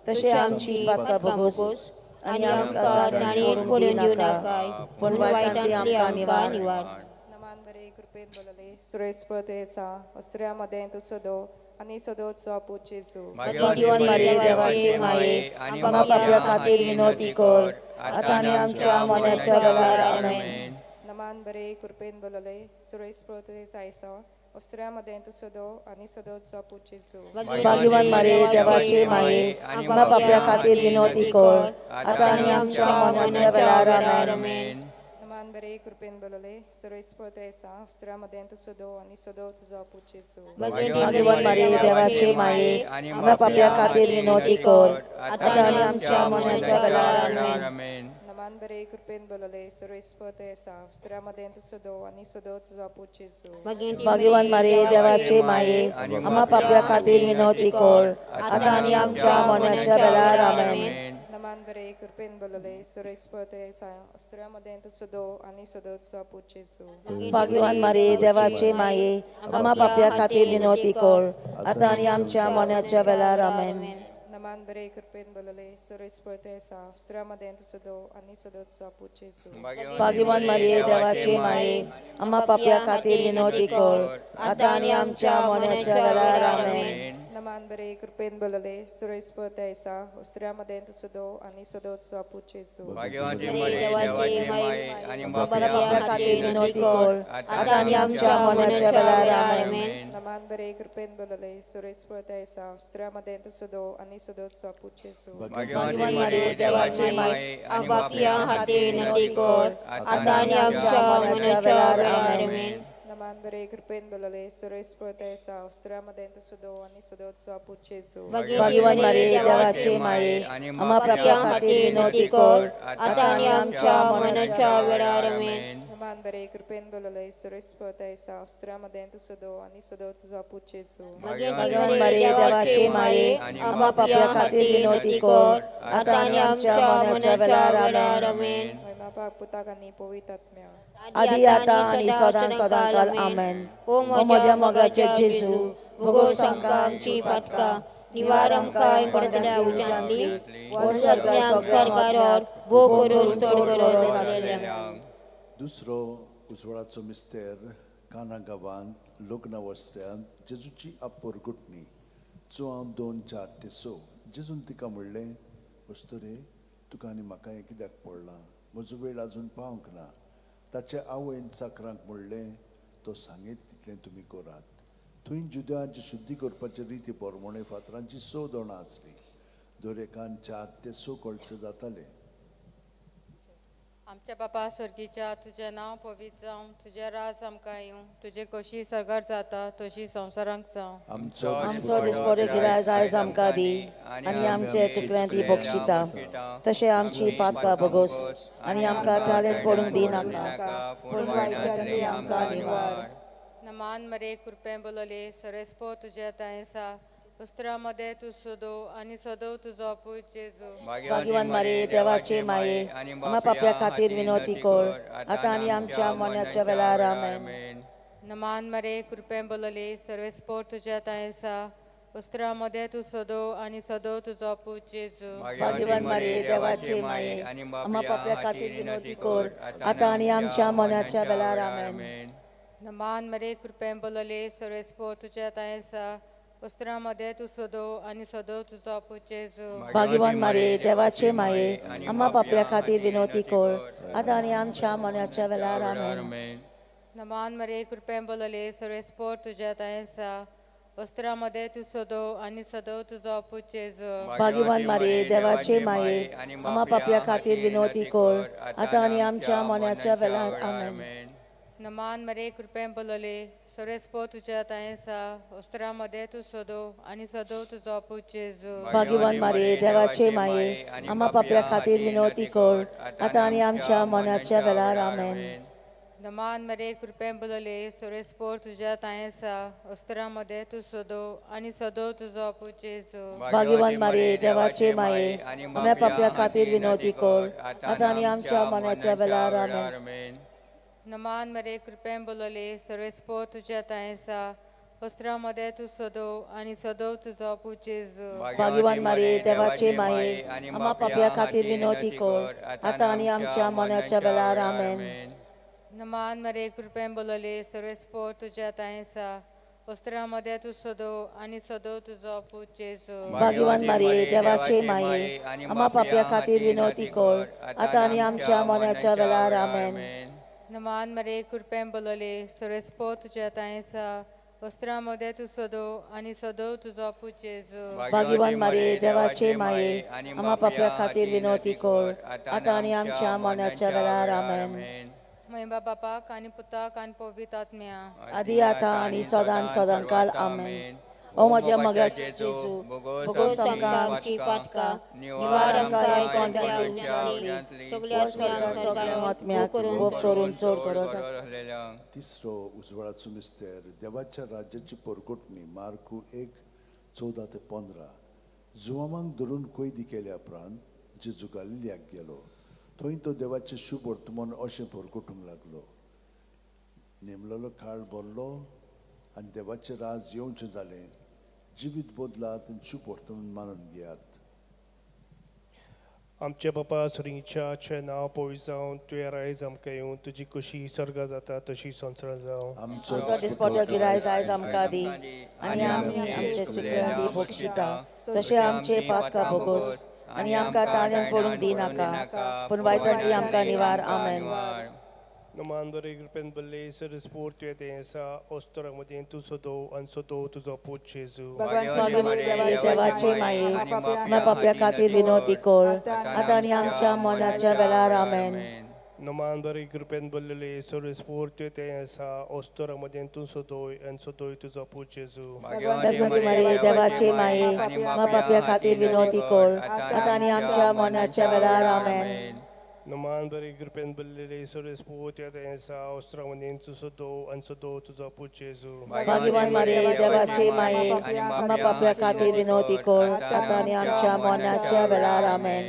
तशें आमची पातकां भोगोस आनी आमकां ताणेर पडून दिवनाकाय, पूण वायटांतली आमकां निवार. नमान बरे कृपेन बोलले, सुरेश प्रतेसा अस्त्र्या मदें तूं सदो आनी सदो तुजो पूत जेजू. भाग्यवान मारिये देवाचे माये, आमकां पापया खातीर विनवती कर, आतां आनी आमच्या मरणाच्या वेळार. आमेन. नमान बरे कृपेन बोलले, सुरेश प्रतेसा अस्त्र्या मदें तूं सदो आनी सदो तुजो पूत जेजू. भाग्यवान मारिये देवाचे माये, आमकां पापया खातीर विनवती कर, आतां आनी आमच्या मरणाच्या वेळार. आमेन. नमान बरे कृपेन बोलले, सुरेश प्रतेसा अस्त्र्या मदें तूं सदो आनी सदो तुजो पूत जेजू. भाग्यवान मारिये देवाचे माये, आमकां पापया खातीर विनवती कर, आतां आनी आमच्या मरणाच्या वेळार. आमेन. नमान बरे कृपेन बोलले, सुरेश प्रतेसा अस्त्र्या मदें तूं सदो आनी सदो तुजो पूत जेजू. भाग्यवान मारिये देवाचे माये, आमकां पापया खातीर विनवती कर, आतां आनी आमच्या मरणाच्या वेळार. आमेन. नमान बरे कृपेन बोलले, सुरेश प्रतेसा अस्त्र्या मदें तूं सदो आनी सदो तुजो पूत जेजू. भाग्यवान मारिये देवाचे माये, आमकां पापया खातीर विनवती कर, आतां आनी आमच्या मरणाच्या वेळार. आमेन. नमान बरे कृपेन बोलले, सुरेश प्रतेसा अस्त्र्या मदें तूं सदो आनी सदो तुजो पूत जेजू. भाग्यवान मारिये देवाचे माये, आमकां पापया खातीर विनवती कर, आतां आनी आमच्या मरणाच्या वेळार. आमेन. नमान बरे कृपेन बोलले, सुरेश प्रतेसा अस्त्र्या मदें तूं सदो आनी सदो तुजो पूत जेजू. पापया खातीर विनवती कर, आतां आनी आमच्या मरणाच्या वेळार. आमेन. नमान बरे कृपेन बोलले, सुरेश प्रतेसा अस्त्र्या मदें तूं सदो आनी सदो तुजो पूत जेजू. भाग्यवान मारिये देवाचे माये, आमकां पापया खातीर विनवती कर, आतां आनी आमच्या मरणाच्या वेळार. आमेन. नमान बरे कृपेन बोलले, सुरेश प्रतेसा अस्त्र्या मदें तूं सदो आनी सदो तुजो पूत जेजू. भाग्यवान मारिये देवाचे माये, आमकां पापया खातीर विनवती कर, आतां आनी आमच्या मरणाच्या वेळार. आमेन. नमान बरे कृपेन बोलले, सुरेश प्रतेसा अस्त्र्या मदें तूं सदो आनी सदो तुजो पूत जेजू. भाग्यवान मारिये देवाचे माये, आमकां पापया खातीर विनवती कर, आतां आनी आमच्या मरणाच्या वेळार. आमेन. बापाक पुताक आनी पवित्र आत्म्या आदी आतां आनी सदां सदां काल आमेन. ओ म्हज्या मोगाचे जेजू, भोगोस आमकां आमची पातकां, निवार आमकां पडतल्या उज्यांतली, सगळ्यांक सरकारार भोव करून चड गरज आसलेल्या. दुसरो उजवाडाचो मिस्तेर काना गांवांत लग्न वस्त्यांत जेजूची आपरगुटणी 4, 2, 4 ते 6. जेजून तिका म्हणलें, अस्तुरे, तुका आनी म्हाका हें कित्याक पडलां? म्हजो वेळ आजून पावंक ना. ताचे आवयन चाकरांक म्हणलें, तो सांगीत तितलें तुमी करात. थंय जुद्यांची शुद्धी करपाचे रिती प्रमाणे फातरांची 6 दोणां आसलीं. दर एकान 4 ते 6 कळसे जाताले. आमच्या बापा स्वर्गीच्या, तुजें नांव पवित्र जावं, तुजें राज आमकां येवं, तुजें कशी सरकार जाता तशी संवसारांक जावं. आमचो दिसपडे गिरायज आयज आमकां दी आनी आमचे चुकल्यां ती बक्षिता तशें आमची पातकां भोगोस आनी आमकां ताळेंत पडूंक दिनाका, पूण वायटांतली आमकां निवार. नमान मरे कृपें बोलले सरेस्पो तुज्या तांयसा, उस्त्रा मध्ये तूं सदो आनी सदो तुजो पूत जेजू. भाग्यवान मारे देवाचे माये, आमा पापया खातीर विनवती कर आतां आनी आमच्या मरणाच्या वेळार. आमेन. नमान मरे कृपें बोलले सर्वेस्पोर तुज्या तांयसा, उस्त्रा मध्ये तूं सदो आनी सदो तुजो पूत जेजू. भाग्यवान मारे देवाचे माये, आमा पापया खातीर विनवती कर आतां आनी आमच्या मरणाच्या वेळार. आमेन. नमान मरे कृपें बोलले सर्वेस्पोर तुज्या तांयसा, उस्त्रा मध्ये तूं सदो आनी सदो तुजो पूत जेजू. भाग्यवान मारे देवाचे माये, आमा पापया खातीर विनवती कर आतां आनी आमच्या मरणाच्या वेळार. आमेन. नमान मरे कृपें बोलले सर्वेस्पोर तुज्या तांयसा, उस्त्रा मध्ये तूं सदो आनी सदो तुजो पूत जेजू. भाग्यवान मारे देवाचे माये, आमा पापया खातीर विनवती कर आतां आनी आमच्या मरणाच्या वेळार. आमेन. नमान मरे कृपें बोलले सर्वेस्पोर तुज्या तांयसा, उस्त्रा मध्ये तूं सदो आनी सदो तुजो पूत जेजू. भाग्यवान मारे देवाचे माये, आमा पापया खातीर विनवती कर आतां आनी आमच्या मरणाच्या वेळार. आमेन. नमान मरे कृपें बोलले सर्वेस्पोर तुज्या तांयसा, उस्त्रा मध्ये तूं सदो आनी सदो तुजो पूत जेजू. भाग्यवान मारे देवाचे माये, आमा पापया खातीर विनवती कर आतां आनी आमच्या मरणाच्या वेळार. आमेन. नमान मरे कृपें बोलले सर्वेस्पोर तुज्या तांयसा, उस्त्रा मध्ये तूं सदो आनी सदो तुजो पूत जेजू. भाग्यवान मारे देवाचे माये, आमा पापया खातीर विनवती कर आतां आनी आमच्या मरणाच्या वेळार. आमेन. नमान मरे कृपें बोलले सर्वेस्पोर तुज्या तांयसा, उस्त्रा मध्ये तूं सदो आनी सदो तुजो पूत जेजू. भाग्यवान मारे देवाचे माये, आमा पापया खातीर विनवती कर आतां आनी आमच्या मरणाच्या वेळार. आमेन. नमान मरे कृपें बोलले सर्वेस्पोर तुज्या तांयसा, उस्त्रा मध्ये तूं सदो आनी सदो तुजो पूत जेजू. भाग्यवान मारे देवाचे माये, आमा पापया खातीर विनवती कर आतां आनी आमच्या मरणाच्या वेळार. आमेन. म्हयबा बापाक आनी पुताक आनी पवित्र आत्म्या आदी आतां आनी सदां सदां काल. आमेन. ओ म्हज्या मोगाचे जेजू, भोगोस आमकां आमची पातकां, निवार आमकां आत्म्याक भोग करून चड गरज आसा. तिसरो उजवाडाचो मिस्तेर देवाच्या राज्याची परगटणी मार्कू 1:14 ते 15. जुवामांक धरून कैदी केल्या उपरांत जेजू गालिलियाक गेलो. थंय तो देवाचें शुभ वर्तमान अशें परगटूंक लागलो. नेमलेलो काळ भरलो आनी देवाचें राज येवचें जालें. जिवीत बदलात आनी शुभ वर्तमान मानून घेयात. आमच्या बापा सुरीच्या नांव पवित्र जावं, तुवें रायज आमकां येवं, तुजी कुशी स्वर्गा जाता तशी संवसारांत जावं. आमचो दिसपट्टो गिरायज आयज आमकां दी आनी आमी आमचे चुकल्यांक दी बक्षिता तशें आमचे पातकां भोगोस आनी आमकां ताळ्यान पडूंक दिनाका, पूण वायटांतली आमकां निवार. आमेन. नमान बरे कृपेन बल्ले सर्वेस्पोर तुवें तें ओस्तरा मदीं तूं सदो आनी सदो तुजो पूत जेजू. देवाचे माये, आमच्या पापया खातीर विनवती कर आतां आनी आमच्या मरणाच्या वेळार. आमेन. नमान बरे कृपेन बल्ले सर्वेस्पोर तुवें तें ओस्तरा मदीं तूं सदो आनी सदो तुजो पूत जेजू. देवाचे माये, आमच्या पापया खातीर विनवती कर आतां आनी आमच्या मरणाच्या वेळार. आमेन. नमान बरे कृपेन बल्ले सर्वेस्पोर तुवें तें ओस्तरा मदीं तूं सदो आनी सदो तुजो पूत जेजू. भाग्यवान मारे देवाचे माये, आमच्या पापया खातीर विनवती कर आतां आनी आमच्या मरणाच्या वेळार. आमेन.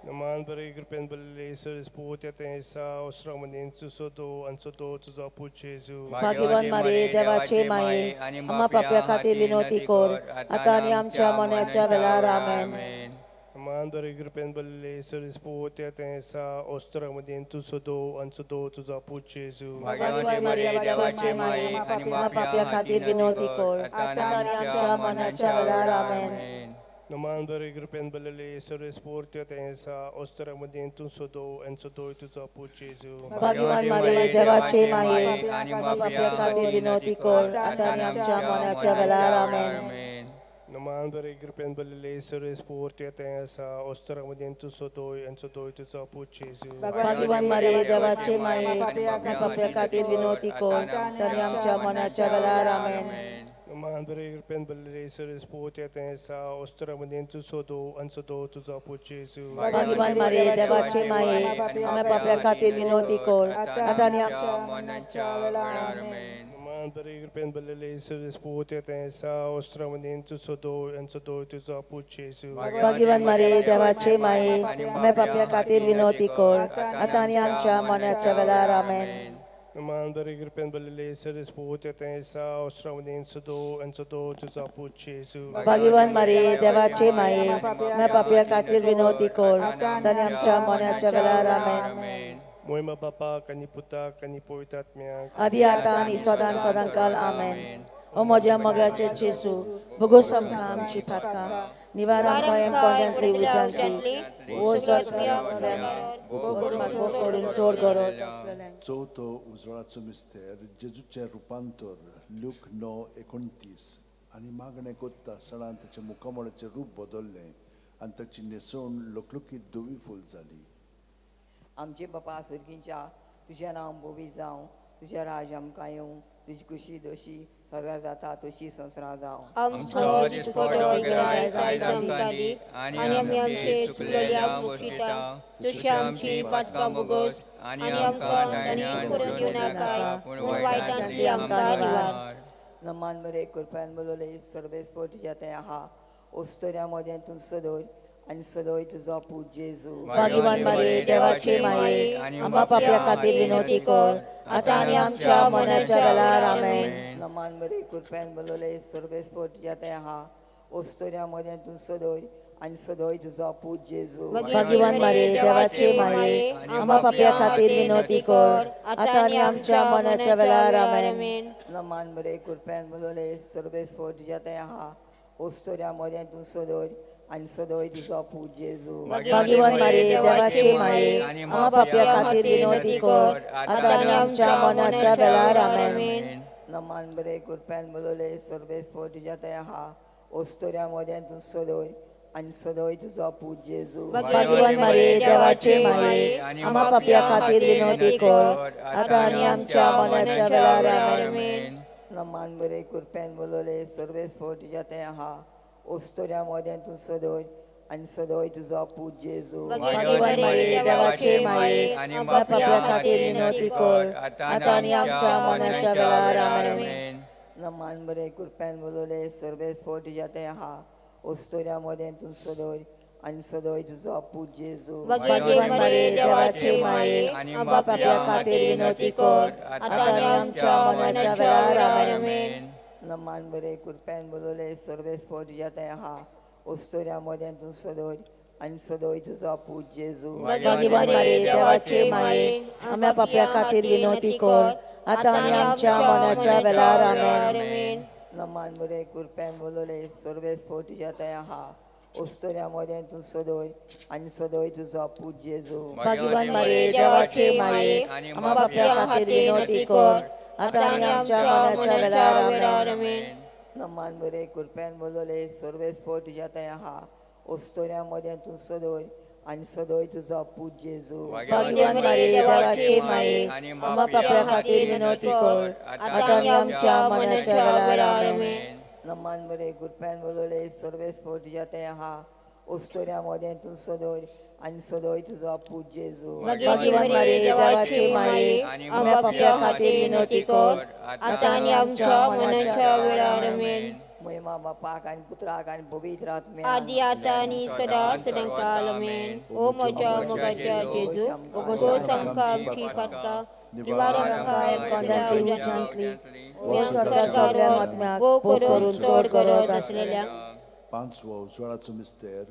Naman bari kripen balile Saraswati तेसा ओस्त्रामदीं तुजो आनी सदो तुजो पूत जेजू. भाग्यवान मारिये देवाचे माये, आम्हा पापया खातीर विनवती कर, आतां आनी आमच्या मरणाच्या वेळार. आमेन. Naman bari kripen balile Saraswati तेसा ओस्त्रामदीं तुजो आनी सदो तुजो पूत जेजू. भाग्यवान मारिये देवाचे माये, आम्हा पापया खातीर विनवती कर, आतां आनी आमच्या मरणाच्या वेळार. आमेन. Naman bari kripen balile Saraswati तेसा ओस्त्रामदीं तुजो आनी सदो तुजो पूत जेजू. भाग्यवान मारिये देवाचे माये, आम्हा पापया खातीर विनवती कर, आतां आनी आमच्या मरणाच्या वेळार. आमेन. Naman bari kripen balile Saraswati तेसा ओस्त्रामदीं तुजो आनी सदो तुजो पूत जेजू. भाग्यवान मारिये देवाचे माये, आम्हा पापया खातीर विनवती कर, आतां आनी आमच्या मरणाच्या वेळार. आमेन. Naman bari kripen balile Saraswati तेसा ओस्त्रामदीं तुजो आनी सदो तुजो पूत जेजू. भाग्यवान मारिये देवाचे माये, आम्हा पापया खातीर विनवती कर, आतां आनी आमच्या मरणाच्या वेळार. आमेन. Naman bari kripen balile Saraswati तेसा ओस्त्रामदीं तुजो आनी सदो तुजो पूत जेजू. भाग्यवान मारिये देवाचे माये, आम्हा पापया खातीर विनवती कर, आतां आनी आमच्या मरणाच्या वेळार. आमेन. Naman bari kripen balile Saraswati तेसा ओस्त्रामदीं तुजो आनी सदो तुजो पूत जेजू. भाग्यवान मारिये देवाचे माये, आम्हा पापया खातीर विनवती कर, आतां आनी आमच्या मरणाच्या वेळार. आमेन. मोयमा बापाक आनी पुताक आनी पवित्र आत्म्याक, आदी आतां आनी सदां सदां काल. आमेन. ओ म्हज्या मोगाचे जेजू, भोगोस आमकां आमची पातकां, निवार आमकां कोंब्यांतली उज्यांतली, करून चड गरज आसलेल्यांक. चवथो उजवाडाचो मिस्तेर, जेजूचें रुपांतर, लूक 9:29. आनी मागणें कोत्ता आसतना ताच्या मुखामळाचें रूप बदल्लें आनी ताची न्हेसवण लकलकीत धवी फूल जाली. आमचे बापा सुर्गींच्या, तुजें नांव पवित्र जावं, तुजें राज आमकां येवं, तुजी कुशी जशी स्वर्गार जाता तशी संवसारांत जावं. आमचो दिसपडो गिरायक आयज आमकां दी, आनी आमी आमचे चुकलेल्यांक बक्षिता, तशी आमची पातकां भोगोस, आनी आमकां ताणी करून दिवं नाकाय, पूण वायटांतली आमकां निवार. नमान बरे कृपयान बोलवले सर्वेस्पर तुज्या थंय आहा, ओस्तोऱ्या मदें तूं सदोय आनी सदोय तुजो पूत जेजू. भाग्यवान मारिये देवाचे माये, आम्हा पापया खातीर विनवती कर, आतां आनी आमच्या मरणाच्या वेळार. आमेन. नमान बरे कृपयान बोलवले सर्वेस्पर तुज्या थंय आहा, ओस्तोऱ्या मदें तूं सदोय आनी सदोय तुजो पूत जेजू. भाग्यवान मारिये देवाचे माये, आम्हा पापया खातीर विनवती कर, आतां आनी आमच्या मरणाच्या वेळार. आमेन. नमान बरे कृपयान बोलवले सर्वेस्पर तुज्या थंय आहा, ओस्तोऱ्या मदें तूं सदोय आनी सदोय तुजो पूत जेजू. भाग्यवान मारिये देवाचे माये, आम्हा पापया खातीर विनवती कर, आतां आनी आमच्या मरणाच्या वेळार. आमेन. नमान बरे कृपयान बोलवले सर्वेस्पर तुज्या थंय आहा, ओस्तोऱ्या मदें तूं सदोय आनी सदोय तुजो पूत जेजू. भाग्यवान मारिये देवाचे माये, आम्हा पापया खातीर विनवती कर, आतां आनी आमच्या मरणाच्या वेळार. आमेन. नमान बरे कृपयान बोलवले सर्वेस्पर तुज्या थंय आहा, ओस्तोऱ्या मदें तूं सदोय आनी सदोय तुजो पूत जेजू. भाग्यवान मारिये देवाचे माये, आम्हा पापया खातीर विनवती कर, आतां आनी आमच्या मरणाच्या वेळार. आमेन. नमान बरे कृपयान बोलवले सर्वेस्पर तुज्या थंय आहा, ओस्तोऱ्या मदें तूं सदोय आनी सदोय तुजो पूत जेजू. भाग्यवान मारिये देवाचे माये, आम्हा पापया खातीर विनवती कर, आतां आनी आमच्या मरणाच्या वेळार. आमेन. नमान बरे कृपयान बोलवले सर्वेस्पर तुज्या थंय आहा, ओस्तोऱ्या मदें तूं सदोय आनी सदोय तुजो पूत जेजू. भाग्यवान मारिये देवाचे माये, आम्हा पापया खातीर विनवती कर, आतां आनी आमच्या मरणाच्या वेळार. आमेन. नमान बरे कृपयान बोलवले सर्वेस्पर तुज्या थंय आहा, ओस्तोऱ्या मदें तूं सदोय आनी सदोय तुजो पूत जेजू. भाग्यवान मारिये देवाचे माये, आम्हा पापया खातीर विनवती कर, आतां आनी आमच्या मरणाच्या वेळार. आमेन. नमान बरे कृपयान बोलवले सर्वेस्पर तुज्या थंय आहा, ओस्तोऱ्या मदें तूं सदोय आनी सदोय तुजो पूत जेजू. भाग्यवान मारिये देवाचे माये, आम्हा पापया खातीर विनवती कर, आतां आनी आमच्या मरणाच्या वेळार. आमेन. नमान बरे कृपयान बोलवले सर्वेस्पर तुज्या थंय आहा, ओस्तोऱ्या मदें तूं सदोय आनी सदोय तुजो पूत जेजू. भाग्यवान मारिये देवाचे माये, आम्हा पापया खातीर विनवती कर, आतां आनी आमच्या मरणाच्या वेळार. आमेन. महिमा बापाक आनी पुत्राक आनी पवित्र आत्म्याक आदी आतां आनी सदां सदांकाळ आमेन. ओ म्हज्या मोगाच्या जेजू, भोगोस आमकां आमची पातकां, निवार आमकां कोंडाची उज्यांतली, स्वर्गार भोव करून चड गरज आसलेल्या. पांचवो उजवाडाचो मिस्तेर,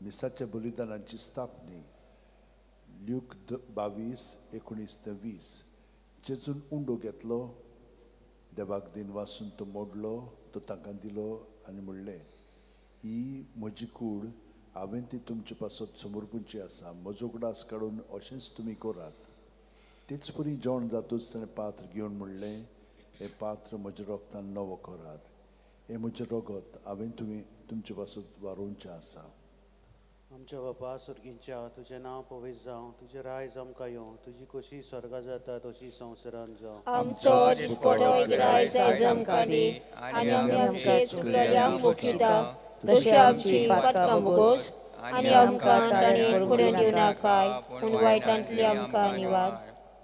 मिसाच्या बलिदानाची स्थापनी. ल्यूक 22:19 ते 20. जेजून उंडो घेतलो, देवाक दिन वासून तो मोडलो, तो तांकां दिलो आनी म्हणलें, ही म्हजी कूड, हांवें ती तुमचे पासत समर्पूची आसा, म्हजो उगडास काडून अशेंच तुमी करात. तेच परी जेवण जातूच ताणें पात्र घेवन म्हणलें, हें पात्र म्हज्या रोगतान नवो करात, हें म्हजें रगत हांवें तुमी तुमचे पासत वारोवचें आसा. आमच्या बापा स्वर्गींच्या, तुजें नांव पवित्र जावं, तुजें रायज आमकां येवं, तुजी खोशी स्वर्गा जाता तशी संवसारांत जावं. आमचो दिसपडो रायज आयज आमकां दी आनी आमी आमचे चुकलेल्यांक बक्षिता तशी आमची पातकां भोगोस आनी आमकां ताणें पडून दिवनाकाय, पूण वायटांतली आमकां निवार.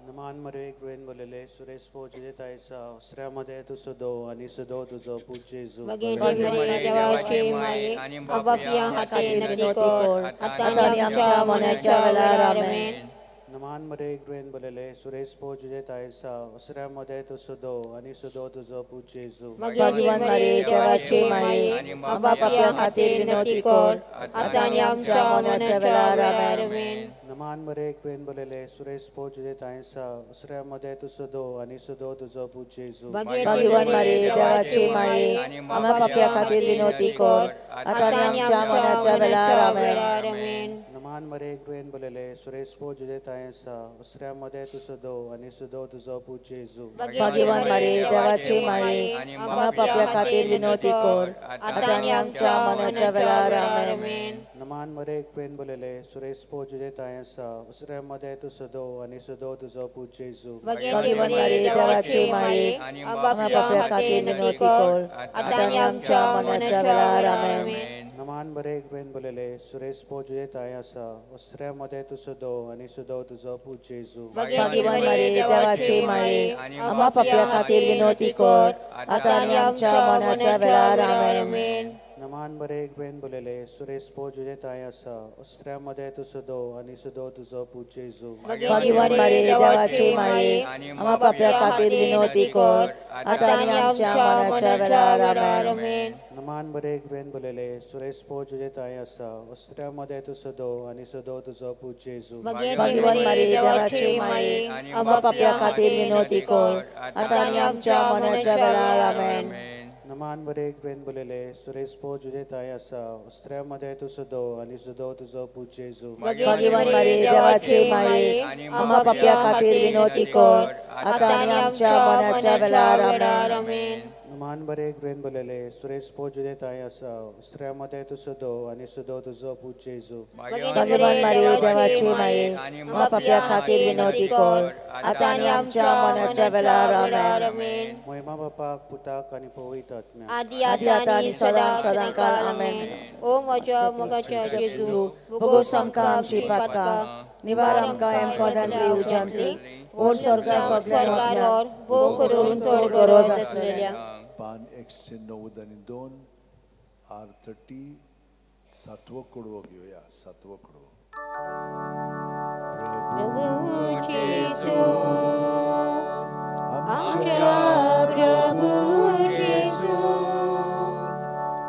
नमान मरे कृपेन भरलेले, सुरेश पोजुले तायसा, उसऱ्यामध्ये तूं सदो आनी सदो तुजो पूत जेजू. भगिनी देवाचे माये, आबापिया हाते नती कर, आतां आनी आमच्या मनाच्या वेळार आमेन. नमान मरे कृपेन भरलेले, सुरेश पोजुले तायसा, उसऱ्यामध्ये तूं सदो आनी सदो तुजो पूत जेजू. भगिनी देवाचे माये, आबापिया हाते नती कर, आतां आनी आमच्या मनाच्या वेळार आमेन. नमान मरे कृपेन भरलेले, सुरेश पोजुले तायसा, उसऱ्यामध्ये तूं सदो आनी सदो तुजो पूत जेजू. भगवान देवाची माये, आम्हा पाप्या खातीर विनवती कर, आतां आनी आमच्या मनाच्या वेळार आमेन. नमान मरे कृपेन भरलेले, सुरेश पोजुले तायसा, उसऱ्यामध्ये तूं सदो आनी सदो तुजो पूत जेजू. भगवान देवाची माये, आम्हा पाप्या खातीर विनवती कर, आतां आनी आमच्या मनाच्या वेळार आमेन. नमान मरे कृपेन भरलेले, सुरेश पोजुले तायसा, उसऱ्यामध्ये तूं सदो आनी सदो तुजो पूत जेजू. भगवान देवाची माये, आम्हा पाप्या खातीर विनवती कर, आतां आनी आमच्या मनाच्या वेळार आमेन. नमान बरे कृपेन भरलेले, सुरेश पोजुले तायसा, उसऱ्यामध्ये तूं सदो आनी सदो तुजो पूत जेजू. भगवान देवाची माये, आम्हा पाप्या खातीर विनवती कर, आतां आनी आमच्या मनाच्या वेळार आमेन. नमान बरे कृपेन भरलेले, सुरेश पोजुले तायसा, उसऱ्यामध्ये तूं सदो आनी सदो तुजो पूत जेजू. भगवान देवाची माये, आम्हा पाप्या खातीर विनवती कर, आतां आनी आमच्या मनाच्या वेळार आमेन. नमान बरे कृपेन भरलेले, सुरेश पोजुले तायसा, उसऱ्यामध्ये तूं सदो आनी सदो तुजो पूत जेजू. भगवान देवाची माये, आम्हा पाप्या खातीर विनवती कर, आतां आनी आमच्या मनाच्या वेळार आमेन. नमान बरे कृपेन भरलेले, सुरेश पोजुले तायसा, उसऱ्यामध्ये तूं सदो आनी सदो तुजो पूत जेजू. भगवान देवाची माये, आम्हा पाप्या खातीर विनवती कर, आतां आनी आमच्या मनाच्या वेळार आमेन. नमान बरे कृपेन भरलेले, सुरेश पोजुले तायसा, उसऱ्यामध्ये तूं सदो आनी सदो तुजो पूत जेजू. भगवान देवाची माये, आम्हा पाप्या खातीर विनवती कर, आतां आनी आमच्या मनाच्या वेळार आमेन. महिमा बापाक, पुताक आनी पवित्र आत्म्याक, आदी आतां आनी सदां सदांकाळ आमेन. ओ म्हज्या मोगाच्या जेजू, भोगोस आमकां आमची पातकां, निवार आमकां एमकोणांतली उज्यांतली, ओर स्वर्गा स्वर्गार भोव करून चड गरज आसलेल्या. पान 192 R30, सातवो कडवो घेवया, सातवो कडवो. प्रभू जेजू, आमच्या प्रभू जेजू,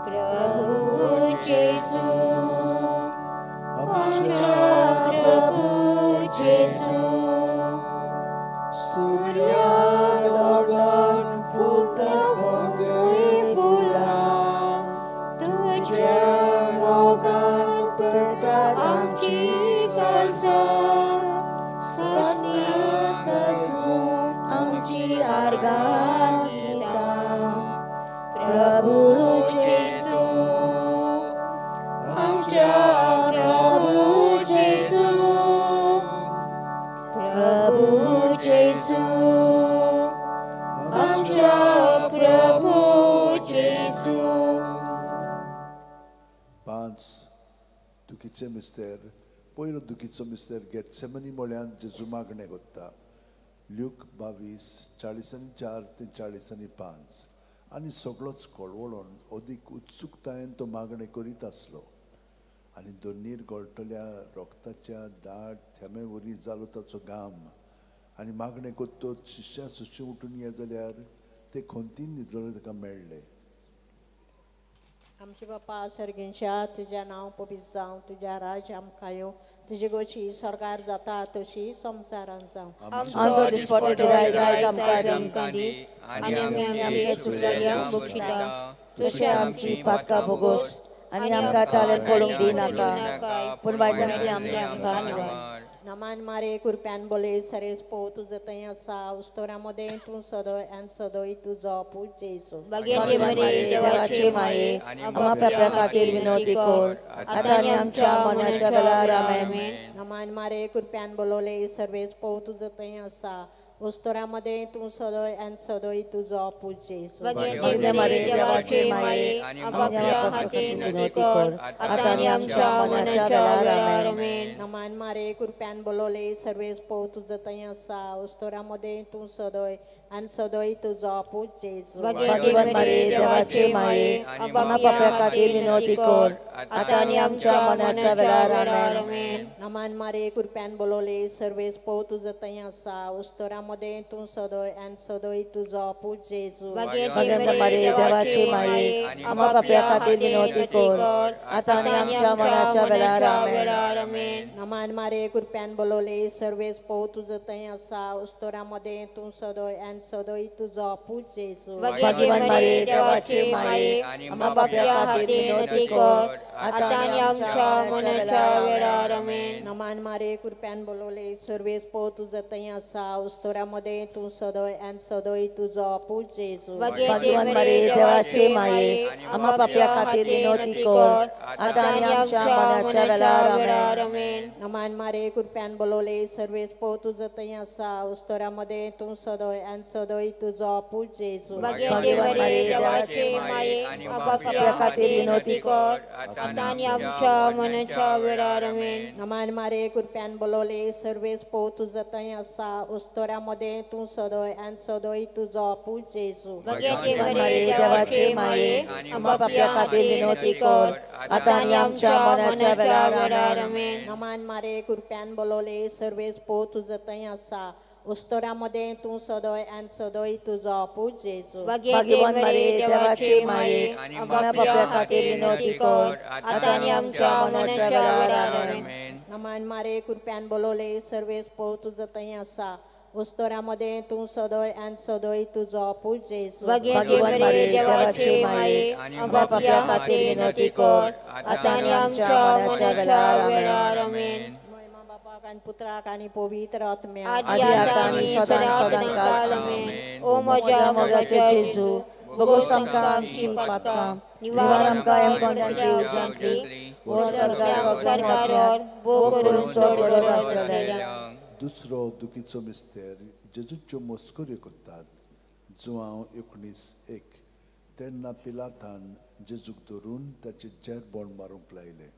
प्रभू जेजू, आमच्या प्रभू जेजू, सूर्या दोगान फुलता मोगे फुलां, तुज्या मोगान पेटात आमची काळजां, सासणाक आसूं आमची आर्गां गितां. प्रभू जेजू, आमच्या प्रभू जेजू, प्रभू जेजू, आमच्या प्रभू जेजू. 5 दुखीचे मिस्तेर. पयलो दुखीचो मिस्तेर गेत्सेमनी म्हळ्यान जेजू मागणें कोत्ता. ल्यूक 22:44 ते 45. आनी सगळोच कळवळोन अदीक उत्सुकतायेन तो मागणें करीत आसलो आनी दोनीर गळटल्या रोगताच्या दाट थेंबे वरी जालो ताचो घाम. आनी मागणें करतच शिश्या सुशी उठून ये जाल्यार ते खंतीन न्हिदलेले ताका मेळ्ळे. आमचे बापा सर्गेंच्या, तुज्या नांव पवित्र जावं, तुज्या राज्य आमकां येवं, तुजी गोशी स्वर्गार जाता तशी संवसारान जावं. आमचो दिसपट्टो दायज आयज आमकां दी आनी आमी आमचे चुकलेल्यांक बक्षिता तशी आमची पातकां भोगोस आनी आमकां ताळेर पडूंक दिनाका, पूण वायटांतली आमकां निवार. नमान मारे कृपयान बोले सरेस पो तुजो थंय आसा उस्तोरा मदें तूं सदय आनी सदय तुजो पूत जेजू. देवाचे माये आम्हा पाप्या खातीर विनवती कर आतां आनी आमच्या मरणाच्या वेळार. आमेन. नमान मारे कृपयान बोलवले सर्वेस पो तुजो थंय आसा उस्तोरा मदें तूं सदय आनी सदय तुजो पूत जेजू. देवाचे माये आम्हा पाप्या खातीर विनवती कर आतां आनी आमच्या मरणाच्या वेळार. आमेन. नमान मारे कृपयान बोलवले सर्वेस पो तुजो थंय आसा उस्तोरा मदें तूं सदय आनी सदय तुजो पूत जेजू. देवाचे माये आम्हा पाप्या खातीर विनवती कर आतां आनी आमच्या मरणाच्या वेळार. आमेन. नमान मारे कृपयान बोलवले सर्वेस पो तुजो थंय आसा उस्तोरा मदें तूं सदय आनी सदय तुजो पूत जेजू. देवाचे माये आम्हा पाप्या खातीर विनवती कर आतां आनी आमच्या मरणाच्या वेळार. आमेन. नमान मारे कृपयान बोलवले सर्वेस पो तुजो थंय आसा उस्तोरा मदें तूं सदय आनी सदय तुजो पूत जेजू. देवाचे माये आम्हा पाप्या खातीर विनवती कर आतां आनी आमच्या मरणाच्या वेळार. आमेन. नमान मारे कृपयान बोलवले सर्वेस पो तुजो थंय आसा उस्तोरा मदें तूं सदय आनी सदय तुजो पूत जेजू. देवाचे माये आम्हा पाप्या खातीर विनवती कर आतां आनी आमच्या मरणाच्या वेळार. आमेन. नमान मारे कृपयान बोलवले सर्वेस पो तुजो थंय आसा उस्तोरा मदें तूं सदय आनी सदय तुजो पूत जेजू. देवाचे माये आम्हा पाप्या खातीर विनवती कर आतां आनी आमच्या मरणाच्या वेळार. आमेन. नमान मारे कृपयान बोलवले सर्वेस पो तुजो थंय आसा उस्तोरा मदें तूं सदय आनी सदय तुजो पूत जेजू. देवाचे माये आम्हा पाप्या खातीर विनवती कर आतां आनी आमच्या मरणाच्या वेळार. आमेन. नमान मारे कृपयान बोलवले सर्वेस पो तुजो थंय आसा उस्तोरा मदें तूं सदय आनी सदय तुजो पूत जेजू. देवाचे माये आम्हा पाप्या खातीर विनवती कर आतां आनी आमच्या मरणाच्या वेळार. आमेन. नमान मारे कृपयान बोलवले सर्वेस पो तुजो थंय आसा उस्तोरा मदें तूं सदय आनी सदय तुजो पूत जेजू. देवाचे माये आम्हा पाप्या खातीर विनवती कर आतां आनी आमच्या मरणाच्या वेळार. आमेन. बापाक आनी पुत्राक आनी पवित्र आत्म्याक आदी आतां आनी सदां सदांकाळ. आमेन. ओ म्हज्या मोगाच्या जेजू, भोगोस आमकां आमची पातकां, निवार आमकां यमकोंडांतली उज्यांतली, व्हर स्वर्गार भोग करून चड गरज आसलेल्यांक. दुसरो दुखीचो मिस्तेर जेजूच्यो मस्कऱ्यो करतात. जुआंव 19:1. तेन्ना पिलातान जेजूक धरून ताचे जेरबोण मारूंक लायलें.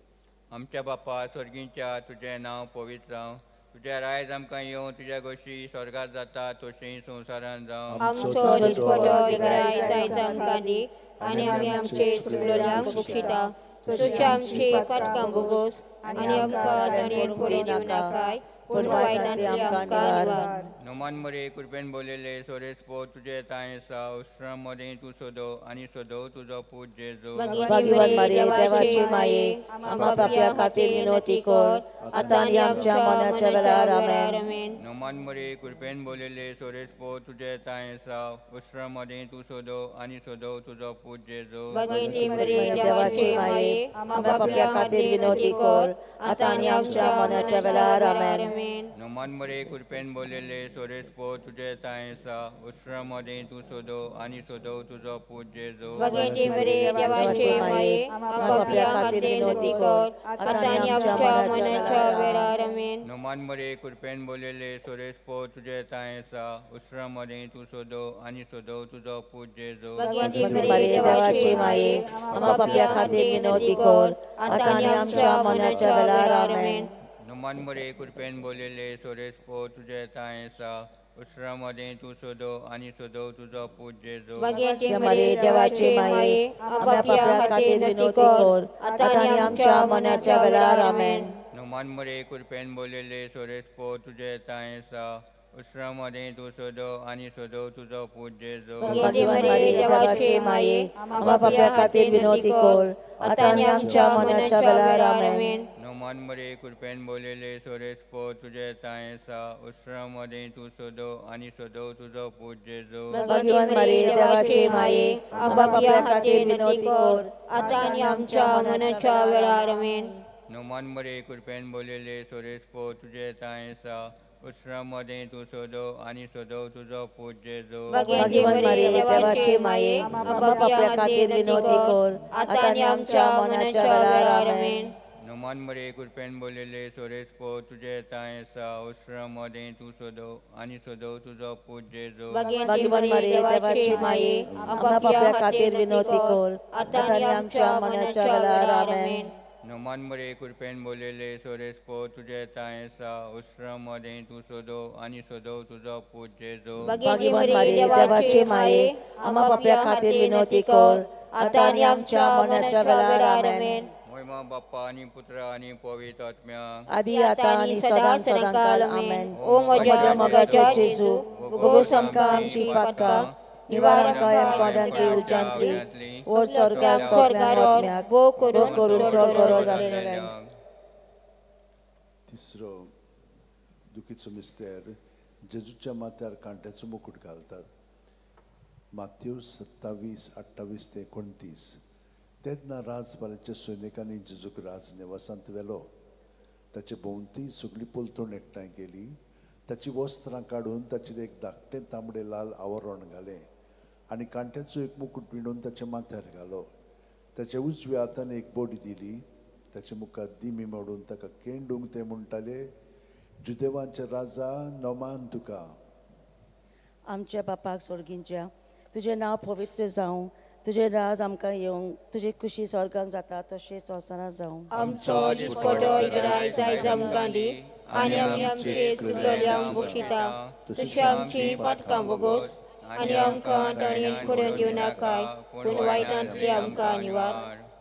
आमच्या बापा स्वर्गींच्या, तुजें नांव पवित्र जावं, तुजें रायज आमकां येवं, तुज्या गोशी स्वर्गार जाता तशी संवसारान जावं. आमचो दिसपट्टो दायज आयज आमकां दी आनी आमी आमचे चुकलेल्यांक बक्षिता तशी आमची पातकां भोगोस आनी आमकां ताणयेन पडूं दिवनाकाय, पूण वायटांतली आमकां निवार. नमान मरे कृपेन बोललेले सोरेस पो तुजे तांय आसा उस्तोरा मदें तूं सदो आनी सदो तुजो पूत जेजू. देवाचे माये आम्हा पाप्या खातीर विनवती कर आतां आनी आमच्या मरणाच्या वेळार. आमेन. नमान मरे कृपेन बोललेले सोरेस पो तुजे तांय आसा उस्तोरा मदें तूं सदो आनी सदो तुजो पूत जेजू. देवाचे माये आम्हा पाप्या खातीर विनवती कर आतां आनी आमच्या मरणाच्या वेळार. आमेन. नमान मरे कृपेन बोललेले सोरेस पो तुजे तांय आसा उस्तोरा मदें तूं सदो आनी सदो तुजो पूत जेजू. देवाचे माये आम्हा पाप्या खातीर विनवती कर आतां आनी आमच्या मरणाच्या वेळार. आमेन. नमान मरे कृपेन बोललेले सोरेस पो तुजे तांय आसा उस्तोरा मदें तूं सदो आनी सदो तुजो पूत जेजू. देवाचे माये आम्हा पाप्या खातीर विनवती कर आतां आनी आमच्या मरणाच्या वेळार. आमेन. नमान मरे कृपेन बोललेले सोरेस पो तुजे तांय आसा उसरा मदें तूं सोदो आनी सोदो तुजो पूत जेजू. मरिये देवाचे माये, आमच्या पापा खातीर विनवती कर, आतां आनी आमच्या मनाच्या वेळार. आमेन. नोमान मरे कृपेन बोललेले सोरेस पो तुजे तांय आसा, उसरा मदें तूं सोदो आनी सोदो तुजो पूत जेजू. मरिये देवाचे माये, आमच्या पापा खातीर विनवती कर, आतां आनी आमच्या मनाच्या वेळार. आमेन. नोमान मरे कृपेन बोललेले सोरेस पो तुजे तांय आसा, उसरा मदें तूं सोदो आनी सोदो तुजो पूत जेजू. मरिये देवाचे माये, आमच्या पापा खातीर विनवती कर, आतां आनी आमच्या मनाच्या वेळार. आमेन. नोमान मरे कृपेन बोललेले सोरेस पो तुजे तांय आसा, उसरा मदें तूं सोदो आनी सोदो तुजो पूत जेजू. मरिये देवाचे माये, आमच्या पापा खातीर विनवती कर, आतां आनी आमच्या मनाच्या वेळार. आमेन. नोमान मरे कृपेन बोललेले सोरेस पो तुजे तांय आसा, उसरा मदें तूं सोदो आनी सोदो तुजो पूत जेजू. मरिये देवाचे माये, आमच्या पापा खातीर विनवती कर, आतां आनी आमच्या मनाच्या वेळार. आमेन. नोमान मरे कृपेन बोललेले सोरेस पो तुजे तांय आसा, उसरा मदें तूं सोदो आनी सोदो तुजो पूत जेजू. मरिये देवाचे माये, आमच्या पापा खातीर विनवती कर, आतां आनी आमच्या मनाच्या वेळार. आमेन. मोयमा बाप्पा आनी पुत्र आनी पवित्र आत्म्या, आदी आतां आनी सदां सदांकाळ. आमेन. ओ म्हज्या मोगाच्या जेजू, भोगोस आमकां आमची पातकां, निवार आमकां कोंड्यांतली उज्यांतली, वर स्वर्गाक सगळ्यांक आत्म्याक भोग करून चड गरज आसलेल्यांक. तिसरो दुखीचो मिस्तेर, जेजूच्या माथ्यार कांट्याचो मुकूट घालतात. मातेव 27, 28 ते 29. तेन्ना राजपालाच्या सैनिकांनी जेजूक राज निवासांत व्हेलो. ताचे भोंवती सगळी पलतण एकठांय केली. ताची वस्त्रां काडून ताचेर एक धाकटें तांबडें लाल आवरण घालें आनी कांट्याचो एक मुकूट विणून ताच्या माथ्यार घालो. ताच्या उजव्या हातान एक बडी दिली. ताच्या मुखार दिमी मोडून ताका केंडूंक ते म्हणटाले, जुदेवांचे राजा नमान तुका. आमच्या बापाक स्वर्गींच्या, तुजें नांव पवित्र जावं, तुजें राज आमकां येवं, तुजी खुशी स्वर्गाक जाता तशें संवसारांत जावं. आमचो दिसपटो इगराय आयज आमकां दी, आनी आमी आमचे चुकलेल्यांक बक्षिता तशी आमची पातकां भोगोस, आनी आमकां ताणें पडून दिवं नाकाय, पूण वायटांतली आमकां निवार.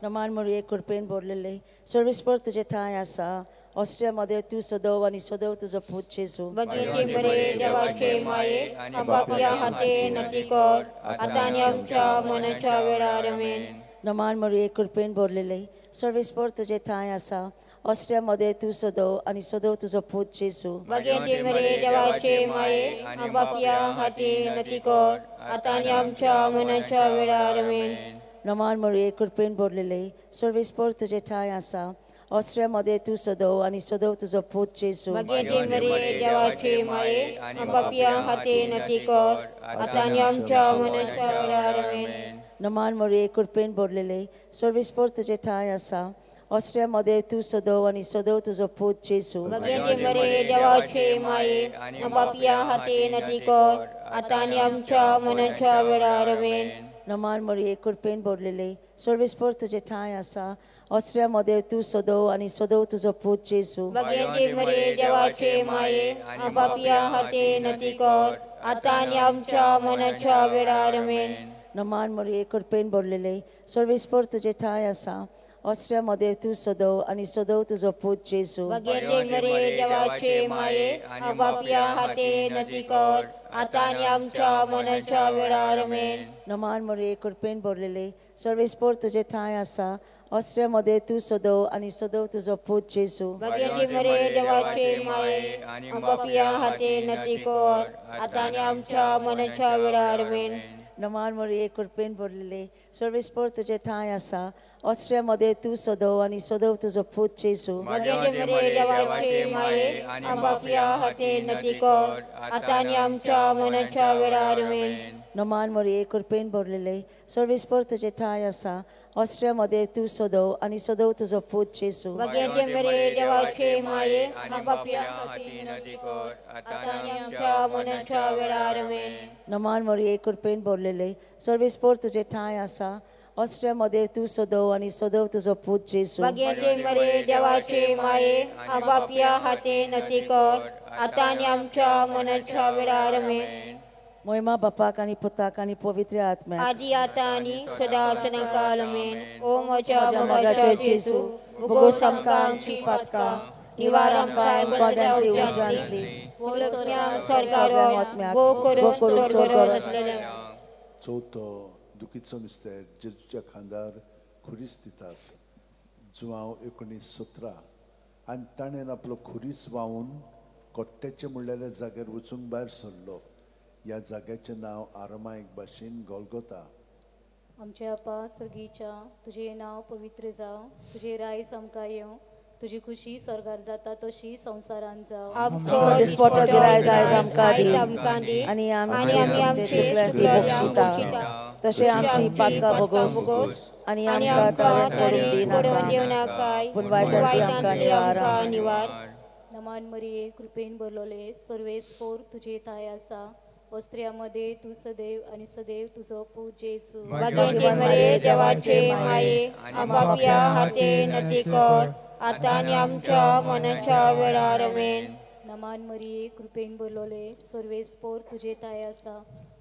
नमान मरिये कृपेन भरलेले, सर्वेस्पर तुजे ठांय आसा, ऑस्ट्रिया मध्ये तूं सदव आनी सदव तुजो पूत जेजू. भगिनी मरिये देवाचे माये, आमच्या हाते नती कर, आतां आनी आमच्या मनाच्या वेळार. आमेन. नमान मरिये कृपेन भरलेले, सर्वेस्पर तुजे ठांय आसा, ऑस्ट्रिया मध्ये तूं सदव आनी सदव तुजो पूत जेजू. भगिनी मरिये देवाचे माये, आमच्या हाते नती कर, आतां आनी आमच्या मनाच्या वेळार. आमेन. नमान मरिये कृपेन भरलेले, सर्वेस्पर तुजे ठांय आसा, ऑस्ट्रिया मध्ये तूं सदव आनी सदव तुजो पूत जेजू. भगिनी मरिये देवाचे माये, आमच्या हाते नती कर, आतां आनी आमच्या मनाच्या वेळार. आमेन. नमान मरिये कृपेन भरलेले, सर्वेस्पर तुजे ठांय आसा, ऑस्ट्रिया मध्ये तूं सदव आनी सदव तुजो पूत जेजू. भगिनी मरिये देवाचे माये, आमच्या हाते नती कर, आतां आनी आमच्या मनाच्या वेळार. आमेन. नमान मरिये कृपेन भरलेले, सर्वेस्पर तुजे ठांय आसा, ऑस्ट्रिया मध्ये तूं सदव आनी सदव तुजो पूत जेजू. भगिनी मरिये देवाचे माये, आमच्या हाते नती कर, आतां आनी आमच्या मनाच्या वेळार. आमेन. नमान मरिये कृपेन भरलेले, सर्वेस्पर तुजे ठांय आसा, ऑस्ट्रिया मध्ये तूं सदव आनी सदव तुजो पूत जेजू. भगिनी मरिये देवाचे माये, आमच्या हाते नती कर, आतां आनी आमच्या मनाच्या वेळार. आमेन. नमान मरिये कृपेन भरलेले, सर्वेस्पर तुजे ठांय आसा, ऑस्ट्रिया मध्ये तूं सदव आनी सदव तुजो पूत जेजू. भगिनी मरिये देवाचे माये, आमच्या हाते नती कर, आतां आनी आमच्या मनाच्या वेळार. आमेन. नमान मरिये कृपेन भरलेले, सर्वेस्पर तुजे ठांय आसा, ऑस्ट्रिया मध्ये तूं सदव आनी सदव तुजो पूत जेजू. भगिनी मरिये देवाचे माये, आमच्या हाते नती कर, आतां आनी आमच्या मनाच्या वेळार. आमेन. नमान मरिये कृपेन भरलेले, सर्वेस्पर तुजे ठांय आसा, ऑस्ट्रिया मध्ये तूं सदव आनी सदव तुजो पूत जेजू. भगिनी मरिये देवाचे माये, आमच्या हाते नती कर, आतां आनी आमच्या मनाच्या वेळार. आमेन. नमान मरिये कृपेन भरलेले, सर्वेस्पर तुजे ठांय आसा, ऑस्ट्रिया मदें तूं सदव आनी सदव तुजो पूत जेजू. भाग्यवंती मरिये देवाचे माये, आपापल्या हातीन नती कर, आतां आनी आमच्या मरणाच्या वेळार. आमेन. मोहिमा बापाक आनी पुताक आनी पवित्र आत्म्याक, आदी आतां आनी सदां सदांकाळ. आमेन. ओ म्हज्या मोगाच्या जेजू, भोगोस आमकां आमची पातकां, निवार आमकां गोड्यांतली उज्यांतली, स्वर्गार भोव करून चड गरज आसलेल्या. चवथो दुखीचो मिस्तेर, जेजूच्या खांदार खुरीस दितात. जुवांव 19:17. आनी ताणें आपलो खुरीस व्हांवून कोट्ट्याचे म्हणलेल्या जाग्यार वचूंक भायर सरलो. ह्या जाग्याचें नांव आरमायक भाशेन गोलगोता. आमच्या आपा सर्गीच्या, तुजें नांव पवित्र जावं, तुजें रायज आमकां येवं, तुजी खुशी स्वर्गार जाता तशी संवसारान जावं. आमचो दिसपटो गिरायज आयज आमकां दी दी आनी आमी आमचे चुकल्यांक बक्षिता तशें आमची पातकां भोगोस आनी आमकां ताळ्यांत पडूंक दिनाका, पूण वायटांतली आमकां निवार. नमान मरिये, कृपेन भरलोले, सर्वेस्पोर तुजे थाय आसा, ऑस्ट्रियामध्ये तूं सदैव आनी सदैव तुजो पूत जेजू. भाग्यवंती मरिये देवाचे माये, आपापल्या हातीन नती कर, आतां आनी आमच्या मरणाच्या वेळार. आमेन. नमान मरिये, कृपेन भरलोले, सर्वेस्पोर तुजे थाय आसा,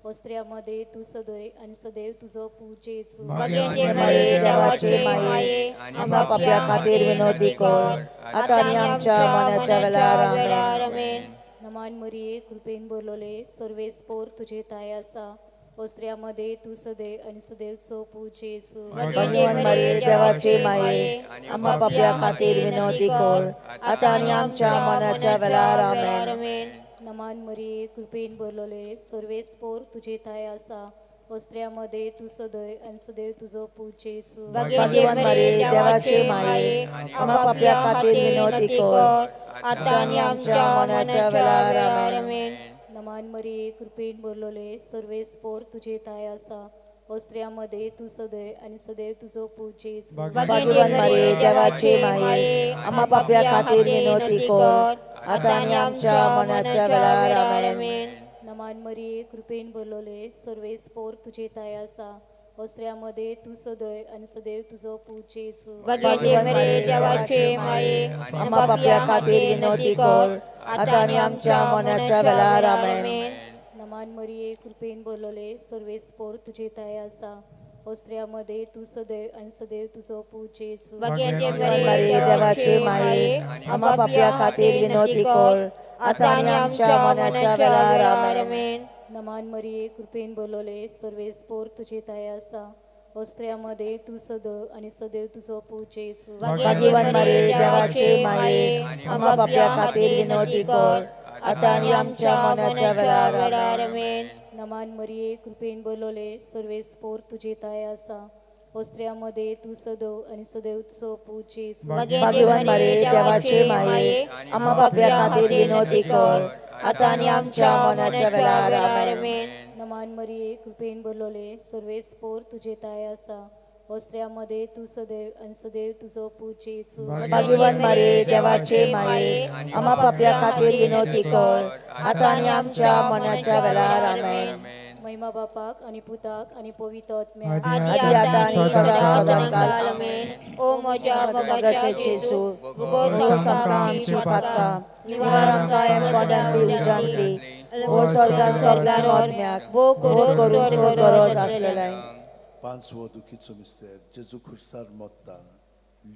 ऑस्ट्रियामध्ये तूं सदैव आनी सदैव तुजो पूत जेजू. भाग्यवंती मरिये देवाचे माये, आपापल्या खातीर विनवती कर, आतां आनी आमच्या मरणाच्या वेळार. आमेन. नमान मरिये, कृपेन भरलोले, सर्वेस्पोर तुजे थाय आसा, ऑस्ट्रियामध्ये तूं सदैव आनी सदैवचो पूत जेजू. भाग्यवान मरिये देवाचे माये, आपापल्या खातीर विनवती कर, आतां आनी आमच्या मरणाच्या वेळार. आमेन. नमान मरिये, कृपेन भरलोले, सर्वेस्पोर तुजे थाय आसा, ऑस्ट्रियामध्ये तूं सदैव आनी सदैव तुजो पूत जेजू. भाग्यवान मरिये देवाचे माये, आपापल्या खातीर विनवती कर, आतां आनी आमच्या मरणाच्या वेळार. आमेन. नमान मरिये, कृपेन भरलोले, सर्वेस्पोर तुजे थाय आसा, ऑस्ट्रियामध्ये तूं सदैव आनी सदैव तुजो पूत जेजू. भाग्यवान मरिये देवाचे माये, आपापल्या खातीर विनवती कर, आतां आनी आमच्या मरणाच्या वेळार. आमेन. नमान मरिये, कृपेन भरलोले, सर्वेस्पोर तुजे थाय आसा, ऑस्ट्रियामध्ये तूं सदैव आनी सदैव तुजो पूत जेजू. भाग्यवंती मरिये देवाचे माये, आपापल्या खातीर विनवती कर, आतां आनी आमच्या मरणाच्या वेळार. आमेन. नमान मरिये, कृपेन भरलोले, सर्वेस्पोर तुजे थाय आसा, ऑस्ट्रियामध्ये तूं सदैव आनी सदैव तुजो पूत जेजू. भाग्यवंती मरिये देवाचे माये, आपापल्या खातीर विनवती कर, आतां आनी आमच्या मरणाच्या वेळार. आमेन. नमान मरिये, कृपेन भरलोले, सर्वेस्पोर तुजे थाय आसा, ऑस्ट्रियामध्ये तूं सदैव आनी सदैव तुजो पूत जेजू. भाग्यवान मरिये देवाचे माये, आपापल्या खातीर विनवती कर, आतां आनी आमच्या मरणाच्या वेळार. आमेन. नमान मरिये, कृपेन भरलोले, सर्वेस्पोर तुजे थाय आसा, ऑस्ट्रियामध्ये तूं सदैव आनी सदैव तुजो पूत जेजू. भाग्यवान मरिये देवाचे माये, आपापल्या खातीर विनवती कर, आतां आनी आमच्या मरणाच्या वेळार. आमेन. नमान मरिये, कृपेन भरलोले, सर्वेस्पोर तुजे थाय आसा, ऑस्ट्रियामध्ये तूं सदैव आनी सदैव तुजो पूत जेजू. भाग्यवान मरिये देवाचे माये, आपापल्या खातीर विनवती कर, आतां आनी आमच्या मरणाच्या वेळार. आमेन. महिमा बापाक आनी पुताक आनी पवित्र आत्म्याक, आदी आतां आनी सदां सदांकाळ. आमेन. ओ म्हज्या मोगाच्या जेजू, भोगोस आमकां आमची पातकां, निवार आमकां गोड्यांतली उज्यांतली, ओ स्वर्गान स्वर्गार आत्म्याक भोव करून चड गरज आसलेल्या. पांचवो दुखीचो मिस्तेर, जेजू खुर्सार मोत्ता.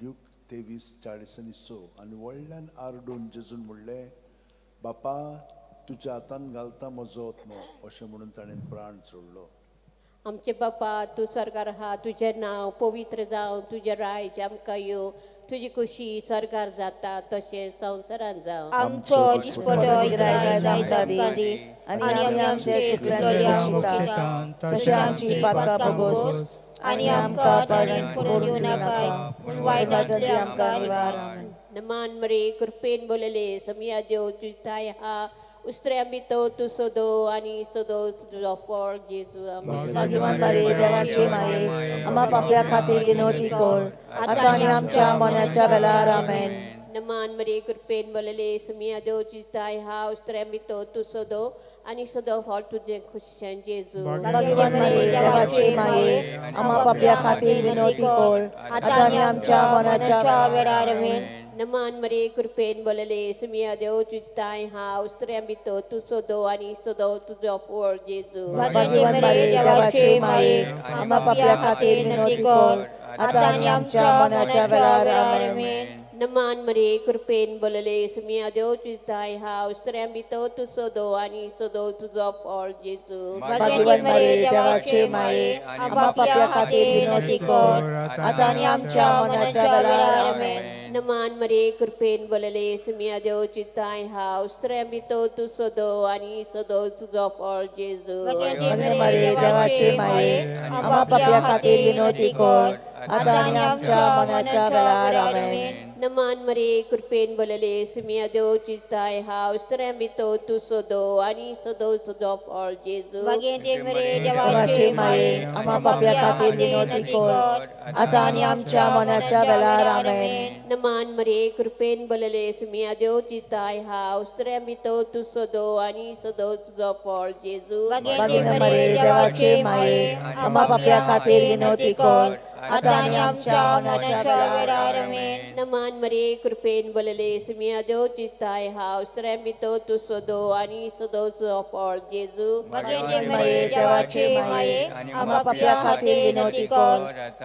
ल्यूक 23:46. आनी व्हडल्यान आरडून जेजून म्हणलें, बापा तुज्या हातान घालता म्हजो आत्मो, अशें म्हणून ताणें प्राण सोडलो. आमचे बापा तूं स्वर्गार आहा, तुजें नांव पवित्र जावं, तुजें रायज आमकां येवं, तुजी खुशी स्वर्गार जाता तशें संवसारान जावं. आमचो दिसपटो गिरायज आमकां दी आनी आमी आमचे चुकल्यांक बक्षिता तशें आमची पातकां भोगोस आनी आमकां पाडून पडूंक दिनाका, पूण वायटांतली आमकां निवार. नमान मरे कृपेन बोलले समिया देव तुजी थाय आहा, उस्त्र्या भितर तूं सदो आनी सदो तुजो फळ जेजू. भाग्यवान मरिये देवाचे माये, आम्हा पापया खातीर विनवती कर, आतां आनी आमच्या मरणाच्या वेळार. आमेन. नमान मरिये कृपेन बोलले सुमिया देव तुजी हा उस्त्र्या भितर तूं सदो आनी सदो फळ तुजें खुशान जेजू. भाग्यवान मरिये देवाची माये आम्हा पापया खातीर विनवती कर आतां आनी आमच्या मरणाच्या वेळार आमेन. नमान मरिये कृपेन बोलले सुमिया देव तुजी ताय हा उस्त्र्या भितर तूं सदो आनी सदो तुजो फळ जेजू. भाग्यवान मरिये देवाची माये आम्हा पापया खातीर विनवती कर आतां आनी आमच्या मरणाच्या वेळार आमेन. नमान मरिये कृपेन बोलले सुमिया देव तुजी ताय हा उस्त्र्या भितर तूं सदो आनी सदो तुजो फळ जेजू. भाग्यवान मरिये देवाची माये आम्हा पापया खातीर विनवती कर आतां आनी आमच्या मरणाच्या वेळार आमेन. नमान मरिये कृपेन बोलले सुमिया देव तुजी ताय हा उस्त्र्या भितर तूं सदो आनी सदो तुजो फळ जेजू. भाग्यवान मरिये देवाची माये आम्हा पापया खातीर विनवती कर आतां आनी आमच्या मरणाच्या वेळार आमेन. नमान मरिये कृपेन बोलले सुमिया देव तुजी ताय हा उस्त्र्या भितर तूं सदो आनी सदो तुजो फळ जेजू. देवाची माये आम्हा पापया खातीर विनवती कर आतां आनी आमच्या मरणाच्या वेळार आमेन. नमान मरिये कृपेन बोलले सुमिया देव तुजी ताय हा उस्त्र्या भितर तूं सदो आनी सदो तुजो फळ जेजू. भाग्यवान मरिये देवाची माये आम्हा पापया खातीर विनवती कर आतां आनी आमच्या मरणाच्या वेळार आमेन. नमान मरिये कृपेन बोलले सुमिया देव तुजी ताय हा उस्त्र्या भितर तूं सदो आनी सदो तुजो फळ जेजू. भाग्यवान मरिये देवाची माये आम्हा पापया खातीर विनवती कर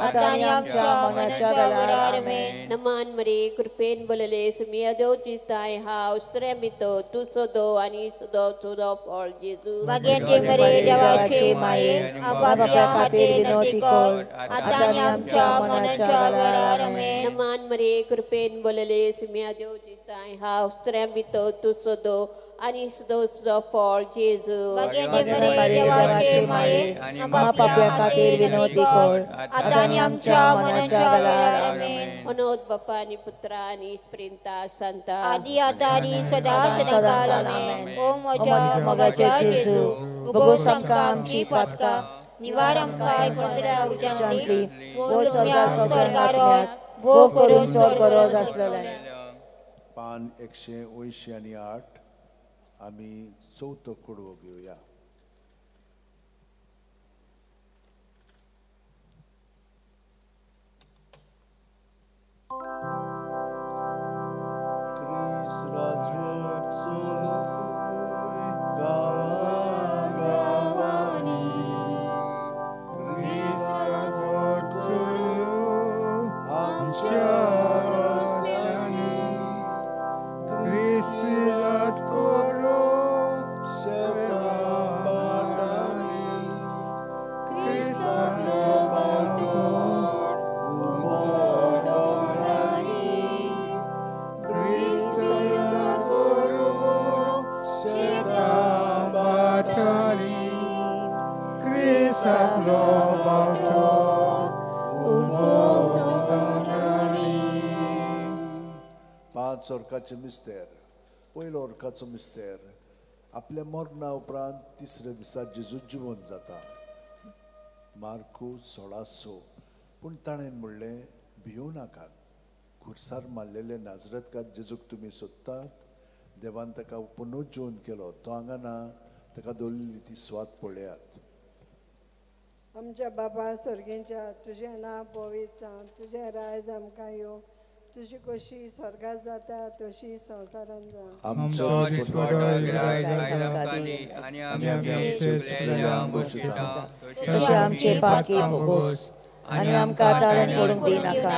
आतां आनी आमच्या मरणाच्या वेळार आमेन. नमान मरिये कृपेन बोलले सुमिया देव तुजी ताय हा उस्त्र्या भितर तूं सदो आनी सदो तुजो फळ जेजू. भाग्यवान मरिये देवाची माये आम्हा पापया खातीर विनवती कर आतां आनी आमच्या मरणाच्या वेळार आमेन. नमान मरिये कृपेन बोलले सुमिया देव तुजी ताय हा उस्त्र्या भितर तूं सदो आनी सदो तुजो फळ जेजू. भाग्यवान मरिये देवाची माये आम्हा पापया खातीर विनवती कर आतां आनी आमच्या मरणाच्या वेळार आमेन. अनोद बापा आनी पुत्रा आनी स्प्रिंता संता आदी आतां आनी सदा सदांकाळ आमेन. ओ म्हज्या मोगाचे जेजू भोगोस आमकां आमची पातकां निवार आमकां पवित्र उज्यांतली वो स्वर्गार भोव करून चड गरज आसलेलें. पान 188 आमी चवथो कुडवो घेवया. क्रिस्त राजवट चलय गांवा गांवांनी, क्रिस्त राजवट करूं आमच्या रस्त्यांनी, क्रिस्त राजवट करूं शेतां भाटांनी, क्रिस्ताचो बाटो उबो दोंगरांनी, क्रिस्त राजवट करूं शेतां भाटांनी, क्रिस्ताचो बाटो उबो दोंगरांनी. 5 orकाचे मिस्तेर. पयलो orकाचो मिस्तेर आपल्या मरणा उपरांत तिसऱ्या दिसा जेजू जिवन जाता. मार्कू 16:6. पूण ताणें म्हणलें भियों नाकात, खुर्सार मारलेले नाजरतकार जेजूक तुमी सोदतात, देवान ताका पुनर्जीवन केलो, तो हांगा ना, ताका दवरिल्ली ती सुवात पळयात. आमच्या बाबा स्वर्गींच्या तुजें नांव पवित्र जावं, तुजें रायज आमकां येवं, तुजी कशी स्वर्गात जाता तशी संवसारांत जावं. आमचो आनी आमचे चुकलेल्यांक बक्षिता तशें आमचे पापी भोगोस आनी आमकां ताळेन पडूंक दिनाका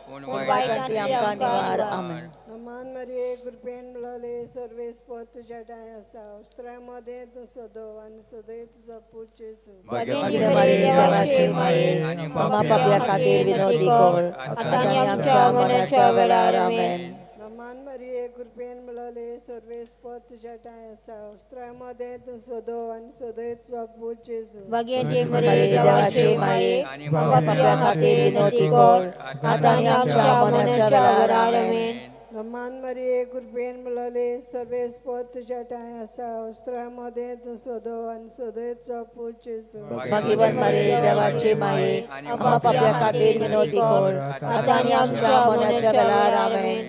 पूण वायटांतली आमकां निवार आमेन. नमान मरिये कृपेन मेळ्ळले सर्वेस्पर तुज्या ठांय आसा, उस्त्र्या मदें तूं सदो आनी सदय तुजो पूत जेजू. भाग्यवान मरिये देवाची माये आम्हा पापया खातीर विनवती कर आतां आनी आमच्या मरणाच्या वेळार आमेन. नमान मरिये कृपेन मेळ्ळले सर्वेस्पर तुज्या ठांय आसा, उस्त्र्या मदें तूं सदो आनी सदय तुजो पूत जेजू. भाग्यवान मरिये देवाची माये आम्हा पापया खातीर विनवती कर आतां आनी आमच्या मरणाच्या वेळार आमेन. नमान मरिये कृपेन मेळ्ळले सर्वेस्पर तुज्या ठांय आसा, उस्त्र्या मदें तूं सदो आनी सदय तुजो पूत जेजू. भाग्यवान मरिये देवाची माये आम्हा पापया खातीर विनवती कर आतां आनी आमच्या मरणाच्या वेळार आमेन.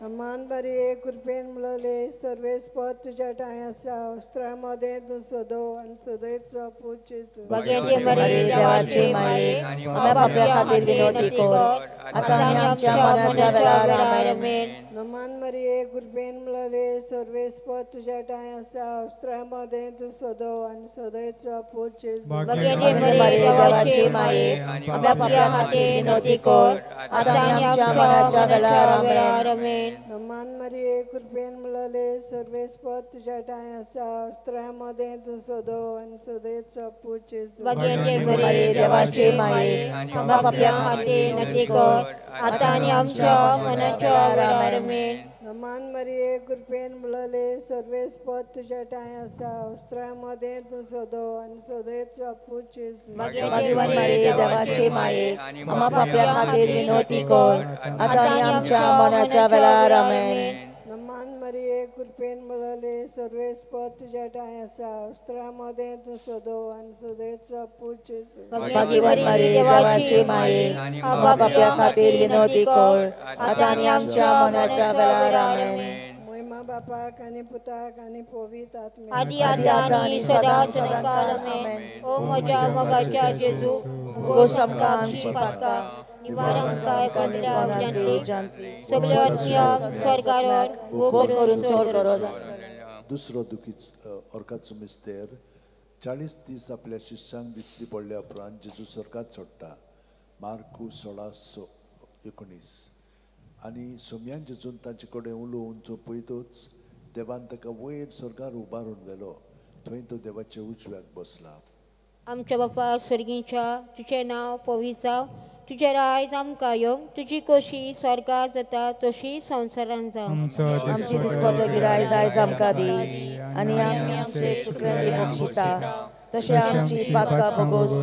मान मरिये कृपेन मुलले सर्वेस्पर तुझ्या ठांय आसा उस्त्रा मदें तूं सदो आनी सदैचो पूत जेजू. भाग्याचे मरिये देवाचे माये आमच्या पापया खातीर विनवती कर आतां आनी आमच्या मरणाच्या वेळार. आमेन. नमान मरिये कृपेन मुलले सर्वेस्पर तुझ्या ठांय आसा उस्त्रा मदें तूं सदो आनी सदैचो पूत जेजू. भाग्याचे मरिये देवाचे माये आमच्या पापया खातीर विनवती कर आतां आनी आमच्या मरणाच्या वेळार. आमेन. नमान मरिये कृपेन मुलले सर्वेस्पर तुझ्या ठांय आसा उस्त्रा मदें तूं सदो आनी सदैचो पूत जेजू. भाग्याचे मरिये देवाचे माये आमच्या पापया खातीर विनवती कर आतां आनी आमच्या मरणाच्या वेळार. आमेन. नमान मरिये कृपेन मुलले सर्वेस्पर तुझ्या ठांय आसा उस्त्रा मदें तूं सदो आनी सदैचो पूत जेजू. भाग्यवान मरिये देवाचे माये आमच्या पापया खातीर विनवती कर आतां आनी आमच्या मरणाच्या वेळार. आमेन. नमान मरिये कृपेन मुलले सर्वेस्पर तुझ्या ठांय आसा उस्त्रा मदें तूं सदो आनी सदैचो पूत जेजू. भाग्यवान मरिये देवाचे माये आमच्या पापया खातीर विनवती कर आतां आनी आमच्या मरणाच्या वेळार. आमेन. मोहिमा बापाक आनी पुताक आनी पवित्र आत्म्याक आदी आतां आनी सदां सदांकाळ. आमेन. ओ म्हज्या मोगाच्या जेजू, भोगोस आमकां आमची पातकां, निवार आमकां एकांतल्या उज्यांतली सगळ्या आत्म्यांक स्वर्गार भोग करून चड गरज आसा. दुसरो दुखीच ऑर्काचो मिस्तेर 40 दीस आपल्या शिष्यांक दिश्टी पडल्या उपरांत जेजू स्वर्गात सोडटा. मार्कू 16:19. आनी सोम्यान जेजून तांचे कडेन उलोवन तो पळयतच देवान ताका वयर स्वर्गार उबारून व्हेलो. थंय तो देवाच्या उजव्याक बसला. आमच्या बापा सर्गीच्या, तुजें नांव पवित्र जावं, तुजें रायज आमकां येवं, तुजी कोशी स्वर्गार जाता तशी संवसारांत जावं. आमची दिसपट्टी गिरायज आयज आमकां दी आनी आमी आमचे चुकल्यांनी बक्षिता तशें आमची पातकां भोगोस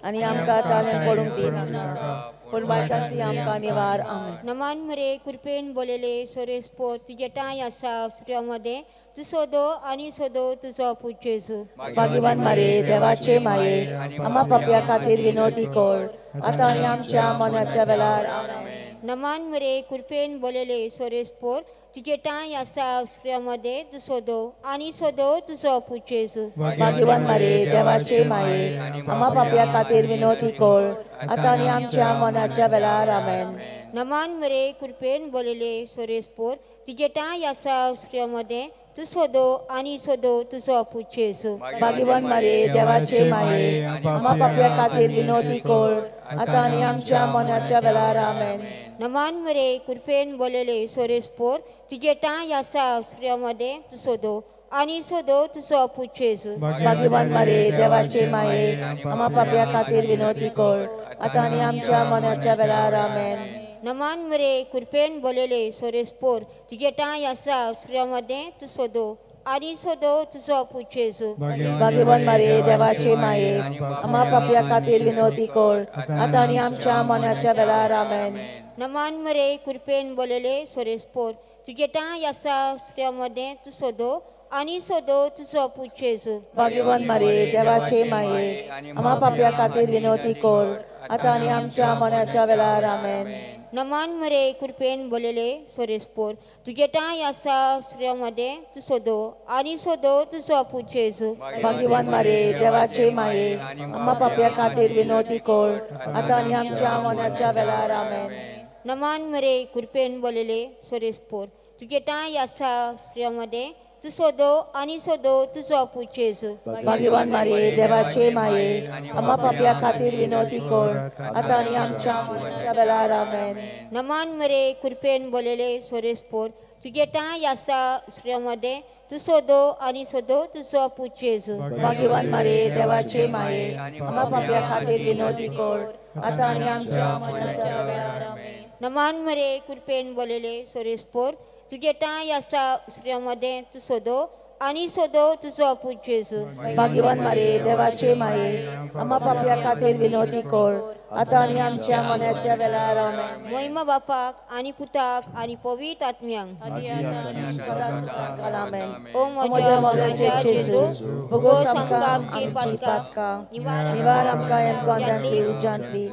आनी आमकां ताळें पडूंक दिनाका, पूण वायटांतली आमकां निवार. आमेन. नमान मरे कृपेन बोलेले सोरेस्पोर तुजे ठांय आसा उस्त्रा मदें तूं सदो आनी सदो तुजो पूत जेजू. भाग्यवान मरिये देवाचे माये आमच्या पापया खातीर विनवती कर आतां आनी आमच्या मरणाच्या वेळार. आमेन. नमान मरे कृपेन बोलेले सोरेस्पोर तुजे ठांय आसा उस्त्रा मदें तूं सदो आनी सदो तुजो पूत जेजू. भाग्यवान मरिये देवाचे माये आमच्या पापया खातीर विनवती कर आतां आनी आमच्या मरणाच्या वेळार. आमेन. नमान मरे कृपेन बोलेले सोरेस्पोर तुजे ठांय आसा उस्त्रा मदें तूं सदो आनी सदो तुजो पूत जेजू. भाग्यवान मरिये देवाचे माये आमच्या पापया खातीर विनवती कर आतां आनी आमच्या मरणाच्या वेळार. आमेन. नमान मरे कृपेन बोलेले सोरेस्पोर तुजे ठांय आसा उस्त्रा मदें तूं सदो आनी सदो तुजो पूत जेजू. भाग्यवान मरिये देवाचे माये आमच्या पापया खातीर विनवती कर आतां आनी आमच्या मरणाच्या वेळार. आमेन. नमान मरे कृपेन बोलेले सोरेस्पोर तुजे ठांय आसा उस्त्रा मदें तूं सदो आनी सदो तुजो पूत जेजू. भाग्यवान मरिये देवाचे माये आमच्या पापया खातीर विनवती कर आतां आनी आमच्या मरणाच्या वेळार. आमेन. नमान मरे कृपेन बोलेले सोरेस्पोर तुजे ठांय आसा उस्त्रा मदें तूं सदो आनी सदो तुजो पूत जेजू. भाग्यवान मरिये देवाचे माये आमच्या पापया खातीर विनवती कर आतां आनी आमच्या मरणाच्या वेळार. आमेन. नमान मरे कृपेन बोलेले सोरेस्पोर तुजे ठांय आसा उस्त्रा मदें तूं सदो आनी सदो तुजो पूत जेजू. भाग्यवान मरिये देवाचे माये आमच्या पापया खातीर विनवती कर आतां आनी आमच्या मरणाच्या वेळार. आमेन. नमान मरे कृपेन बोलेले सोरेस्पोर तुजे ठांय आसा उस्त्रा मदें तूं सदो आनी सदो तुजो पूत जेजू. भाग्यवान मरिये देवाचे माये आमच्या पापया खातीर विनवती कर आतां आनी आमच्या मरणाच्या वेळार. आमेन. नमान मरे कृपेन बोलेले सोरेस्पोर तुजे ठांय आसा उस्त्रा मदें तूं सदो आनी सदो तुजो पूत जेजू. भाग्यवान मरिये देवाचे माये आमच्या पापया खातीर विनवती कर आतां आनी आमच्या मरणाच्या वेळार. आमेन. नमान मरे कृपेन बोलेले सोरेस्पोर तुजे ठांय आसा उस्त्रा मदें तूं सदो आनी सदो तुजो पूत जेजू. भाग्यवान मरिये देवाचे माये आमच्या पापया खातीर विनवती कर आतां आनी आमच्या मरणाच्या वेळार. आमेन. मोहिमा बापाक आनी पुताक आनी पवित्र आत्म्यांक. आमेन. ओ म्हज्या मोगाचे जेजू, भोगोस आमकां आमची पातकां, निवार आमकां एमकोंदांतली उज्यांतली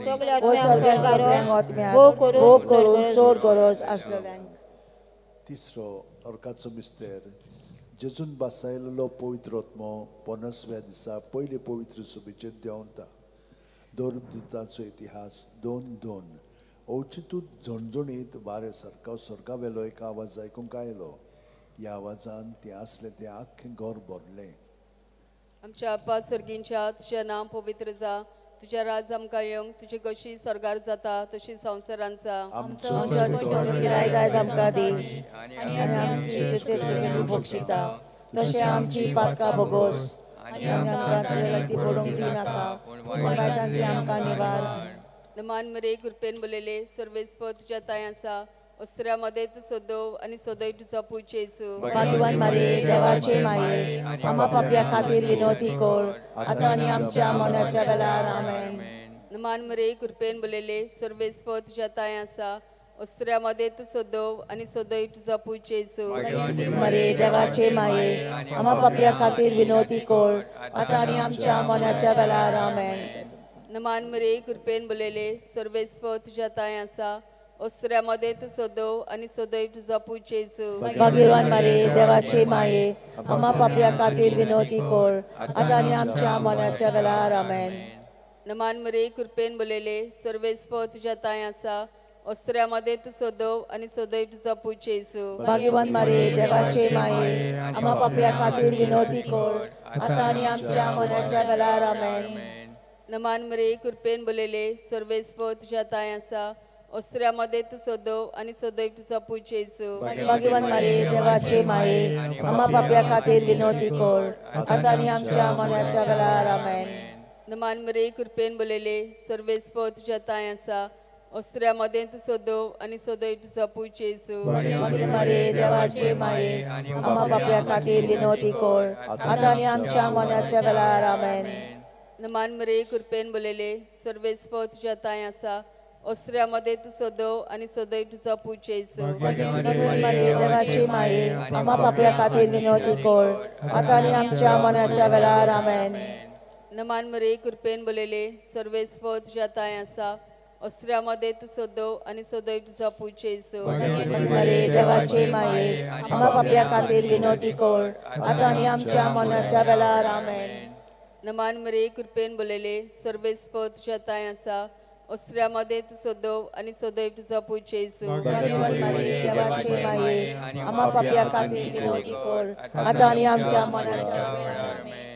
ओ सगळ्या सगळ्यांक आत्म्याक भोग करून चड गरज आसलेल्यांक. तिसरो अर्काचो मिस्तेर जेजून बासायलेलो पवित्र आत्मो 50व्या दिसा पयले पवित्र सभेचेर देंवता. धर्मदूताचो इतिहास 2:2. अवचितूच झणझणीत वारें सारको स्वर्गावेलो एक आवाज आयकूंक आयलो. ह्या आवाजान तें आसलें तें आख्खें घर भरलें. आमच्या आपा सर्गींच्या, तुजें नांव पवित्र जा, तुजें राज आमकां येवंक, तुजी कशी स्वर्गार जाता तशी संवसारांत जा. आयज आमकां दी आनी आमची चुकलेली बक्षिता तशें आमची पातकां भोगोस आनी आमकां ती पडूंक दिनाका, पूण वायटांतली आमकां निवार. नमान मरे कृपेन बोललेले सर्वेस्पर तुज्या ताय आसा, अस्त्र्या मध्ये तूं सदव आनी सदैव तुजो पूत जेजू. भाग्यवान मारिये, देवाचे माये, आम्हा पापया खातीर विनवती कर, आतां आनी आमच्या मरणाच्या वेळार. आमेन. नमान मरे कृपेन बोललेले सर्वेस्पर तुज्या ताय आसा, अस्त्र्या मध्ये तूं सदव आनी सदैव तुजो पूत जेजू. मारिये, देवाचे माये, आम्हा पापया खातीर विनवती कर, आतां आनी आमच्या मरणाच्या वेळार. आमेन. नमान मरे कृपेन बोललेले सर्वेस्पर तुज्या ताय आसा, अस्त्र्या मध्ये तूं सदव आनी सदैव तुजो पूत जेजू. भाग्यवान मारिये, देवाचे माये, आम्हा पापया खातीर विनवती कर, आतां आनी आमच्या मरणाच्या वेळार. आमेन. नमान मरे कृपेन बोललेले सर्वेस्पर तुज्या ताय आसा, अस्त्र्या मध्ये तूं सदव आनी सदैव तुजो पूत जेजू. भाग्यवान मारिये, देवाचे माये, आम्हा पापया खातीर विनवती कर, आतां आनी आमच्या मरणाच्या वेळार. आमेन. नमान मरे कृपेन बोललेले सर्वेस्पर तुज्या ताय आसा, अस्त्र्या मध्ये तूं सदव आनी सदैव तुजो पूत जेजू. भाग्यवान मारिये, देवाचे माये, आम्हा पापया खातीर विनवती कर, आतां आनी आमच्या मरणाच्या वेळार. आमेन. नमान मरे कृपेन बोललेले सर्वेस्पर तुज्या ताय आसा, अस्त्र्या मध्ये तूं सदव आनी सदैव तुजो पूत जेजू. भाग्यवान मारिये, देवाचे माये, आम्हा पापया खातीर विनवती कर, आतां आनी आमच्या मरणाच्या वेळार. आमेन. नमान मरे कृपेन बोललेले सर्वेस्पर तुज्या ताय आसा, अस्त्र्या मध्ये तूं सदव आनी सदैव तुजो पूत जेजू. भाग्यवान मारिये, देवाचे माये, आम्हा पापया खातीर विनवती कर, आतां आनी आमच्या मरणाच्या वेळार. आमेन. नमान मरे कृपेन बोललेले सर्वेस्पर तुज्या ताय आसा, अस्त्र्या मध्ये तूं सदव आनी सदैव तुजो पूत जेजू. भाग्यवान मारिये, देवाचे माये, आम्हा पापया खातीर विनवती कर, आतां आनी आमच्या मरणाच्या वेळार. आमेन. नमान मरे कृपेन बोललेले सर्वेस्पर तुज्या ताय आसा, अस्त्र्या मध्ये तूं सदव आनी सदैव तुजो पूत जेजू. भाग्यवान मारिये, देवाचे माये, आम्हा पापया खातीर विनवती कर, आतां आनी आमच्या मरणाच्या वेळार.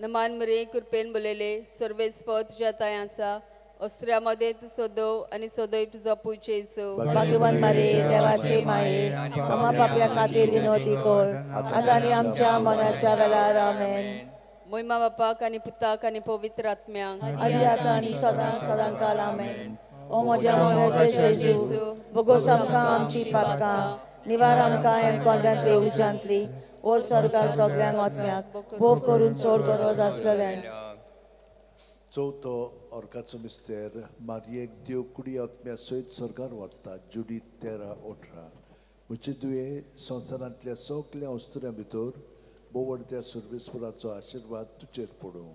नमान मरे कृपेन बोललेले सर्वेस्पर तुज्या ताय आसा, अस्त्र्या मध्ये तूं सदव आनी सदैव तुजो पूत जेजू. भाग्यवान मारिये, देवाचे माये, आम्हा पापया खातीर विनवती कर, आतां आनी आमच्या मरणाच्या वेळार. आमेन. मोहिमा बापाक आनी पुताक आनी पवित्र आत्म्यांक, आदी आतां आनी सदां सदां काल. आमेन. ओ म्हज्या मोगाचे जेजू, भोगोस आमकां आमची पातकां, निवार आमकां एनकोंडांतली उज्यांतली, वर स्वर्गाक सगळ्यांक आत्म्याक भोव करून चड गरज आसलेल्यांक. चवथो अर्काचो मिस्तेर मारियेक देव कुडी आत्म्या सयत स्वर्गार व्हरता. जुडी 13:18. म्हजे दुये संवसारांतल्या सगल्या अस्तुऱ्यां भितर बोवडत्या सर्वेस्पराचो आशिर्वाद तुजेर पडूं.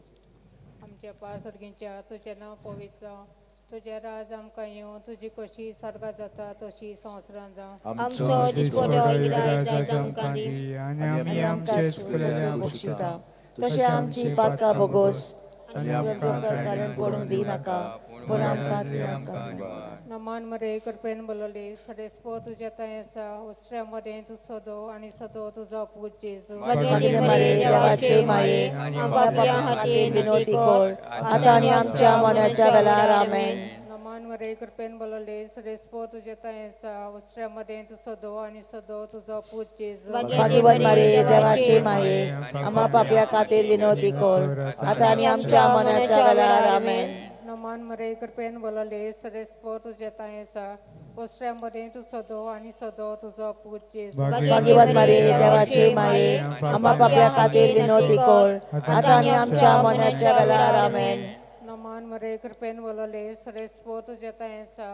आमच्या पा सर्गींच्या, तुजें नांव पवित्र जावं, तुजें राज आमकां येवं, तुजी कशी स्वर्गात जाता तशी संवसारांत जावं. आमचो दिसपडो आयज आमकां दी आनी आमी आमचे चुकलेल्यांक बक्षिता तशें आमची पातकां भोगोस आनी आमकां पडूंक दिनाका, पूण आमकां आमकां. नमान मरे कृपेन बोलले सर्वेस्पर तुज्या ताय आसा, अस्त्र्या मध्ये तूं सदव आनी सदव तुजो पूत जेजू. भाग्यवान मारिये, देवाचे माये, आम्हा पापया खातीर विनवती कर, आतां आनी आमच्या मरणाच्या वेळार. आमेन. नमान मरे कृपेन बोलले सर्वेस्पर तुज्या ताय आसा, अस्त्र्या मध्ये तूं सदव आनी सदव तुजो पूत जेजू. भाग्यवान मारिये, देवाचे माये, आम्हा पापया खातीर विनवती कर, आतां आनी आमच्या मरणाच्या वेळार. आमेन. नमान मरे कृपेन बोलले सर्वेस्पर तुज्या ताय आसा, अस्त्र्या मध्ये तूं सदव आनी सदव तुजो पूत जेजू. भाग्यवान मारिये, देवाचे माये, आम्हा पापया खातीर विनवती कर, आतां आनी आमच्या मरणाच्या वेळार. आमेन. नमान मरे कृपेन बोलले सर्वेस्पर तुज्या ताय आसा,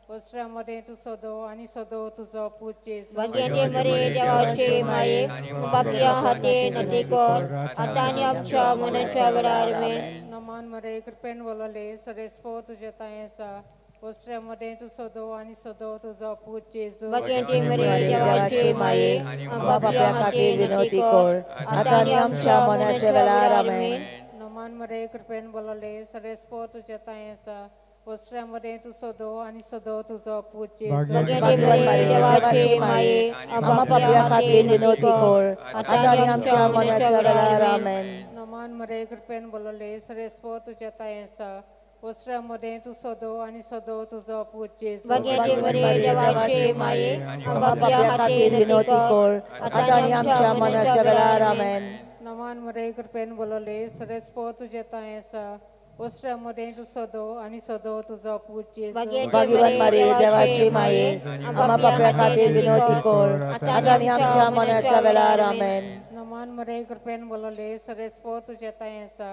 अस्त्र्या मध्ये तूं सदव आनी सदव तुजो पूत जेजू. भाग्यवान मरिये, देवाचे माये, पापया खातीर विनवती कर, आतां आनी आमच्या मरणाच्या वेळार. आमेन. नमान मरे कृपेन बोलले सर्वेस्पर तुज्या ताय आसा, ओसऱ्या मदें तूं सदो आनी सदो तुजो पूत जेजू. भाग्यांती मरिया देवाचे माये, आमकां पापयां खातीर विनवती कर, आतां आनी आमच्या मरणाच्या वेळार. आमेन. नमान मरे कृपेन बोलले, सरेस्पो तुज्या तांय आसा, ओसऱ्या मदें तूं सदो आनी सदो तुजो पूत जेजू. भाग्यांती मरिया देवाचे माये, आमकां पापयां खातीर विनवती कर, आतां आनी आमच्या मरणाच्या वेळार. आमेन. नमान मरे कृपेन बोलले, सरेस्पो तुज्या तांय आसा, ओसऱ्या मदें तूं सदो आनी सदो तुजो पूत जेजू. भाग्यांती मरिया देवाचे माये, आमकां पापयां खातीर विनवती कर, आतां आनी आमच्या मरणाच्या वेळार. आमेन. नमान मरे कृपेन बोलले, सरेस्पो तुज्या तांय आसा, ओसऱ्या मदें तूं सदो आनी सदो तुजो पूत जेजू. भाग्यवान मरिया देवाची माये, आमकां पापयां खातीर विनवती कर, आतां आनी आमच्या मरणाच्या वेळार. आमेन. नमान मरे कृपेन बोलले, सरेस्पो तुज्या तांय आसा,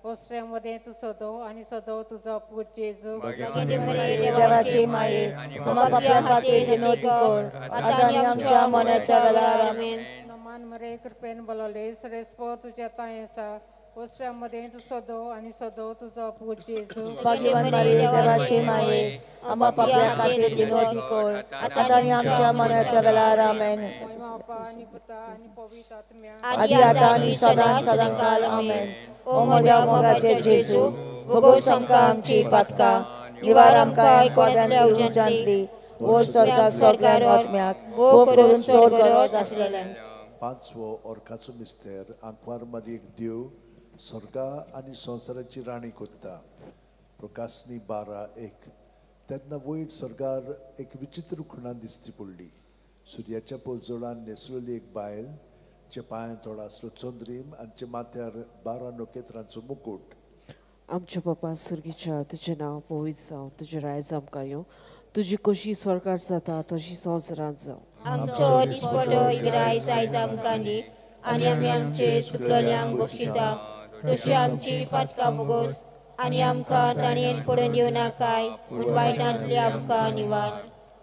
ओसऱ्या मदें तूं सदो आनी सदो तुजो पूत जेजू. भाग्यवंती मरिया देवाची माये, आमकां पापयां खातीर विनवती कर, आतां आनी आमच्या मरणाच्या वेळार. आमेन. नमान मरे कृपेन बोलले, सरेस्पो तुज्या तांय आसा, ओसऱ्या मदें तूं सदो आनी सदो तुजो पूत जेजू. भाग्यवान मरिया देवाची माये, आमकां पापयां खातीर विनवती कर, आतां आनी आमच्या मरणाच्या वेळार. आमेन. बापा आनी पुता आनी पवित्र आत्म्या, आदी आतां आनी सदां सदांकाल. आमेन. ओ म्हज्या मोगाचे जेजू, भोगोस आमकां आमची पातकां, निवार आमकां एकोड्यांतली उज्यांतली, वो स्वर्गाक सगळ्या आत्म्याक, वो करून चड गरज आसलेल्यांक. पांचवो ओरकाचो मिस्तेर. आंकवार मदीं एक देव स्वर्गा आनी संवसाराची राणी कोत्ता. प्रकाशनी 12:1. तेन्ना वयर स्वर्गार एक विचित्र खुणा दिसती पडली. सुर्याच्या पोजोडान न्हेसलेली एक बायल, चे पांयां थोडो आसलो चंद्रीम आनी चे माथ्यार 12 नखेत्रांचो मुकूट. आमच्या बापा सुर्गीच्या, तुजें नांव पवित्र जावं, तुजें रायज आमकां येवं, तुजी कशी स्वर्गार जाता तशी संवसारांत जावं. आमचो दिसपडो इगराय आयज आमकां दी, आनी आमी आमचे चुकलेल्यांक बक्षिता तशी आमची पातकां भोगोस, आनी आमकां ताणयेन पडून दिवं नाकाय, पूण वायटांतली आमकां निवार.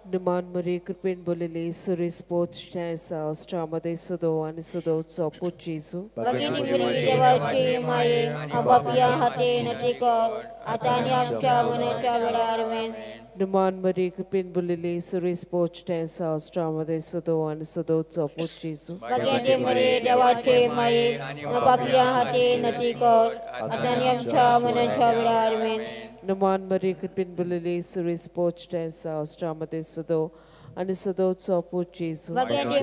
नमान मरे कृपेन बोलले, सुरेस पोच आसा, ओसऱ्या मदें सदो आनी सदो तुजो पूत जेजू. भगिनी देवाचे माये, आमकां पापयां खातीर विनवती कर, आतां आनी आमच्या मरणाच्या वेळार. आमेन. नमान मरे कृपेन बोलले, सुरेस पोच आसा, ओसऱ्या मदें सदो आनी सदो तुजो पूत जेजू. भगिनी देवाचे माये, आमकां पापयां खातीर विनवती कर, आतां आनी आमच्या मरणाच्या वेळार. आमेन. नमान मरे कृपेन बोलले, सुरेस पोच आसा, ओसऱ्या मदें सदो आनी सदो तुजो पूत जेजू. भगिनी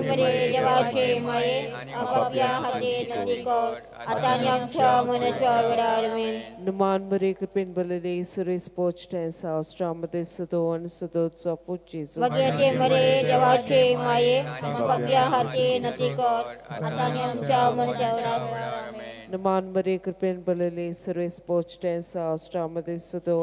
देवाचे माये, आमकां पापयां खातीर विनवती कर, आतां आनी आमच्या मरणाच्या वेळार. आमेन. नमान मरे कृपेन बोलले, सुरेस पोच आसा, ओसऱ्या मदें सदो आनी सदो तुजो पूत जेजू. भगिनी देवाचे माये, आमकां पापयां खातीर विनवती कर, आतां आनी आमच्या मरणाच्या वेळार. आमेन. नमान मरे कृपेन बोलले, सुरेस पोच आसा, ओसऱ्या मदें सदो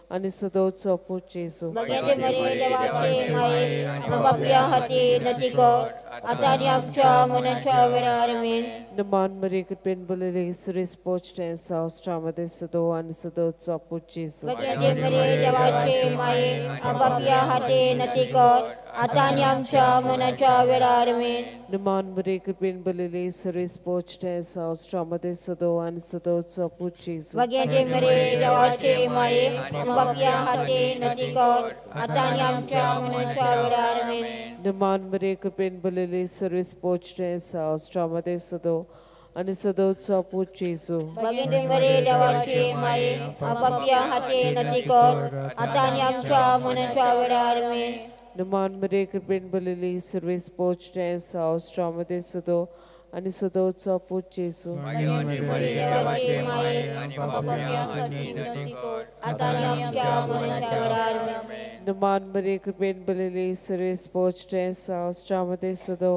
आनी सदो तुजो पूत जेजू. भगिनी देवाचे माये, आमकां पापयां खातीर विनवती कर, आतां आनी आमच्या मरणाच्या वेळार. आमेन. नमान मरे कृपेन बोलले, सुरेस पोच आसा, ओसऱ्या मदें सदो आनी सदो तुजो पूत जेजू. भगिनी देवाचे माये, आमकां पापयां खातीर विनवती कर, आतां आनी आमच्या मरणाच्या वेळार. आमेन. नमान मरे कृपेन बोलले, सुरेस पोच आसा, ओसऱ्या मदें सदो आनी सदो तुजो पूत जेजू. भगिनी देवाचे माये, आमकां पापयां खातीर विनवती कर, आतां आनी आमच्या मरणाच्या वेळार. आमेन. नमान मरे कृपेन बोलले, सुरेस पोच आसा, ओसऱ्या मदें सदो आनी सदो तुजो पूत जेजू. भगिनी देवाचे माये, आमकां पापयां खातीर विनवती कर, आतां आनी आमच्या मरणाच्या वेळार. आमेन. नमान मरे कृपेन बोलले, सुरेस पोच आसा, ओसऱ्या मदें सदो आनी सदो तुजो पूत जेजू. देवाचे माये, आमकां पापयां खातीर विनवती कर, आतां आनी आमच्या मरणाच्या वेळार. आमेन. नमान मरे कृपेन बोलले, सुरेस पोच आसा, ओसऱ्या मदें सदो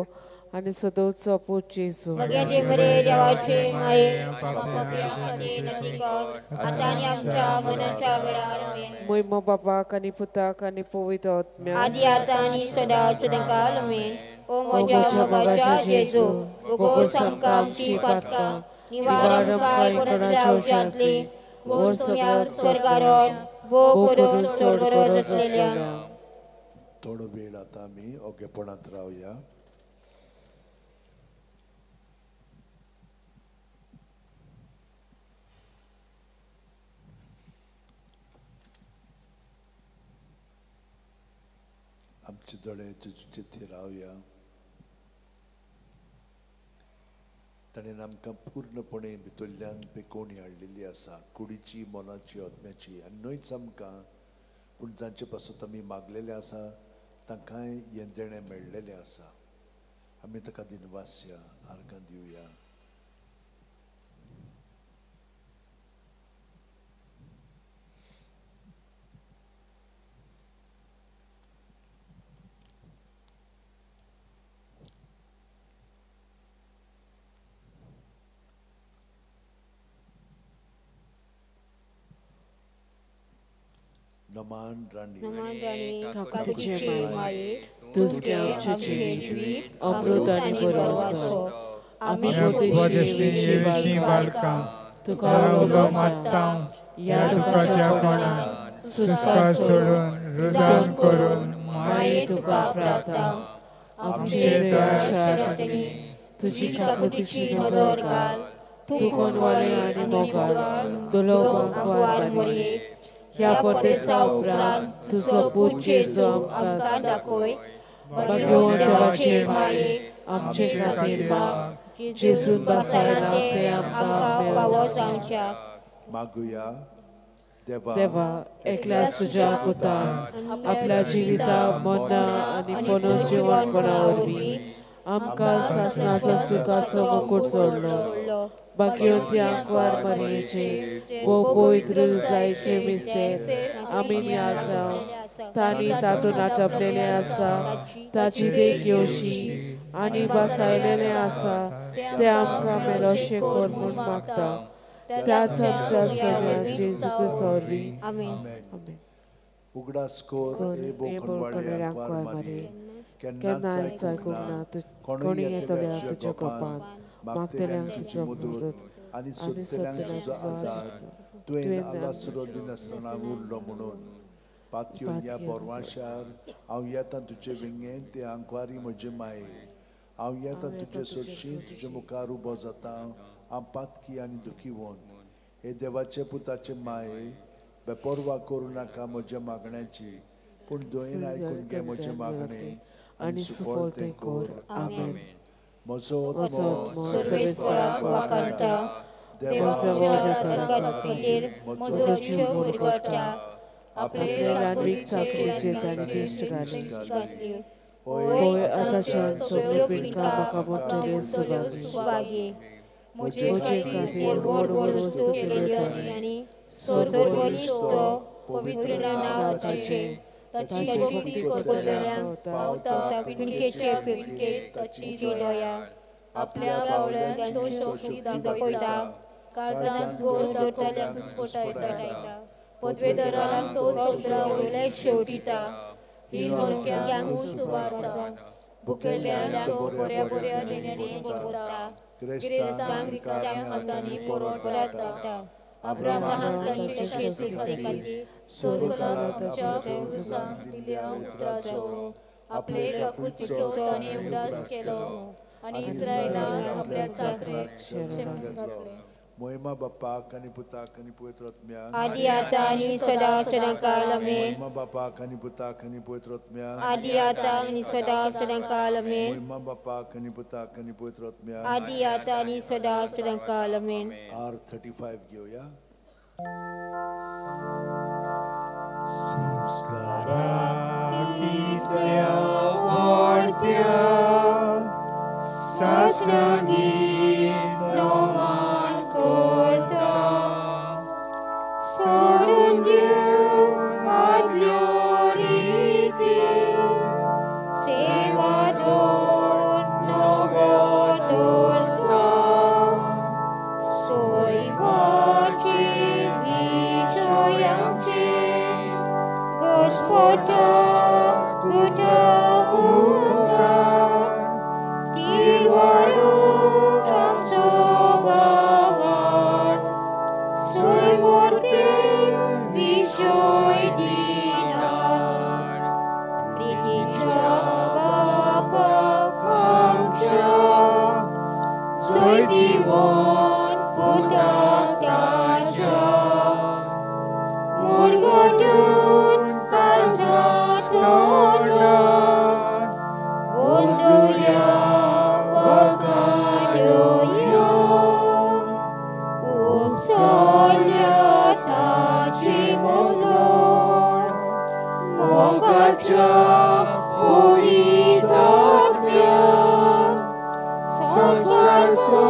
आनी सदो तुजो पूत जेजू. भगिनी देवाचे माये, आमकां पापयां खातीर विनवती कर, आतां आनी आमच्या मरणाच्या वेळार. आमेन. मोहिमा बापाक आनी पुताक आनी पवित्र आत्म्याक, आदी आतां आनी सदां सदांकाल. आमेन. ओ म्हज्या मोगाच्या जेजू, भोगोस आमकां आमची पातकां, निवार आमकां एकोड्यांतल्या उज्यांतली, वो स्वर्गार भोव करून चड गरज आसलेल्यांक. थोडो वेळ आतां आमी ओगेपणांत रावया. आमचे दोळे जेजूचे थिरावया. ताणें आमकां पूर्णपणे भितरल्यान पेकोवणी हाडलेली आसा, कुडीची, मनाची, आत्म्याची. आनी न्हयच आमकां, पूण जांचे पासून आमी मागलेलें आसा तांकांय हें देणें मेळ्ळेलें आसा. आमी ताका दिनवासया, आर्गां दिवया. नमान राणी, काकुतीचे माये, तूंच गे आमचें जिवीत अमृत आनी बरोवचो. आमी परदेशी बालकां तुका उलो मारता, ह्या दुखाच्या कोणाक सुस्कार सोडून रुदान करून माये तुका प्रार्थना. आमचे दया तुजी काकुतीची नदर घाल, तूं कोणवाले आनी मोगाळ दुलोवार मरये. ह्या परदेसा उपरांत तुजो पूत जेजू आमकां दाखय. भाग्यवंत देवाचे माये, आमचे खातीर माग. जेजून बसायला ते आमकां फावो जावच्याक. मागुया. देवा, एकल्याच तुज्या पुतान आपल्या जिविता, मरणां आनी पुनर्जिवनपणा वरवीं आमकां सासणाचो सुखाचो मुकूट जोडलो. भाग्यवंती आंकवार मारयेचे वो पवित्र जायचे मिस्तेर आमी नियाळटा, तांणी तातूंत आटपलेलें आसा ताची देख घेवची आनी बसायलेलें आसा तें आमकां मेलोशें कर म्हूण मागता. त्याच आमच्या सगळ्या जेजू क्रिस्ता वरवीं. आमेन. उगडास कर हे बोखनवाळे आंकवार मारये, केन्नाच आयकूंक ना कोणूय येतल्या तुज्या कोपान, मागतल्यांक तुजो मदत आनी सोदतल्यांक तुजो आदार. तुवें आलासरो दिनासतना उरलो म्हणून पातयोन ह्या बोरवाशार हांव येता तुजे विंगेन, ते आंकवारी म्हजे माये. हांव येता तुजे सोडशी, तुजे मुखार उबो जाता हांव पातकी आनी दुखीवंत. हे देवाचे पुताचे माये, बेपर्वा करूं नाका म्हज्या मागण्याची, पूण दोयेन आयकून घे म्हजें मागणें आनी सुफळ तें कर. आमेन. म्हजो आत्मो सर्वेस्पराक वाखाणटा, देवाच्या खातीर म्हजो जीव मुरगट्टा. आपले रानवीक चाकरीचेर ताणें दिश्ट घाली. होय, आतांच्यान सगल्यो पिंडकां म्हाका म्हणटल्यो सुभागी. म्हजे खातीर व्हड व्हड वस्तू केल्यो ताणें, सर्वबळिश्ट पवित्र नांव ताचें. ताची भक्ती करतल्यांक पावता पिंडकेचे पिंडके ताची दया. आपल्या बावळ्यांक तो शक्ती दाखयता, काळजांत गोर दवरतल्यांक स्फोटायता. पदवेदारांक तो समुद्रा वयले शेवटिता, ही हलक्यांक सुबारता. भुकेल्ल्यांक तो बऱ्या बऱ्या देण्यांनी भरता, गिरेस्तांक रिकाम्या हातांनी परत. अब्राहमाक ताचे शेती खातीर स्वर्गाच्या पुरुसांक दिल्ल्या उतराचो आपले काकुळटेचो ताणें उगडास केलो आनी इस्रायलाक आपल्या चाकरेक शरण घातलें. मोहिमा बापाक आनी पुताक आनी पवित्र आत्म्याक, आदी आतां आनी सदां सदां काल. आमेन. मोहिमा बापाक आनी पुताक आनी पवित्र आत्म्याक, आदी आतां आनी सदां सदां काल. आमेन. मोहिमा बापाक आनी पुताक आनी पवित्र आत्म्याक, आदी आतां आनी सदां सदां काल. आमेन. R35 घेवया. संस्कारा कितल्या वाडत्या सासणांनी नमान करता, सोडून दिव आदल्यो रिती, सेवा दवर नवो दवरता. सैमाचे विजयांचे घोस्पोटो गुणो मुखार, तिरवाडो आमचो भावान, सैमूर्ते विजय दिनार. प्रितीच्या बापाक आमच्या सोय दिवन पुताक ताच्या, मुरगटून काळजांत तोडलो सारको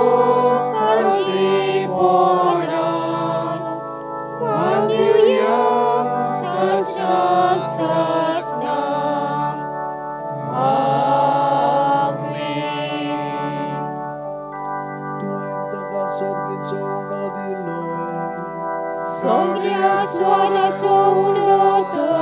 खांटीपणान मानुया सासनां. आमेन. तुवें ताका सर्गीचो उणो दिलो. सगळ्या स्वादाचो उणो तो